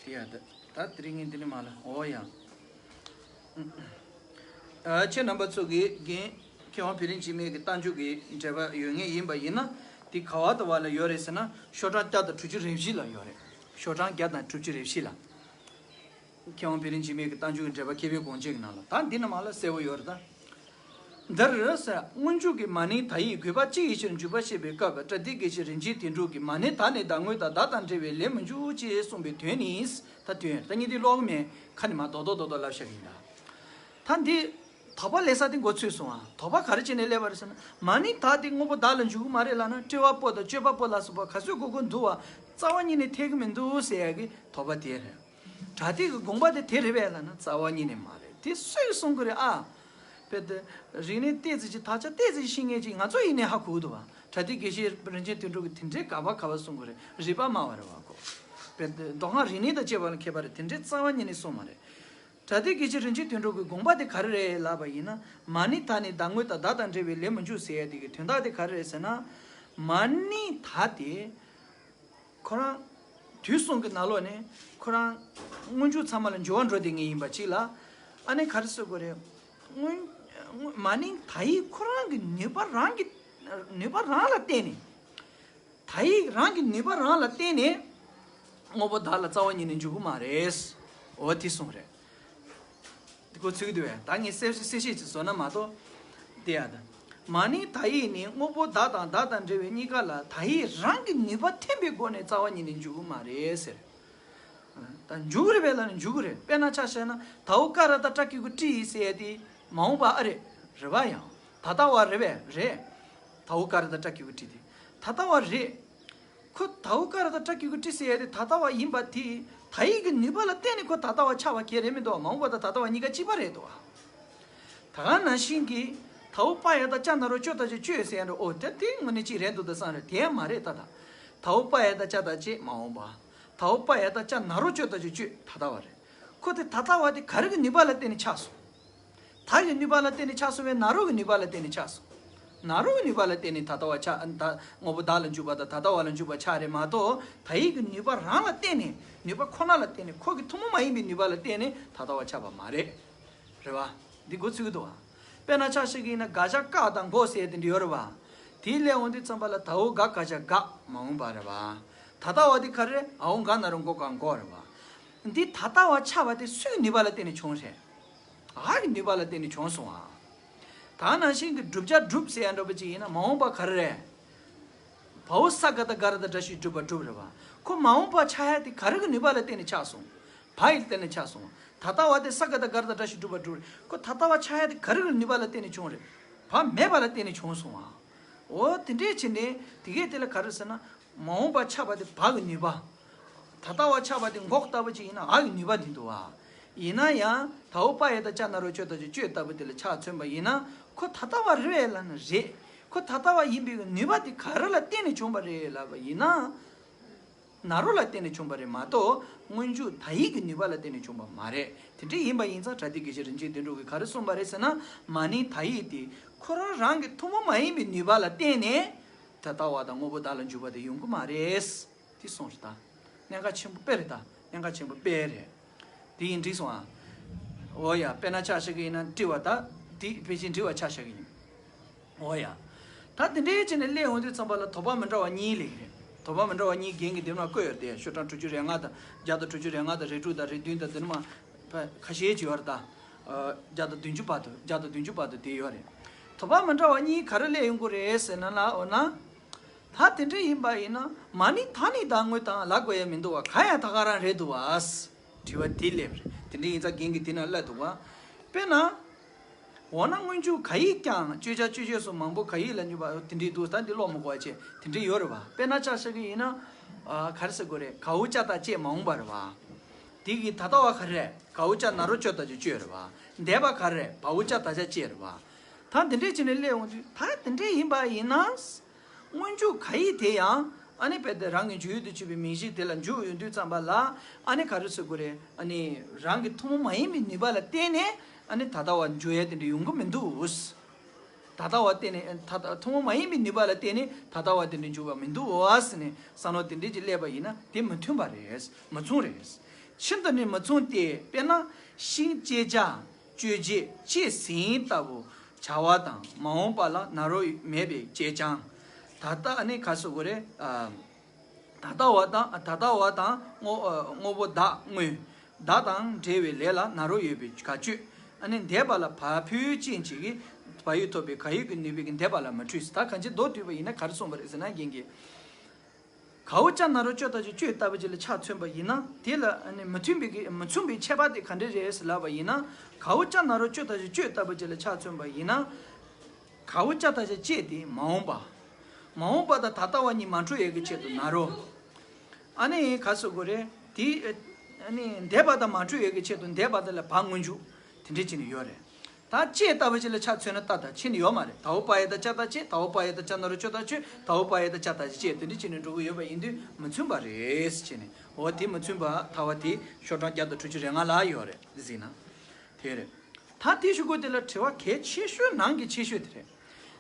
དེ་ཡ་ད་ད་དེ་རིང་ངས་འདི་ནས་མ་ལ། འོ་ཡ། ཨ་ཁྱེད་རྣམ་པ་ཚོ་གིས་རྒན་མཁས་དབང་བེ་རི་འཇིགས་མེད་ཀྱི་རྟགས་འཇུག་གི་འགྲེལ་པ་ཡོད་མཁན་ཡིན་པ་ཡིན་ན། དེ་ག་བ་དང་བ་ལ་ཡོད་རེད་ཟེར་ན། ཤོག་གྲངས་བརྒྱ་དང་དྲུག་ཅུ་རེ་བཞི་ལ་ཡོད་རེད། ཤོག་གྲངས་བརྒྱ་དང་དྲུག་ཅུ་རེ་བཞི་ལ། མཁས་དབང་བེ་རི་འཇིགས་མེད་ཀྱི་རྟགས་འཇུག་གི་འགྲེལ་པ་མཁས་པའི་དགོངས་གཅིག་གི་ནང་ལ། ད་འདི་ན་མ་ལ་གསལ་པོ་ཡོད་རེད་ད། འདིར་ཟེར། སྔོན་འཇུག་གི་མ་ནིང་ད་ཡིག་དགོས་པ་གཅིག་ཡིད་ཕྱིར་འཇུག་པ་བཤད་པའི་སྐབས། པྲ་ཏི་དགེ་བཤེས་རིན་ཆེན་དོན་གྲུབ་ཀྱིས་མ་ནིང་ད་ནི་བདག་དངོས་དང་བདག་དང་འབྲེལ་བའི་ལས་མི་འཇུག་ཅེས་གསུངས་པའི་དོན་ནི། ད་དོན་ད་ངས་འདི་ཀློག་གི་མེད། ཁ་ནས་མར་རྡོག་རྡོག་རྡོག་རྡོག་ལབ་བཞག་གི་ཡིན་ད། ད་འདི་དོགས་པ་ལས་ས་དེ་འགོ་ཚུགས་སོང་ཨ། དོགས་པ་ག་རེ་བྱས་ནས་སླེབས་པ་རེད་ཟེར་ན། མ་ནིང་ད་དེ་དངོས་པོ་བདག་ལ་འཇུག་གི་མ་རེད་ལབ་ན། སྤྲེལ་བ་པོ་དང་སྤྱོད་པ་པོ་ལ་སོགས་པ་ག་ཚོད་དགོས་དགོས་འདུག་བ། རྩ་བ་ཉིད་ནས་འཐད་གི་མི་འདུག་ཟེར་ཡ་གི་དོགས་པ་དེ་རེད། པྲ་ཏི་གི་དགོངས་པ་དེ་དེ་རེད་པས་ལབ་ན། རྩ་བ་ཉིད་ནས་མ་རེད། དེ་སུས་གསུང་གི་རེད་ཨ། དཔེ་དེ་རིག་གནས་ཏོག་ཙམ་ཅིག་དག་ཆ་ཏོག་ཙམ་ཤེས་མཁན་ཅིག་ང་ཚོ་ཡིན་ནའི་ཧ་གོ་གི་འདུག་བ། པྲ་ཏི་དགེ་བཤེས་རིན་ཆེན་དོན་གྲུབ་ཀྱིས་དེ་འདྲའི་ག་པར་ག་པར་གསུང་གི་རེད། རིག་པ་སྨྲ་བ་རེད་བ་ཁོ། དཔེ་དེ་མདོ་ཁམས་རིག་གནས་དང་བཅས་པ་ལ་མཁས་པ་རེད། དེ་འདྲའི་རྩ་བ་ཉིད་ནས་གསུངས་མ་རེད། པྲ་ཏི་དགེ་བཤེས་རིན་ཆེན་དོན་གྲུབ་ཀྱི་དགོངས་པ་དེ་ག་རེ་རེད་ལབ་པ་ཡིན་ན། མ་ནིང་ད་ནི་བདག་དངོས་དང་བདག་དང་འབྲེལ་བའི་ལས་མི་འཇུག་ཟེར་ཡ་དེ་གི་དོན་དག་དེ་ག་རེ་རེད་ཟེར་ན། མ་ནིང་ད་དེ་ཁོ་རང་དུས་གསུམ་གྱི་ནང་ལོགས་ནས་ཁོ་རང་སྔོན་འཇུག་ཚང་མ་ལ་འགྱུར་བ་འགྲོ་བསྡད་མཁན་ཡིན་པ་གཅིག་ལ། ཨ་ནི་ག་རེ་ཟེར་དགོས་རེད། སྔོན་སྔོན་མ་ནིང་ད་ཡིག་ཁོ་རང་གི་ནུས་པ་རང་གི་ནུས་པ་རང་ལ་བརྟེན་ནས། ད་ཡིག་རང་གི་ནུས་པ་རང་ལ་བརྟེན་ནས་དངོས་པོ་བདག་ལ་རྩ་བ་ཉིད་ནས་འཇུག་གི་མ་རེད། འོ་དེ་གསུངས་རེད། འདི་གོ་ཚུལ་འདུག་བས། ད་ངས་གསལ་གསལ་བཤད་ཅིག་བཟོ་ན་མ་གཏོགས། དེ་ཡ་ད། མ་ནིང་ད་ཡིག་ནི་དངོས་པོ་བདག་དང་བདག་དང་འབྲེལ་བའི་གཉིས་ཀ་ལ་ད་ཡིག་རང་གི་ནུས་པ་ཐེབས་པའི་སྒོ་ནས་རྩ་བ་ཉིད་ནས་འཇུག་གི་མ་རེད་ཟེར། ད་འཇུག་གི་རེད་པས་ལབ་ན་འཇུག་གི་རེད། དཔེར་ན་ཆ་བཞག་ན་དའོ་ཀ་ར་བཏགས་ཏྲ་གི་གུ་ཏྲི་ཡིག་ཟེར་ཡ་དེ་མ་འོངས་པ་ཨ་རེད། རེད་པ། ཡང་ད་ལྟ་བ་རེད་པས། རེད། དའོ་ཀ་ར་བཏགས་ཏྲ་གི་གུ་ཏྲི་དེ་ད་ལྟ་བ་རེད། ཁོ་དའོ་ཀ་ར་བཏགས་ཏྲ་གི་གུ་ཏྲི་ཟེར་ཡ་དེ་ད་ལྟ་བ་ཡིན་པ་དེ། ད་ཡིག་གི་ནུས་པ་ལ་བརྟེན་ནས་ཁོ་ད་ལྟ་བ་ཆགས་པ་གལ་རེད་མི་འདུག་མ་འོངས་པ་དང་ད་ལྟ་བ་གཉིས་ཀ་གཅིག་པ་རེད་འདུག་ད་ག་ནང་བཞིན་གྱི་དའོ་པ་ཡ་བཏགས་ཅ་ན་རོ་ཅོ་ཏ་ཅོས། ཅོས་ཟེར་ཡ་འདྲ། འོ་དེ་དེ་དངོས་གནས་གཅིག་རེད་འདུག་ད་བསམ་རེད། དེ་ཡང་མ་རེད་ད། ད་དའོ་པ་ཡ་བཏགས་ཅ་ད་ཅེས་མ་འོངས་པ། དའོ་པ་ཡ་བཏགས་ཅ་ན་རོ་ཅོ་ཏ་ཅོས། ཅོས་ད་ལྟ་བ་རེད། ཁོ་དེ་ད་ལྟ་བ་དེ་ག་རེ་གི་ནུས་པ་ལ་བརྟེན་ནས་ཆགས་སོང་། ད་གི་ནུས་པ་ལ་བརྟེན་ནས་ཆགས་སོང་བས་ན་རོ་གི་ནུས་པ་ལ་བརྟེན་ནས་ཆགས་སོང་། ན་རོ་གི་ནུས་པ་ལ་བརྟེན་ནས་ད་ལྟ་བ་ཆགས། ད་དངོས་པོ་བདག་ལ་འཇུག་པ་དང་ད་ལྟ་བ་ལ་འཇུག་པ་ཆགས་རེད་མ་གཏོགས། ད་ཡིག་གི་ནུས་པ་རང་ལ་བརྟེན་ནས། ནུས་པ་ཁོ་ན་ལ་བརྟེན་ནས། ཁོ་གི་ཐུན་མོང་མ་ཡིན་པའི་ནུས་པ་ལ་བརྟེན་ནས་ད་ལྟ་བ་ཆགས་པ་མ་རེད། རེད་བ། འདི་གོ་ཚུལ་འདུག་བ། དཔེར་ན་ཆ་བཞག་གི་ཡིན་ན་དགག་བྱ་ཀ་དང་མགོ་ཟེར་དེ་འདྲ་ཡོད་རེད་བ། དེའི་སླད་འོང་དུས་ཙམ་པ་ལ་དའོ་ག་དགག་བྱ་ག་མ་འོངས་པ་རེད་བ། ད་ལྟ་བ་དེ་ག་རེ། འའོ་ག་ན་རོ་མགོ་ག་མགོ་རེད་བ། འདི་ད་ལྟ་བ་ཆགས་པ་དེ་སུའི་ནུས་པ་ལ་བརྟེན་ནས་བྱུང་རེད། བ་གི་ནུས་པ་ལ་བརྟེན་ནས་བྱུང་སོང་བ། ད་ནང་བཞིན་གྱི་བསྒྲུབ་བྱ་སྒྲུབ་ཟེར་ཡ་འདྲ་པོ་ཅིག་ཡིན་ན་མ་འོངས་པ་ག་རེ་རེད། བའོ་ས་ག་བཏགས་སྒ་ར་བཏགས་སྒྲ་ཞབས་ཀྱུ་སྒྲུབ་པ་སྒྲུབ་རེད་བ། ཁོ་མ་འོངས་པ་ཆགས་ཡ་དེ་ག་རེ་གི་ནུས་པ་ལ་བརྟེན་ནས་ཆགས་སོང་། བ་ཡི་བརྟེན་ནས་ཆགས་སོང་། ད་ལྟ་བ་དེ་ས་ག་བཏགས་སྒ་ར་བཏགས་སྒྲ་ཞབས་ཀྱུ་སྒྲུབ་པ་སྒྲུབ་རེད། ཁོ་ད་ལྟ་བ་ཆགས་ཡ་དེ་ག་རེ་གི་ནུས་པ་ལ་བརྟེན་ནས་བྱུང་རེད། བ་མེད་པ་ལ་བརྟེན་ནས་བྱུང་སོང་བ། འོ་དེ་འདྲས་བྱས་ནས་དེ་གས་དེ་ལ་ག་རེ་ཟེར་ན། མ་འོངས་པ་ཆགས་པ་དེ་བ་གི་ནུས་པ། ད་ལྟ་བ་ཆགས་པ་དེ་འགོག་ལྟ་བུ་ཅིག་ཡིན་ན་འ་གི་ནུས་པ་འདི་འདུག་བ། ཡིན་ན་ཡང་དའོ་པ་ཡ་བཏགས་ཙ་ན་རོ་ཅོ་ད་ཅོ་ཅོས་ལྟ་བུ་དེ་ལ་ཆ་མཚོན་པ་ཡིན་ན་ཁོ་ད་ལྟ་བ་རེད་ལབ་ན་རེད། ཁོ་ད་ལྟ་བ་ཡིན་པའི་གི་ནུས་པ་དེ་ག་རེ་ལ་བརྟེན་ནས་བྱུང་བ་རེད་ལབ་པ་ཡིན་ན། ན་རོ་ལ་བརྟེན་ནས་བྱུང་བ་རེད་མ་གཏོགས་སྔོན་འཇུག་ད་ཡིག་གི་ནུས་པ་ལ་བརྟེན་ནས་བྱུང་བ་མ་རེད། དེ་འདྲ་ཡིན་པ་ཡིན་ཙང་པྲ་ཏི་དགེ་བཤེས་རིན་ཆེན་དོན་གྲུབ་ཀྱིས་ག་རེ་གསུངས་པ་རེད་ཟེར་ན། མ་ནིང་ད་ཡིག་དེ་ཁོ་རང་རང་གི་ཐུན་མོང་མ་ཡིན་པའི་ནུས་པ་ལ་བརྟེན་ནས་ད་ལྟ་བ་དང་དངོས་པོ་བདག་ལ་འཇུག་པ་དེ་ཡོང་གི་མ་རེད། དེ་གསུངས་རེད་ད། གནད་འགག་ཆེན་པོ་དཔེ་རེད་ད། གནད་འགག་ཆེན་པོ་དཔེ་རེད། དེ་ཡིན་འགྲིག་སོང་ཨ། འོ་ཡ་དཔེར་ན་ཆ་བཞག་གི་ཡིན་ན་དྲི་བ་ད། དེ་ཕལ་ཆེར་འགྲིག་པ་ཆ་བཞག་གི་ཡིན། འོ་ཡ། ད་དེ་འདྲའི་བྱས་ནས་སླེབས་འོང་དུས་ཙམ་པ་ལ་དོགས་པ་མི་འདྲ་བ་གཉིས་སླེབས་ཀྱི་རེད། དོགས་པ་མི་འདྲ་བ་གཉིས་རྒན་གྱིས་དེབ་ནང་བཀོད་ཡོད་རེད་དེ་ཤོག་གྲངས་དྲུག་ཅུ་རེ་ལྔ་དང་བརྒྱ་དང་དྲུག་ཅུ་རེ་ལྔ་དང་རེ་དྲུག་དང་རེ་བདུན་དང་དེ་ནས་མ། ཁ་ཤས་ཅིག་ཡོད་རེད་ད། བརྒྱ་དང་བདུན་ཅུ་བར་དུ་བརྒྱ་དང་བདུན་ཅུ་བར་དུ་དེ་ཡོད་རེད། དོགས་པ་མི་འདྲ་བ་གཉིས་ག་རེ་སླེབས་ཡོང་གི་རེད་ཟེར་ན་ལ་འོ་ན། ད་དེ་འདྲ་ཡིན་པ་ཡིན་ན་མ་ནིང་ད་ནི་ད་དངོས་དང་ལབ་དགོས་ཡ་མི་འདུག་བ། ག་ཡ་ད་ག་རང་རེད་འདུག་བ། དྲི་བ་དེ་སླེབས་རེད། དེ་འདྲ་ཡིན་ཙང་རྒན་གྱིས་དེ་ན་སླེབས་འདུག་བ། དཔེར་ན། འོ་ན་སྔོན་འཇུག་ག་ཡིག་ཀྱང་བརྗོད་བྱ་སྤྱོད་བྱེད་སོགས་མང་པོ་ག་ཡིག་ལ་སྨྱུ་བ་དེ་འདྲའི་འདུག་ད་འདི་ཀློག་མི་དགོས་པ་བྱས་དེ་འདྲའི་ཡོད་རེད་བ། དཔེར་ན་ཆ་བཞག་གི་ཡིན་ན། ག་རེ་ཟེར་དགོས་རེད། གའོ་ཅ་ད་ཅེས་མ་འོངས་པ་རེད་བ། དེ་གི་ད་ལྟ་བ་ག་རེ་རེད། གའོ་ཅ་ན་རོ་ཅོ་ད་ཅོ་ཅོས་རེད་བ། འདས་པ་ག་རེ་རེད། བའོ་ཅ་ད་ཅ་ཅེས་རེད་བ། ད་འདི་འདྲས་བྱས་ནས་སླེབས་འོང་དུས་ད་དེ་འདྲས་ཡིན་པ་ཡིན་ན། སྔོན་འཇུག་ག་ཡིག་དེ་ཡང་ཨ་ནི་དཔེ་དེ་རང་གི་འཇུག་ཡུལ་དུ་གྱུར་པའི་མིང་གཞི་དེ་ལ་འཇུག་ཡོང་དུས་ཙམ་པ་ལ་ཨ་ནི་ག་རེ་ཟེར་དགོས་རེད། ཨ་ནི་རང་གི་ཐུན་མོང་མ་ཡིན་པའི་ནུས་པ་ལ་བརྟེན་ནས་ཨ་ནི་ད་ལྟ་བ་འཇུག་ཡས་དེ་འདྲ་ཡོང་གི་མི་འདུག་ད་ལྟ་བ་བརྟེན་ནས་ད་ལྟ་ཐུན་མོང་མ་ཡིན་པའི་ནུས་པ་ལ་བརྟེན་ནས་ད་ལྟ་བ་དེ་འདྲ་འཇུག་པ་མི་འདུག་ཟེར་ནས་བསམ་བློ་དེ་འདྲ་ཅིག་སླེབས་པ་ཡིན་ན་དེ་མི་མཐུན་པ་རེད། མི་མཚུངས་རེད། ཤིན་ཏུ་ནས་མི་མཚུངས་ཏེ། དཔེར་ན་ཤིང་བཅད་བྱ། གཅོད་བྱེད་ཅེས་ཟིན་ལྟ་བུ་བྱ་བ་དང་མ་འོངས་པ་ལ་ན་རོ་མེད་པས་བཅད་ཀྱང་། ད་ལྟ་ཨ་ནི་ག་ཟེར་དགོས་རེད། ད་ལྟ་བ་དང་ད་ལྟ་བ་དང་དངོས་དངོས་པོ་བདག་དངོས། བདག་དང་འབྲེལ་བའི་ལས་ལ་ན་རོ་ཡོད་པའི་བཀའ་ཆོས། ཨ་ནི་འདས་པ་ལ་བ་འཕུལ་ཅན་ཅིག་གིས་བ་ཡིག་ཐོབ་པའི་ག་ཡིག་གི་ནུས་པའི་གི་འདས་པ་ལ་མི་འཁྲུལ་ཟེར། ད་གང་ཅི་མདོར་བསྡུས་པ་ཡིན་ན་ག་རེ་གསུངས་པ་རེད་ཟེར་ན་རྒན་གྱིས། གའོ་ཅ་ན་རོ་ཅོ་ད་ཅོ་ཅོས་ལྟ་བུ་ཅིག་ལ་ཆ་མཚོན་པ་ཡིན་ན་དེ་ལ་ཨ་ནི་མི་མཐུན་པའི་གི་མི་མཚུངས་པའི་ཁྱད་པར་དེ་ག་འདྲ་རེད་ཟེར་ལབ་པ་ཡིན་ན། གའོ་ཅ་ན་རོ་ཅོ་ད་ཅོ་ཅོས་ལྟ་བུ་ཅིག་ལ་ཆ་མཚོན་པ་ཡིན་ན། གའོ་ཅ་ད་ཅ་ཅེས་དེ་མ་འོངས་པ། མ་འོངས་པ་དང་ད་ལྟ་བ་གཉིས་མ་འཁྲུལ་ཡས་ཀྱི་ཆེད་དུ་ན་རོ། ཨ་ནི་ག་ཟེར་དགོས་རེད་དེ། ཨ་ནི་འདས་པ་དང་མ་འཁྲུལ་ཡས་ཀྱི་ཆེད་དུ་འདས་པ་དེ་ལ་བ་སྔོན་འཇུག་དེ་འདྲས་བྱས་ནས་ཡོད་རེད། ད་ཅེས་ལྟ་བུ་ཅིག་ལ་ཆ་མཚོན་ན་ད་ད་ཕྱིན་ནས་ཡོད་མ་རེད། དའོ་པ་ཡ་ད་ཅ་ད་ཅེས། དའོ་པ་ཡ་ད་ཅ་ན་རོ་ཅོ་ད་ཅོས། དའོ་པ་ཡ་ད་ཅ་ད་ཅེས་དེ་འདྲས་བྱས་ནས་འགྲོ་གི་ཡོད་པ་ཡིན་དུས་མི་མཚུན་པ་རེད་ཟེར་བྱས་ནས། འོ་དེ་མི་མཚུན་པ་ལྟ་བ་དེ་ཤོག་གྲངས་བརྒྱ་དང་དྲུག་ཅུ་རེ་ལྔ་ལ་ཡོད་རེད་གཟིགས་ན། དེ་རེད། ད་དེ་ཞུ་དགོས་དེ་ལ་དྲི་བ་གལ་ཆེ་ཤོས་ནང་གི་ཆེ་ཤོས་དེ་རེད།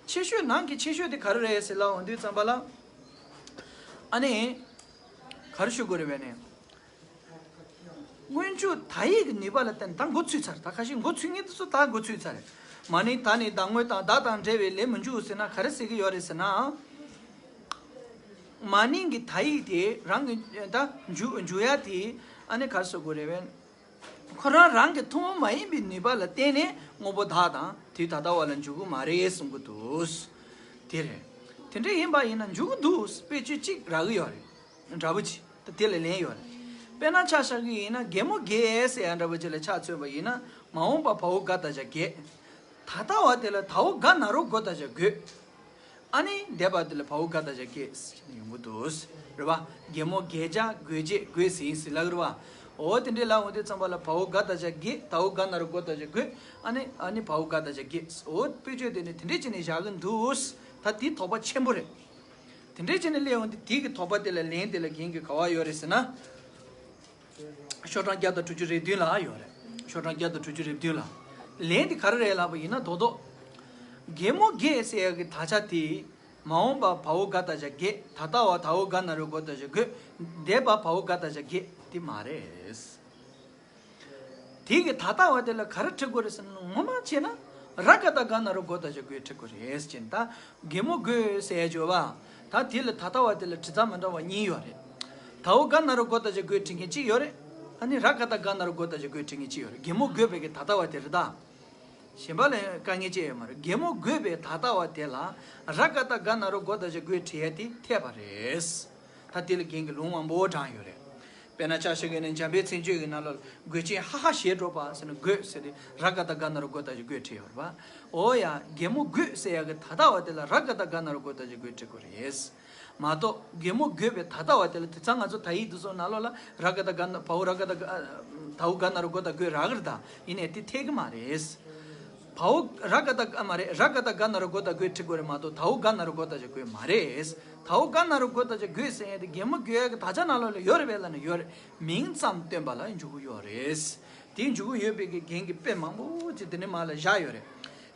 ཆེ་ཤོས་ནང་གི་ཆེ་ཤོས་དེ་ག་རེ་རེད་ཟེར་ལབ་འོང་དུས་ཙམ་པ་ལ། ཨ་ནི། ག་རེ་ཞུ་དགོས་རེད་བས་ནས། སྔོན་འཇུག་ད་ཡིག་གི་ནུས་པ་ལ་བརྟེན་ད་འགོ་ཚུགས་ཚར། ད་ཁ་ཤས་འགོ་ཚུགས་ངེས་དུས་སུ་ད་འགོ་ཚུགས་ཚར། མ་ནིང་ད་ནི་བདག་དངོས་དང་བདག་དང་འབྲེལ་བའི་ལས་མི་འཇུག་ཟེར་ན་ག་རེ་ཟེར་གི་ཡོད་རེད་ཟེར་ན། མ་ནིང་གི་ད་ཡིག་དེ་རང་གི་ད་འཇུག་འཇུག་ཡ་དེ་ཨ་ནི་ག་རེ་ཟེར་དགོས་རེད་བས། ཁོ་རང་རང་གི་ཐུན་མོང་མ་ཡིན་པའི་ནུས་པ་ལ་བརྟེན་ནས་དངོས་པོ་བདག་དང་དེའི་ད་ལྟ་བ་ལ་འཇུག་གི་མ་རེད་གསུང་གི་འདུག་དེ་རེད། དེ་འདྲ་ཡིན་པ་ཡིན་ན་འཇུག་གི་འདུག་དཔེ་བརྗོད་གཅིག་རག་གི་ཡོད་རེད། འདྲ་པོ་ཅིག་ད་དེ་ལ་ལན་ཡོད་རེད། དཔེར་ན་ཆ་བཞག་གི་ཡིན་ན་རྒན་མོ་རྒས་ཟེར་ཡ་འདྲ་པོ་ཅིག་ལ་ཆ་མཚོན་པ་ཡིན་ན་མ་འོངས་པ་བའོ་དགའ་ད་བྱ་རྒས། ད་ལྟ་བ་དེ་ལ་དའོ་དགའ་ན་རོ་དགོ་ད་བྱ་དགོས། ཨ་ནི་འདས་པ་དེ་ལ་བའོ་དགའ་ད་བྱ་རྒས་ཟེར་ནས་ཡོང་གི་འདུག་རེད་བ། རྒན་མོ་རྒས་བྱ་དགོས་བྱེད་དགོས་ཟིན་ཟེར་ལབ་རེད་བ། འོ་དེ་འདྲའི་ལབ་འོང་དུས་ཙམ་པ་ལ་བའོ་དགའ་ད་བྱ་རྒས། དའོ་དགའ་ན་རོ་དགོ་ད་བྱ་དགོས། ཨ་ནི་ཨ་ནི་བའོ་དགའ་ད་བྱ་རྒས། འོ་དཔེ་བརྗོད་དེ་ནི་དེ་འདྲས་བྱས་ནས་བཞག་གི་འདུག་ད་དེ་དོགས་པ་ཆེན་པོ་རེད། དེ་འདྲས་བྱས་ནས་སླེབས་འོང་དུས་དེ་གི་དོགས་པ་དེ་ལ་ལན་དེ་ལ་རྒན་གྱིས་ག་བ་ཡོད་རེད་ཟེར་ན། ཤོག་གྲངས་བརྒྱ་དང་དྲུག་ཅུ་རེ་བདུན་ལ་ཡོད་རེད། ཤོག་གྲངས་བརྒྱ་དང་དྲུག་ཅུ་རེ་བདུན་ལ། ལན་དེ་ག་རེ་རེད་ལབ་པ་ཡིན་ན་རྡོག་རྡོག་རྒན་མོ་རྒས་ཟེར་ཡག་གི་ད་ཆ་དེ། མ་འོངས་པ་བའོ་དགའ་ད་བྱ་རྒས། ད་ལྟ་བ་དའོ་དགའ་ན་རོ་དགོ་ད་བྱ་དགོས། འདས་པ་བའོ་དགའ་ད་བྱ་རྒས་དེ་མ་རེད། དེ་གི་ད་ལྟ་བ་དེ་ལ་ག་རེ་འབྲི་དགོས་རེད་ཟེར་ན་ངོ་མ་བྱས་ན། ར་དགའ་ད་དགའ་ན་རོ་དགོ་ད་བྱ་དགོས་འབྲི་དགོས་རེད་ཟེར་ན་ད། རྒན་མོ་རྒོད་ཟེར་ཡ་བརྗོད་པ། ད་དེ་ལ་ད་ལྟ་བ་དེ་ལ་དྲི་རྩ་མི་འདྲ་བ་གཉིས་ཡོད་རེད། དའོ་དགའ་ན་རོ་དགོ་ད་བྱ་དགོས་འབྲི་མཁན་གཅིག་ཡོད་རེད། ཨ་ནི་ར་དགའ་ད་དགའ་ན་རོ་དགོ་ད་བྱ་དགོས་འབྲི་མཁན་གཅིག་ཡོད་རེད། རྒན་མོ་རྒོད་པའི་གི་ད་ལྟ་བ་དེ་རེད་ད། གཞན་པ་ལ་དཀའ་ངལ་ཅི་ཡང་མ་རེད། གད་མོ་དགོད་པའི་ད་ལྟ་བ་དེ་ལ་ར་ག་བཏགས་རྒ་ན་རོ་རྒོ་ད་བཞག་རྒོད་བྲིས་ཡ་དེ་འཐད་པ་རེད། ད་དེ་ལ་རྒན་གྱིས་ལུང་མང་པོ་དྲངས་ཡོད་རེད། དཔེར་ན་ཆ་བཞག་གི་ནི་འཇམ་དཔལ་མཚན་བརྗོད་ཀྱི་ནང་ལོགས་ལ་རྒོད་ཆེན་ཧ་ཧ་ཞེས་སྒྲོག་པ་ཟེར་ན་རྒོད་ཟེར་ཏེ་ར་ག་བཏགས་རྒ་ན་རོ་རྒོ་ད་བཞག་རྒོད་བྲིས་ཡོད་རེད་པ། འོ་ཡ། གད་མོ་དགོད་ཟེར་ཡ་གི་ད་ལྟ་བ་དེ་ལ་ར་ག་བཏགས་རྒ་ན་རོ་རྒོ་ད་བཞག་རྒོད་བྲིས་དགོས་རེད། མ་གཏོགས་གད་མོ་དགོད་པའི་ད་ལྟ་བ་དེ་ལ། དེང་སང་ང་ཚོ་དག་ཡིག་དེ་ཚོ་ནང་ལོགས་ལ་ར་ག་བཏགས་རྒ་ན། བའོ་ར་ག་བཏགས་རྒ། དའོ་རྒ་ན་རོ་རྒོ་ད་རྒོད་རག་གི་རེད་ད། ཡིན་ནའི་དེ་འཐད་གི་མ་རེད། བའོ་ར་ག་བཏགས་རྒ། མ་རེད། ར་ག་བཏགས་རྒ་ན་རོ་རྒོ་ད་རྒོད་བྲིས་དགོས་རེད་མ་གཏོགས་དའོ་རྒ་ན་རོ་རྒོ་ད་བཞག་རྒོད་མ་རེད། དའོ་རྒ་ན་རོ་རྒོ་ད་བཞག་རྒོད་ཟེར་ཡ་དེ་གད་མོ་དགོད་ཡ་གི་དག་ཆ་ནང་ལོགས་ལ་ཡོད་རེད་པས་ལབ་ན་ཡོད་རེད། མིང་ཙམ་སྟོན་པ་ལ་འཇུག་གི་ཡོད་རེད། དེ་འཇུག་གི་ཡོད་པའི་གི་རྒན་གྱིས་དཔེ་མང་པོ་ཅིག་དེ་ནས་མར་ལ་བཞག་ཡོད་རེད།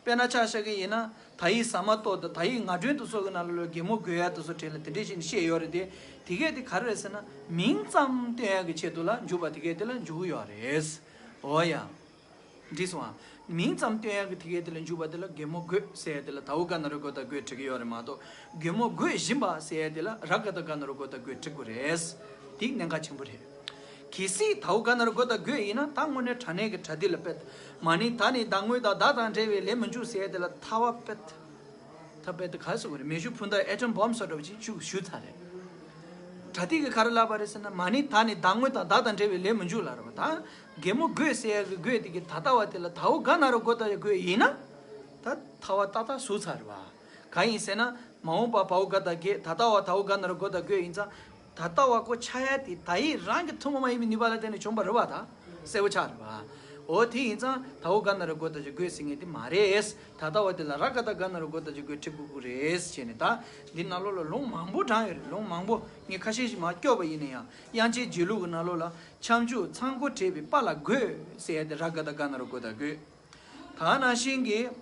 དཔེར་ན་ཆ་བཞག་གི་ཡིན་ན། དག་ཡིག་ཟ་མ་ཏོག་དང་དག་ཡིག་ངག་སྒྲོན་དེ་ཚོ་གི་ནང་ལོགས་ལ་གད་མོ་དགོད་ཡ་དེ་ཚོ་གྲས་ལ་དེ་འདྲས་ཞིག་བཤད་ཡོད་རེད་དེ། དེ་གས་དེ་ག་རེ་རེད་ཟེར་ན། མིང་ཙམ་སྟོན་ཡ་གི་ཆེད་དུ་ལ་འཇུག་པ་དེ་གས་དེ་ལ་འཇུག་གི་ཡོད་རེད། འོ་ཡ། འགྲིག་སོང་ཨ། མིང་ཙམ་སྟོན་ཡ་གི་དེ་གས་དེ་ལ་འཇུག་པ་དེ་ལ་གད་མོ་དགོད་ཟེར་ཡ་དེ་ལ་དའོ་རྒ་ན་རོ་རྒོ་ད་རྒོད་བྲིས་ཀྱི་ཡོད་རེད་མ་གཏོགས། གད་མོ་དགོད་བཞིན་པ་ཟེར་ཡ་དེ་ལ་ར་ག་བཏགས་རྒ་ན་རོ་རྒོ་ད་རྒོད་བྲིས་དགོས་རེད། དེ་གནད་འགག་ཆེན་པོ་རེད། གལ་སྲིད་དའོ་རྒ་ན་རོ་རྒོ་ད་རྒོད་ཡིན་ན། ད་དངོས་གནས་དྲང་གནས་ཀྱི་སྒྲ་སྡུད་ལ་དཔེ། མ་ནིང་ད་ནི་བདག་དངོས་དང་བདག་དང་འབྲེལ་བའི་ལས་མི་འཇུག་ཟེར་ཡ་དེ་ལ་ཐ་བ་དཔེ། ཐ་དཔེ་དེ་ག་རེ་ཟེར་དགོས་རེད། མེ་ཤུགས་འཕུར་མདའ་ཨེ་ཊོམ་བྷོམ་བཟོ་འདྲ་བ་ཅིག་བཅུག་ཞུས་ཚར་རེད། སྒྲ་སྡུད་ཀྱིས་ག་རེ་ལབ་པ་རེད་ཟེར་ན། མ་ནིང་ད་ནི་བདག་དངོས་དང་བདག་དང་འབྲེལ་བའི་ལས་མི་འཇུག་ལབ་རེད་པ། ད་གད་མོ་དགོད་ཟེར་ཡ་གི་དགོད་དེ་གི་ད་ལྟ་བ་དེ་ལ་དའོ་རྒ་ན་རོ་རྒོ་ད་རྒོད་ཡིན་ན། ད་ཐ་བ་ཏག་ཏག་ཟུག་ཚར་རེད་པ། གང་ཡིན་ཟེར་ན། མ་འོངས་པ་བའོ་རྒ་བཏགས་རྒས། ད་ལྟ་བ་དའོ་རྒ་ན་རོ་རྒོ་ད་རྒོད་ཡིན་ཙང་། ད་ལྟ་བ་ཀོ་ཆགས་ཡ་དེ་དག་ཡིག་རང་གི་ཐུན་མོང་མ་ཡིན་པའི་ནུས་པ་ལ་བརྟེན་ནས་བྱུང་བ་རེད་པ། ད་གསལ་པོ་ཆགས་རེད་པ། འོ་དེ་ཡིན་ཙང་དའོ་རྒ་ན་རོ་རྒོ་ད་བཞག་རྒོད་ཟེར་མཁན་དེ་མ་རེད། ད་ལྟ་བ་དེ་ལ་ར་ག་བཏགས་རྒ་ན་རོ་རྒོ་ད་བཞག་རྒོད་བྲིས་དགོས་ཀྱི་རེད་ཟེར་ནས། ད་འདི་ནང་ལོགས་ལ་ལུང་མང་པོ་དྲངས་ཡོད་རེད། ལུང་མང་པོ། ངས་ཁ་ཤས་ཤིག་མར་སྐྱོར་བ་ཡིན་ན་ཡང་། དབྱངས་ཅན་འཇུག་ལུགས་ཀྱི་ནང་ལོགས་ལ། ཁྱབ་འཇུག་ཚང་སྒོ་བྲིས་པའི་པ་ལ་རྒོད་ཟེར་ཡ་དེ་ར་ག་བཏགས་རྒ་ན་རོ་རྒོ་ད་རྒོད། ད་ག་ནང་བཞིན་གྱི།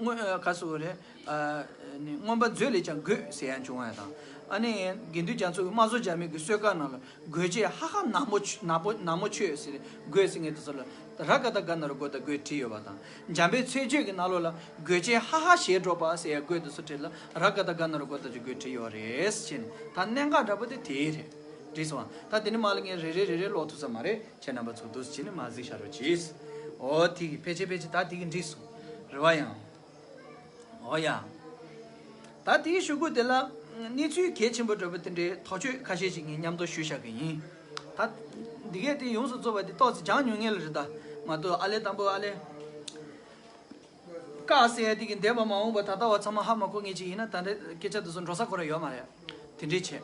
མངོན། ཨ། ག་རེ་ཟེར་དགོས་རེད། ཨ་ནི། མངོན་པ་མཛོད་ལས་ཀྱང་རྒོད་ཟེར་ཡ་བྱུང་བ་དང་། ཨ་ནི། དགེ་འདུན་རྒྱ་མཚོ་གི་དམག་ཟོར་རྒྱ་མེད་ཀྱི་གསོལ་ཁ་ནང་ལ། རྒོད་ཆེན་ཧ་ཧ་ནག་མོ་ཆོད། ནག་པོ། ནག་མོ་ཆོད་ཟེར་རྒོད་ཟེར་མཁན་དེ་ཚོ་ལ་ར་ག་བཏགས་རྒ་ན་རོ་རྒོ་ད་རྒོད་བྲིས་ཡོད་པ་དང་། འཇམ་དཔལ་མཚན་བརྗོད་ཀྱི་ནང་ལོགས་ལ་རྒོད་ཆེན་ཧ་ཧ་ཞེས་སྒྲོག་པ་ཟེར་ཡ་རྒོད་དེ་ཚོ་གྲས་ལ་ར་ག་བཏགས་རྒ་ན་རོ་རྒོ་ད་བཞག་རྒོད་བྲིས་ཡོད་རེད་ཟེར་ནས། ད་གནད་འགག་འདྲ་པོ་དེ་དེ་རེད། འགྲིག་སོང་ཨ། ད་དེ་ནས་མར་ལ་ངས་རེ་རེ་རེ་རེ་ཀློག་ཐུབ་ས་མ་རེད། ཁྱེད་རྣམ་པ་ཚོ་འདུག་སེ་བྱས་ནས་མར་གཟིགས་བཞག་རོགས་གྱིས། འོ་དེ་གི་ཕལ་ཆེར་ཕལ་ཆེར་ད་དེ་གི་འགྲིག་སོང་། རེད་པ། ཡང་། འོ་ཡ། ད་དེའི་གཞུག་གུ་དེ་ལ་གནས་ཚུལ་གལ་ཆེན་པོ་འདྲ་པོ་དེ་འདྲའི་དོགས་གཅོད་ཁ་ཤས་ཤིག་ངས་མཉམ་དུ་ཞུས་བཞག་གི་ཡིན། ད་འདི་གས་དེ་ཡོངས་སུ་རྫོགས་པ་དེ་ཏོག་ཙམ་སྦྱངས་མྱོང་མཁན་ལ་རེད། ད་མ་གཏོགས་ཨ་ལས་དང་པོ་ཨ་ལས། ཀ་ཟེར་ཡ་དེ་གི་འདས་པ་མ་འོངས་པ་ད་ལྟ་བ་ཚང་མ་ཧ་མ་གོ་མཁན་ཅིག་ཡིན་ན། ད་ལྟ་སྐད་ཆ་དེ་ཚོ་འགྲོ་ས་ཁོ་རང་ཡོད་མ་རེད། དེ་འདྲས་བྱས།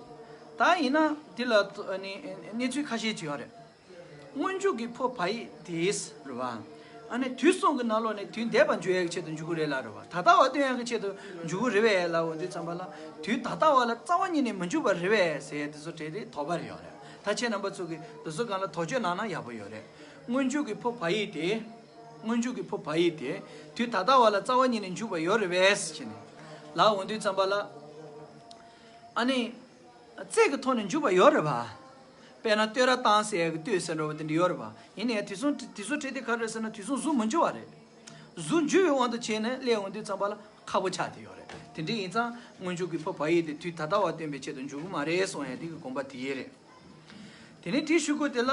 ད་ཡིན་ན་དེ་ལ་ཨ་ནི་གནས་ཚུལ་ཁ་ཤས་ཅིག་ཡོད་རེད། སྔོན་འཇུག་གི་ཕོ་བ་ཡིག་དེས་རེད་པ། ཨ་ནི་དུས་གསུམ་གྱི་ནང་ལོགས་ནས་དུས་འདས་པ་འཇུག་ཡ་གི་ཆེད་དུ་འཇུག་གི་རེད་ལབ་རེད་པ། ད་ལྟ་བ་སྟོན་ཡ་གི་ཆེད་དུ་འཇུག་གི་རེད་པས་ལབ་འོང་དུས་ཙམ་པ་ལ། དུས་ད་ལྟ་བ་ལ་རྩ་བ་ཉིད་ནས་མི་འཇུག་པ་རེད་པས་ཟེར་ཡ་དེ་ཚོ་གྲས་དེ་དོགས་པ་རེ་ཡོད་རེད། ད་ཁྱེད་རྣམ་པ་ཚོ་གིས་དེ་ཚོ་སྒང་ལ་དོགས་གཅོད་གནང་ན་ཡག་པོ་ཡོད་རེད། སྔོན་འཇུག་གི་ཕོ་བ་ཡིག་དེ། སྔོན་འཇུག་གི་ཕོ་བ་ཡིག་དེ། དུས་ད་ལྟ་བ་ལ་རྩ་བ་ཉིད་ནས་འཇུག་པ་ཡོད་རེད་པས་ཟེར་ནས་ལབ་འོང་དུས་ཙམ་པ་ལ། ཨ་ནི། རྩལ་གྱི་ཐོག་ནས་འཇུག་པ་ཡོད་རེད་པ། དཔེར་ན་བསྟོད་ར་བཏང་ཟེར་ཡ་གི་བསྟོད་ཟེར་འདྲ་པོ་དེ་འདྲ་ཡོད་རེད་པ། ཡིན་ནའི་དེ་ཚོ་དེ་ཚོ་གྲས་དེ་ག་རེ་རེད་ཟེར་ན། དུས་གསུམ་གཟུགས་མི་འཇུག་པ་རེད། གཟུགས་འཇུག་པའི་དབང་དུ་བྱས་ནས་སླེབས་འོང་དུས་ཙམ་པ་ལ་ཁག་པོ་ཆགས་བསྡད་ཡོད་རེད། དེ་འདྲ་ཡིན་ཙང་སྔོན་འཇུག་གི་ཕོ་བ་ཡིག་དེ་དུས་ད་ལྟ་བ་སྟོན་པའི་ཆེད་དུ་འཇུག་གི་མ་རེད་གསུང་ཡ་དེ་གི་དགོངས་པ་དེ་ཡིན་རེད། དེ་ནས་དེའི་གཞུག་གུ་དེ་ལ།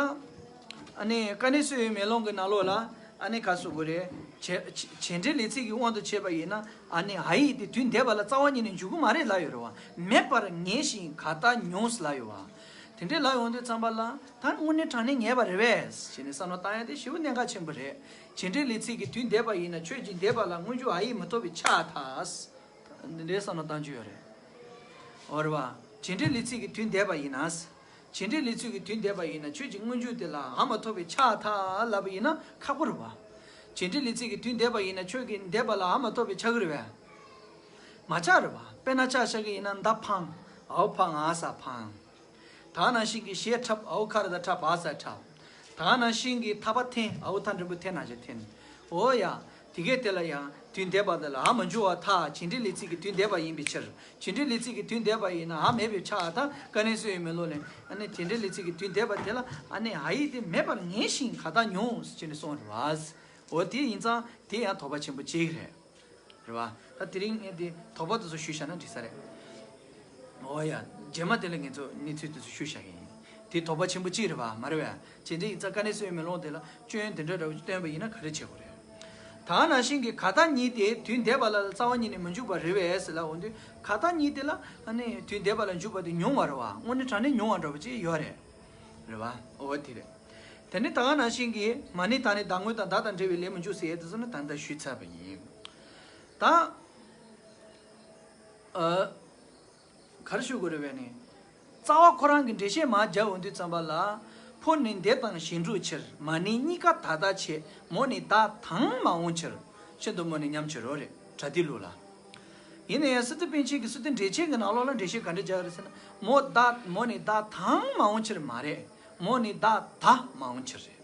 ཨ་ནི་དཀའ་གནད་གསོ་བའི་མེ་ལོང་གི་ནང་ལོགས་ལ། ཨ་ནི་ག་རེ་ཟེར་དགོས་རེད། བྱེད་བྱེད་འབྲེལ་ལས་ཚིག་གི་དབང་དུ་བྱས་པ་ཡིན་ན། ཨ་ནི་འ་ཡིག་དེ་དུས་འདས་པ་ལ་རྩ་བ་ཉིད་ནས་འཇུག་གི་མ་རེད་ལབ་ཡོད་རེད་པ། མེད་པར་ངེས་ཤིང་ག་ལྟར་མྱོང་ཟེར་ལབ་ཡོད་པ། དེ་འདྲས་ལབ་ཡོང་དུས་ཙམ་པ་ལ། ད་དངོས་གནས་དྲང་གནས་ངེས་པ་རེད་པས་ཟེར་ནས་བསམ་བློ་བཏང་ཡ་དེ་ཞེ་པོ་གནད་འགག་ཆེན་པོ་རེད། བྱེད་འབྲེལ་ལས་ཚིག་གི་དུས་འདས་པ་ཡིན་ན་ཆོས་ཅན་འདས་པ་ལ་སྔོན་འཇུག་འ་ཡིག་མི་ཐོབ་པས་ཁྱབ་ཐལ། འདི་འདྲའི་བསམ་བློ་བཏང་རྒྱུ་ཡོད་རེད། འོ་རེད་པ། བྱེད་འབྲེལ་ལས་ཚིག་གི་དུས་འདས་པ་ཡིན་ན། བྱེད་འབྲེལ་ལས་ཚིག་གི་དུས་འདས་པ་ཡིན་ན་ཆོས་ཀྱི་སྔོན་འཇུག་དེ་ལ་འ་མ་ཐོབ་པས་ཁྱབ་ཐལ་ལབ་པ་ཡིན་ན་ཁག་པོ་རེད་པ། བྱེད་འབྲེལ་ལས་ཚིག་གི་དུས་འདས་པ་ཡིན་ན་ཆོས་ཀྱི་འདས་པ་ལ་འ་མ་ཐོབ་པས་ཁྱབ་ཀྱི་རེད་པས། མ་ཁྱབ་རེད་པ། དཔེར་ན་ཆ་བཞག་གི་ཡིན་ན། མདའ་འཕངས། འའོ་འཕ་ང་ས་འཕངས། ད་ག་ནང་བཞིན་གྱི་གཞས་འཁྲབ། འའོ་ཁ་ར་བཏགས་ཁྲ་བ་ས་འཁྲབ། ད་ག་ནང་བཞིན་གྱི་ཐག་པ་འཐེན། འའོ་ཐ་འགྲེང་བུ་ཐེ་ན་ཞ་འཐེན། འོ་ཡ། དེ་གས་དེ་ལ་ཡང་དུས་འདས་པ་དེ་ལ་འ་མ་འཇུག་པར་ཐལ། བྱེད་འབྲེལ་ལས་ཚིག་གི་དུས་འདས་པ་ཡིན་པའི་ཕྱིར། བྱེད་འབྲེལ་ལས་ཚིག་གི་དུས་འདས་པ་ཡིན་ན་འ་མེད་པས་ཁྱབ་ཐལ། དཀའ་གནད་གསོ་བའི་མེ་ལོང་ལས། ཨ་ནི་བྱེད་འབྲེལ་ལས་ཚིག་གི་དུས་འདས་པ་དེ་ལ་ཨ་ནི་འ་ཡིག་དེ་མེད་པར་ངེས་ཤིང་ག་ལྟར་མྱོང་ཟེར་ནས་གསུངས་རེད་པ། འོ་དེ་ཡིན་ཙང་དེ་ཡང་དོགས་པ་ཆེན་པོ་གཅིག་རེད། རེད་པ། ད་དེ་རིང་ངས་འདི་དོགས་པ་དེ་ཚོ་ཞུས་བཞག་ན་འགྲིག་ས་རེད། འོ་ཡ། རྗེས་མ་དེ་ལ་ངས་ཚོ་གནས་ཚུལ་དེ་ཚོ་ཞུས་བཞག་གི་ཡིན། དེ་དོགས་པ་ཆེན་པོ་གཅིག་རེད་པ། མ་རེད་པས། བྱེད་འབྲེལ་ཡིག་ཚང་དཀའ་གནད་གསོ་བའི་མེ་ལོང་དེ་ལ་སྐྱོན་དེ་འདྲ་འདྲ་བོ་ཅིག་བཏོན་པ་ཡིན་ན་ག་རེ་བྱེད་དགོས་རེད། ད་ག་ནང་བཞིན་གྱི་ག་ད་གཉིས་དེ་དུས་འདས་པ་ལ་རྩ་བ་ཉིད་ནས་མི་འཇུག་པ་རེད་པས་ཟེར་ལབ་འོང་དུས། ག་ད་གཉིས་དེ་ལ་ཨ་ནི་དུས་འདས་པ་ལ་འཇུག་པ་དེ་ཉུང་བ་རེད་བ། དངོས་གནས་དྲང་གནས་ཉུང་བ་འདྲ་པོ་ཅིག་ཡོད་རེད། རེད་བ། འོ་དེ་རེད། དེ་ནི་ད་ག་ནང་བཞིན་གྱི་མ་ནིང་ད་ནི་བདག་དངོས་དང་བདག་དང་འབྲེལ་བའི་ལས་མི་འཇུག་ཟེར་ཡས་དེ་ཚོ་ནི་ད་ལྟ་ཞུས་ཚར་བ་ཡིན། ད་ཨ། ག་རེ་ཞུ་དགོས་རེད་པས་ནི། རྩ་བ་ཁོ་རང་གི་འགྲེལ་བཤད་མར་རྒྱབ་འོང་དུས་ཙམ་པ་ལ། ཕོ་ནི་འདས་དང་གཞན་འགྲུབ་ཕྱིར། མ་ནིང་གཉིས་ཀ་ད་ལྟ་ཆེ། མོ་ནི་བདག་དང་མ་འོངས་ཕྱིར། ཤིན་ཏུ་མོ་ནི་ཉམས་ཕྱིར་རོ་རེད། པྲ་ཏི་ལུགས་ལ། ཡིན་ན་ཡང་སི་ཏུ་པཎ་ཆེན་གྱི་སི་ཏུ་འགྲེལ་ཆེན་གྱི་ནང་ལོགས་ལ་འགྲེལ་བཤད་ག་འདྲ་རྒྱག་རེད་ཟེར་ན། མོ་བདག་མོ་ནི་བདག་དང་མ་འོངས་ཕྱིར་མ་རེད། མོ་ནི་བདག་ད་མ་འོངས་ཕྱིར་རེད།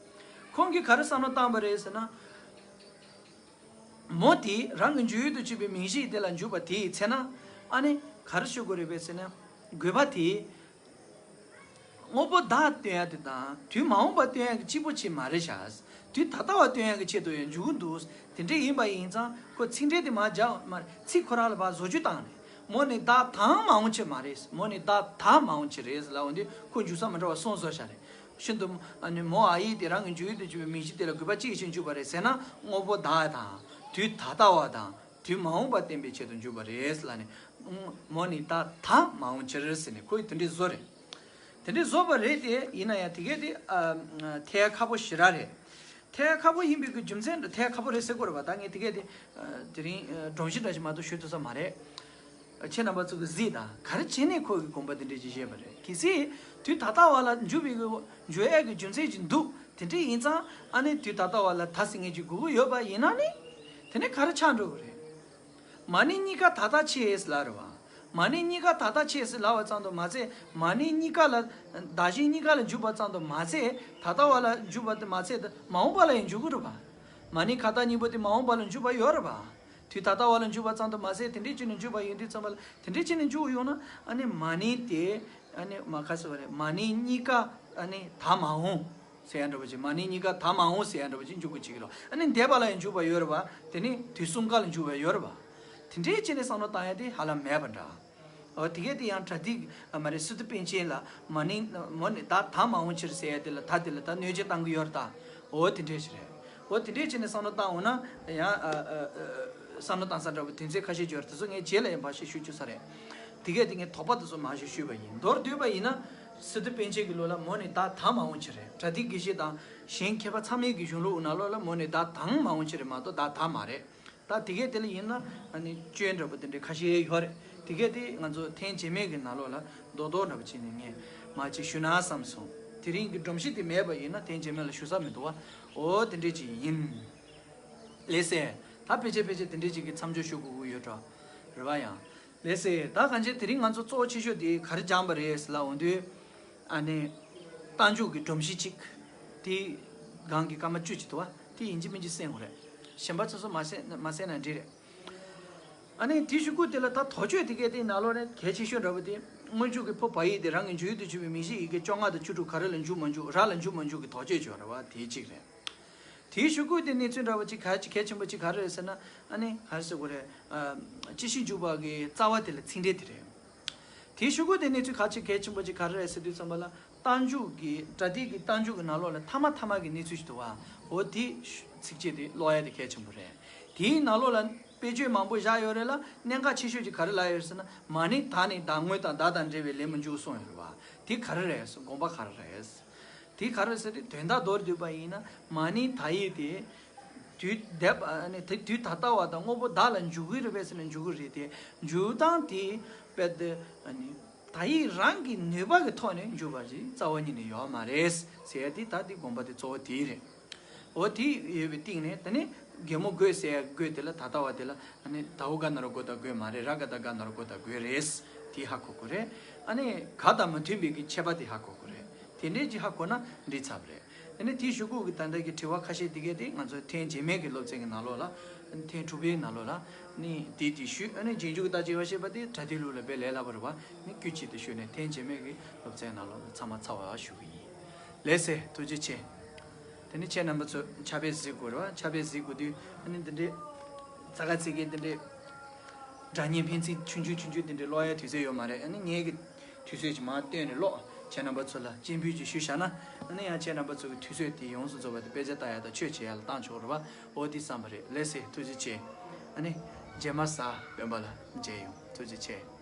ཁོང་གིས་ག་རེ་བསམ་བློ་བཏང་བ་རེད་ཟེར་ན། མོ་དེ་རང་གི་འཇུག་ཡུལ་དུ་གྱུར་པའི་མིང་གཞི་དེ་ལ་འཇུག་པ་དེའི་ཚེ་ན། ཨ་ནི་ག་རེ་ཞུ་དགོས་རེད་པས་ཟེར་ན། དགོས་པ་དེ། དངོས་པོ་བདག་སྟོན་ཡ་དེ་དང་དུས་མ་འོངས་པ་སྟོན་ཡ་གི་གཅིག་པོ་ཅིག་མ་རེད་ཤག་དུས་ད་ལྟ་བ་སྟོན་ཡ་གི་ཆེད་དུ་ཡང་འཇུག་གི་འདུག་དེ་འདྲ་ཡིན་པ་ཡིན་ཙང་ཁོ་ཚིག་འགྲེལ་དེ་མར་རྒྱག་མ་རེད། ཚིག་ཁོ་རང་ལ་ཕར་བཟོ་བཅོས་བཏང་ནས། མོ་ནི་བདག་དང་མ་འོངས་ཕྱིར་མ་རེད། མོ་ནི་བདག་ད་མ་འོངས་ཕྱིར་རེད་ལབ་འོང་དུས་ཁོ་འཇུག་ས་མི་འདྲ་བ་གསུངས་བཟོ་བཞག་རེད། ཤིན་ཏུ་ཨ་ནི་མོ་ཨ་ཡིག་དེ་རང་གི་འཇུག་ཡུལ་དུ་གྱུར་པའི་མིང་གཞི་དེ་ལ་དགོས་པ་ཅི་ཡི་ཕྱིར་འཇུག་པ་རེད་ཟེར་ན། དངོས་པོ་བདག་དང་དུས་ད་ལྟ་བ་དང་དུས་མ་འོངས་པ་བསྟན་པའི་ཆེད་དུ་འཇུག་པ་རེད་ལབ་ནས། མོ་ནི་བདག་ད་མ་འོངས་ཕྱིར་ཟེར་ནས་ཁོས་དེ་འདྲའི་བཟོ་རེད། དེ་འདྲའི་བཟོ་བ་རེད་དེ། ཡིན་ན་ཡང་དེ་གས་དེ་ཨ་ཐལ་ཁ་པོ་ཞེ་དྲག་རེད། ཐལ་ཁ་པོ་ཡིན་པའི་གི་རྒྱུ་མཚན་འདི། ཐལ་ཁ་པོ་རེད་ཟེར་དགོས་རེད་པ། ད་ངས་དེ་གས་དེ་ཨ་དེ་རིང་ཨ་སྒྲོམ་གཞི་འདྲ་ཞིག་མ་གཏོགས་ཞུ་ཐུབ་ས་མ་རེད། ཁྱེད་རྣམ་པ་ཚོ་གིས་གཟིགས་དང་། ག་རེ་བྱས་ནས་ཁོ་གི་དགོངས་པ་འདི་འདྲ་ཅིག་བཞེས་པ་རེད། གལ་སྲིད་དུས་ད་ལྟ་བ་ལ་འཇུག་པའི་གི་འཇུག་ཡས་ཀྱི་རྒྱུ་མཚན་ཅིག་འདུག་དེ་འདྲ་ཡིན་ཙང་ཨ་ནི་དུས་ད་ལྟ་བ་ལ་ད་ཟེར་མཁན་ཅིག་དགོས་ཀྱི་ཡོད་པ་ཡིན་ན་ནི། དེ་ནི་ག་རེ་ཆགས་འགྲོ་གི་རེད། མ་ནིང་གཉིས་ཀ་ད་ལྟ་ཆེ་ལབ་རེད་བ། མ་ནིང་གཉིས་ཀ་ད་ལྟ་ཆེ་ཟེར་ལབ་པ་ཙམ་དུ་མ་ཚད། མ་ནིང་གཉིས་ཀ་ལ་བདག་གཞན་གཉིས་ཀ་ལ་འཇུག་པ་ཙམ་དུ་མ་ཚད། ད་ལྟ་བ་ལ་འཇུག་པ་དེ་མ་ཚད་དུ་མ་འོངས་པ་ལ་ཡང་འཇུག་གི་རེད་བ། མ་ནིང་ག་ད་གཉིས་པོ་དེ་མ་འོངས་པ་ལ་འཇུག་པ་ཡོད་རེད་བ། དུས་ད་ལྟ་བ་ལ་འཇུག་པ་ཙམ་དུ་མ་ཟད། དེ་འདྲའི་ཅིག་ནས་འཇུག་པ་ཡིན་དུས་ཙམ་པ་ལ། དེ་འདྲའི་ཅིག་ནས་འཇུག་ཡོང་ན། ཨ་ནི་མ་ནིང་དེ་ཨ་ནི་མ་ཁ་ཟེར་བ་རེད། མ་ནིང་གཉིས་ཀ་ཨ་ནི་ད་མ་འོངས་ཟེར་ཡ་འདྲ་པོ་ཅིག་མ་ནིང་གཉིས་ཀ་ད་མ་འོངས་ཟེར་ཡ་འདྲ་པོ་ཅིག་འཇུག་གི་ཅིག་རེད། ཨ་ནི་འདས་པ་ལ་ཡང་འཇུག་པ་ཡོད་རེད་བ། དེ་ནི་དུས་གསུམ་ཀ་ལ་འཇུག་པ་ཡོད་རེད་བ། དེ་འདྲའི་ཅིག་ནས་བསམ་བློ་བཏང་ཡ་དེ་ཧ་ལམ་མེད་པ་འདྲ། འོ་དེ་གས་དེ་ཡང་པྲ་ཏི་ཨ་མ་རེད། སི་ཏུ་པཎ་ཆེན་ལ་མ་ནིང་མོ་ནི་ད་ད་མ་འོངས་ཕྱིར་ཟེར་ཡ་དེ་ལ་ད་དེ་ལ་ད་གནོད་བྱེད་བཏང་གི་ཡོད་རེད་ད། འོ་དེ་འདྲས་ཞིག་རེད། འོ་དེ་འདྲས་བྱས་ནས་བསམ་བློ་བཏང་འོང་ན་ཡང་ཨ་ཨ་ཨ་བསམ་བློ་བཏང་ས་འདྲ་པོ་དོན་ཚན་ཁ་ཤས་ཡོད་རེད། དེ་ཚོ་ངས་རྗེས་ལ་ཡང་འབའ་ཞིག་ཞུ་རྒྱུ་ས་རེད། དེ་གས་དེ་ངས་དོགས་པ་དེ་ཚོ་མང་ཞིག་ཞུས་པ་ཡིན། མདོར་བསྡུས་པ་ཡིན་ན། སི་ཏུ་པཎ་ཆེན་གྱི་ལུགས་ལ་མོ་ནི་ད་ད་མ་འོངས་ཕྱིར་རེད། པྲ་ཏི་དགེ་བཤེས་དང་གཞན་མཁས་པ་ཚང་མའི་གི་གཞུང་ལུགས་ནང་ལོགས་ལ་མོ་ནི་ད་དང་མ་འོངས་ཕྱིར་རེད་མ་གཏོགས་ད་ད་མ་རེད། ད་དེ་གས་དེ་ལ་ཡིན་ན་ཨ་ནི་སྐྱོན་འདྲ་པོ་དེ་འདྲའི་ཁ་ཤས་ཡོད་རེད། དེ་གས་དེ་ང་ཚོ་ཐེངས་རྗེས་མའི་གི་ནང་ལོགས་ལ་རྡོག་རྡོག་འདྲ་པོ་བྱས་ནས་ངས་མར་ཅིག་ཞུ་ན་བསམ་སོང་། དེ་རིང་གི་སྒྲོམ་གཞི་དེ་མེད་པ་ཡིན་ན་ཐེངས་རྗེས་མ་ལ་ཞུ་ས་མི་འདུག་བ། འོ་དེ་འདྲས་ཅིག་ཡིན། ལགས་སེ། ད་ཕལ་ཆེར་ཕལ་ཆེར་དེ་འདྲས་ཅིག་གི་མཚམས་འཇོག་ཞུ་དགོས་ཀྱི་ཡོད་འགྲོ། རེད་བ་ཡང་། ལགས་སེ། ད་གང་ཅི་དེ་རིང་ང་ཚོ་གཙོ་བོ་ཆེ་ཤོས་དེ་ག་རེ་སྦྱངས་པ་རེད་ཟེར་ལབ་འོང་དུས། ཨ་ནི། རྟགས་འཇུག་གི་སྒྲོམ་གཞི་གཅིག་དེ་སྒང་གི་སྐར་མ་བཅུ་གཅིག་འདུག་བ། དེ་ཡིན་གཅིག་མིན་གཅིག་གསན་དགོས་རེད། གཞན་པ་ཚོ་ཚོ་མ་གསན་མ་གསན་ན་འགྲིག་རེད། ཨ་ནི་དེའི་གཞུག་གུ་དེ་ལ་ད་དོགས་གཅོད་དེ་གས་དེའི་ནང་ལོགས་ནས་གལ་ཆེ་ཤོས་འདྲ་པོ་དེ། སྔོན་འཇུག་གི་ཕོ་བ་ཡིག་དེ་རང་གི་འཇུག་ཡུལ་དུ་གྱུར་པའི་མིང་གཞི་ཡི་གེ་བཅོ་ལྔ་དང་བཅུ་དྲུག་ག་རེ་ལ་འཇུག་མ་འཇུག་ར་ལ་འཇུག་མ་འཇུག་གི་དོགས་གཅོད་བྱས་རེད་བ། དེ་གཅིག་རེད། དེའི་གཞུག་གུ་དེ་གནས་ཚུལ་འདྲ་པོ་གཅིག་གལ་ཆེ་གལ་ཆེན་པོ་གཅིག་ག་རེ་རེད་ཟེར་ན། ཨ་ནི་ག་རེ་ཟེར་དགོས་རེད། ཨ། སྤྱི་གཞི་འཇུག་པ་གི་རྩ་བ་དེ་ལ་ཚིག་འགྲེལ་དེ་རེད། དེའི་གཞུག་གུ་དེ་གནས་ཚུལ་གལ་ཆེ་གལ་ཆེན་པོ་གཅིག་ག་རེ་རེད་ཟེར་དུས་ཙམ་པ་ལ། རྟགས་འཇུག་གི་པྲ་ཏི་གི་རྟགས་འཇུག་གི་ནང་ལོགས་ལ་ཐ་མ་ཐ་མ་གི་གནས་ཚུལ་ཞིག་འདུག་བ། འོ་དེ་ཚིགས་བཅད་དེ་ཀློག་ཡ་དེ་གལ་ཆེན་པོ་རེད། དེའི་ནང་ལོགས་ལ་དཔེ་བརྗོད་མང་པོ་བཞག་ཡོད་རེད་ལ། གནད་འགག་ཆེ་ཤོས་ཅིག་ག་རེ་ལབ་ཡོད་ཟེར་ན། མ་ནིང་ད་ནི་བདག་དངོས་དང་བདག་དང་འབྲེལ་བའི་ལས་མི་འཇུག་གསུངས་ཡོད་རེད་བ། དེ་ག་རེ་རེད་ཟེར། དགོངས་པ་ག་རེ་རེད། དེ་ག་རེ་ཟེར་ཏེ་དོན་དག་མདོར་བསྡུས་པ་ཡིན་ན། མ་ནིང་ད་ཡིག་དེ། དུས་འདས་པ་ནི་དེ་དུས་ད་ལྟ་བ་དང་དངོས་པོ་བདག་ལ་འཇུག་གི་རེད་པས་ཟེར་ན་འཇུག་གི་རེད་དེ། འཇུག་སྟངས་དེ་དཔེ་དེ་ནི་ད་ཡིག་རང་གི་ནུས་པ་གི་ཐོག་ནས་འཇུག་པ་ཞིག་རྩ་བ་ཉིད་ནས་ཡོད་མ་རེད་ཟེར་ཏེ། ད་དེ་དགོངས་པ་དེ་གཙོ་བོ་དེ་རེད། འོ་དེ་ཡོད་པའི་སྟེང་ནས་དེ་ནི་གད་མོ་དགོད་ཟེར་ཡ་དགོད་དེ་ལ་ད་ལྟ་བ་དེ་ལ་ནི་ད་འོ་ག་ན་རོ་གོ་ད་དགོད་མ་རེད། ར་ག་ད་ག་ན་རོ་གོ་ད་དགོད་རེད། དེ་ཧ་གོ་དགོས་རེད། ཨ་ནི་ག་དང་མི་མཐུན་པའི་གི་ཁྱད་པར་དེ་ཧ་གོ་དགོས་རེད། དེ་འདྲས་ཅིག་ཧ་གོ་ན་འགྲིག་ཚར་བ་རེད། དེ་ནས་དེའི་གཞུག་གུ་གི་ད་ལྟ་གི་དྲི་བ་ཁ་ཤས་དེ་གས་དེ་ང་ཚོ་ཐེངས་རྗེས་མའི་གི་སློབ་ཚན་གི་ནང་ལོགས་ལ། ཐེངས་དྲུག་པའི་ནང་ལོགས་ལ་ནི་དེ་དེ་ཞུས། ཨ་ནི་རྗེས་འཇུག་གི་རྟགས་དཔྱད་པ་ཞེས་པ་དེ་པྲ་ཏི་ལུགས་ལ་དཔེ་ལས་སླ་པོ་རེད་བ། ནི་དཀྱུས་གཅིག་ཏུ་ཞུས་ནས་ཐེངས་རྗེས་མའི་གི་སློབ་ཚན་ནང་ལོགས་ལ་ཚང་མ་ཚར་བ་ཞུ་གི་ཡིན། ལགས་སེ། ཐུགས་རྗེ་ཆེ། དེ་ནི་ཁྱེད་རྣམ་པ་ཚོ་ཕྱག་དཔེ་གཟིགས་དགོས་རེད་བ། ཕྱག་དཔེ་གཟིགས་དགོས་དུས་ཨ་ནི་འདི་འདྲའི་ཙག་ག་ཙིག་གེ་འདི་འདྲའི་སྒྲ་སྙན་འཕེན་ཚིག་ཆུང་ཆུང་ཆུང་ཆུང་འདི་འདྲའི་ཀློག་ཡ་དུས་ཚོད་ཡོད་མ་རེད། ཨ་ནི་ངེད་ཀྱི་དུས་ཚོད་ཅིག་མར་བཏོན་ནས་ཀློག་ཁྱེད་རྣམ་པ་ཚོ་ལ་སྤྱན་འབུལ་གྱི་ཞུས་བཞག་ན། ཨ་ནི་ཡང་ཁྱེད་རྣམ་པ་ཚོ་གི་དུས་ཚོད་དེ་ཡོངས་སུ་རྫོགས་པ་དེ་དཔེ་ཆ་ལྟ་ཡ་དང་ཆོས་བྱེད་ཡ་ལ་བཏང་ཆོག་རེད་བ། འོ་དེ་བསམ་པ་རེད། ལགས་སེ། ཐུགས་རྗེ་ཆེ། ཨ་ནི་རྗེས་མ་གཟའ་སྤེན་པ་ལ་མཇལ་ཡོང་། ཐུགས་རྗེ་ཆེ།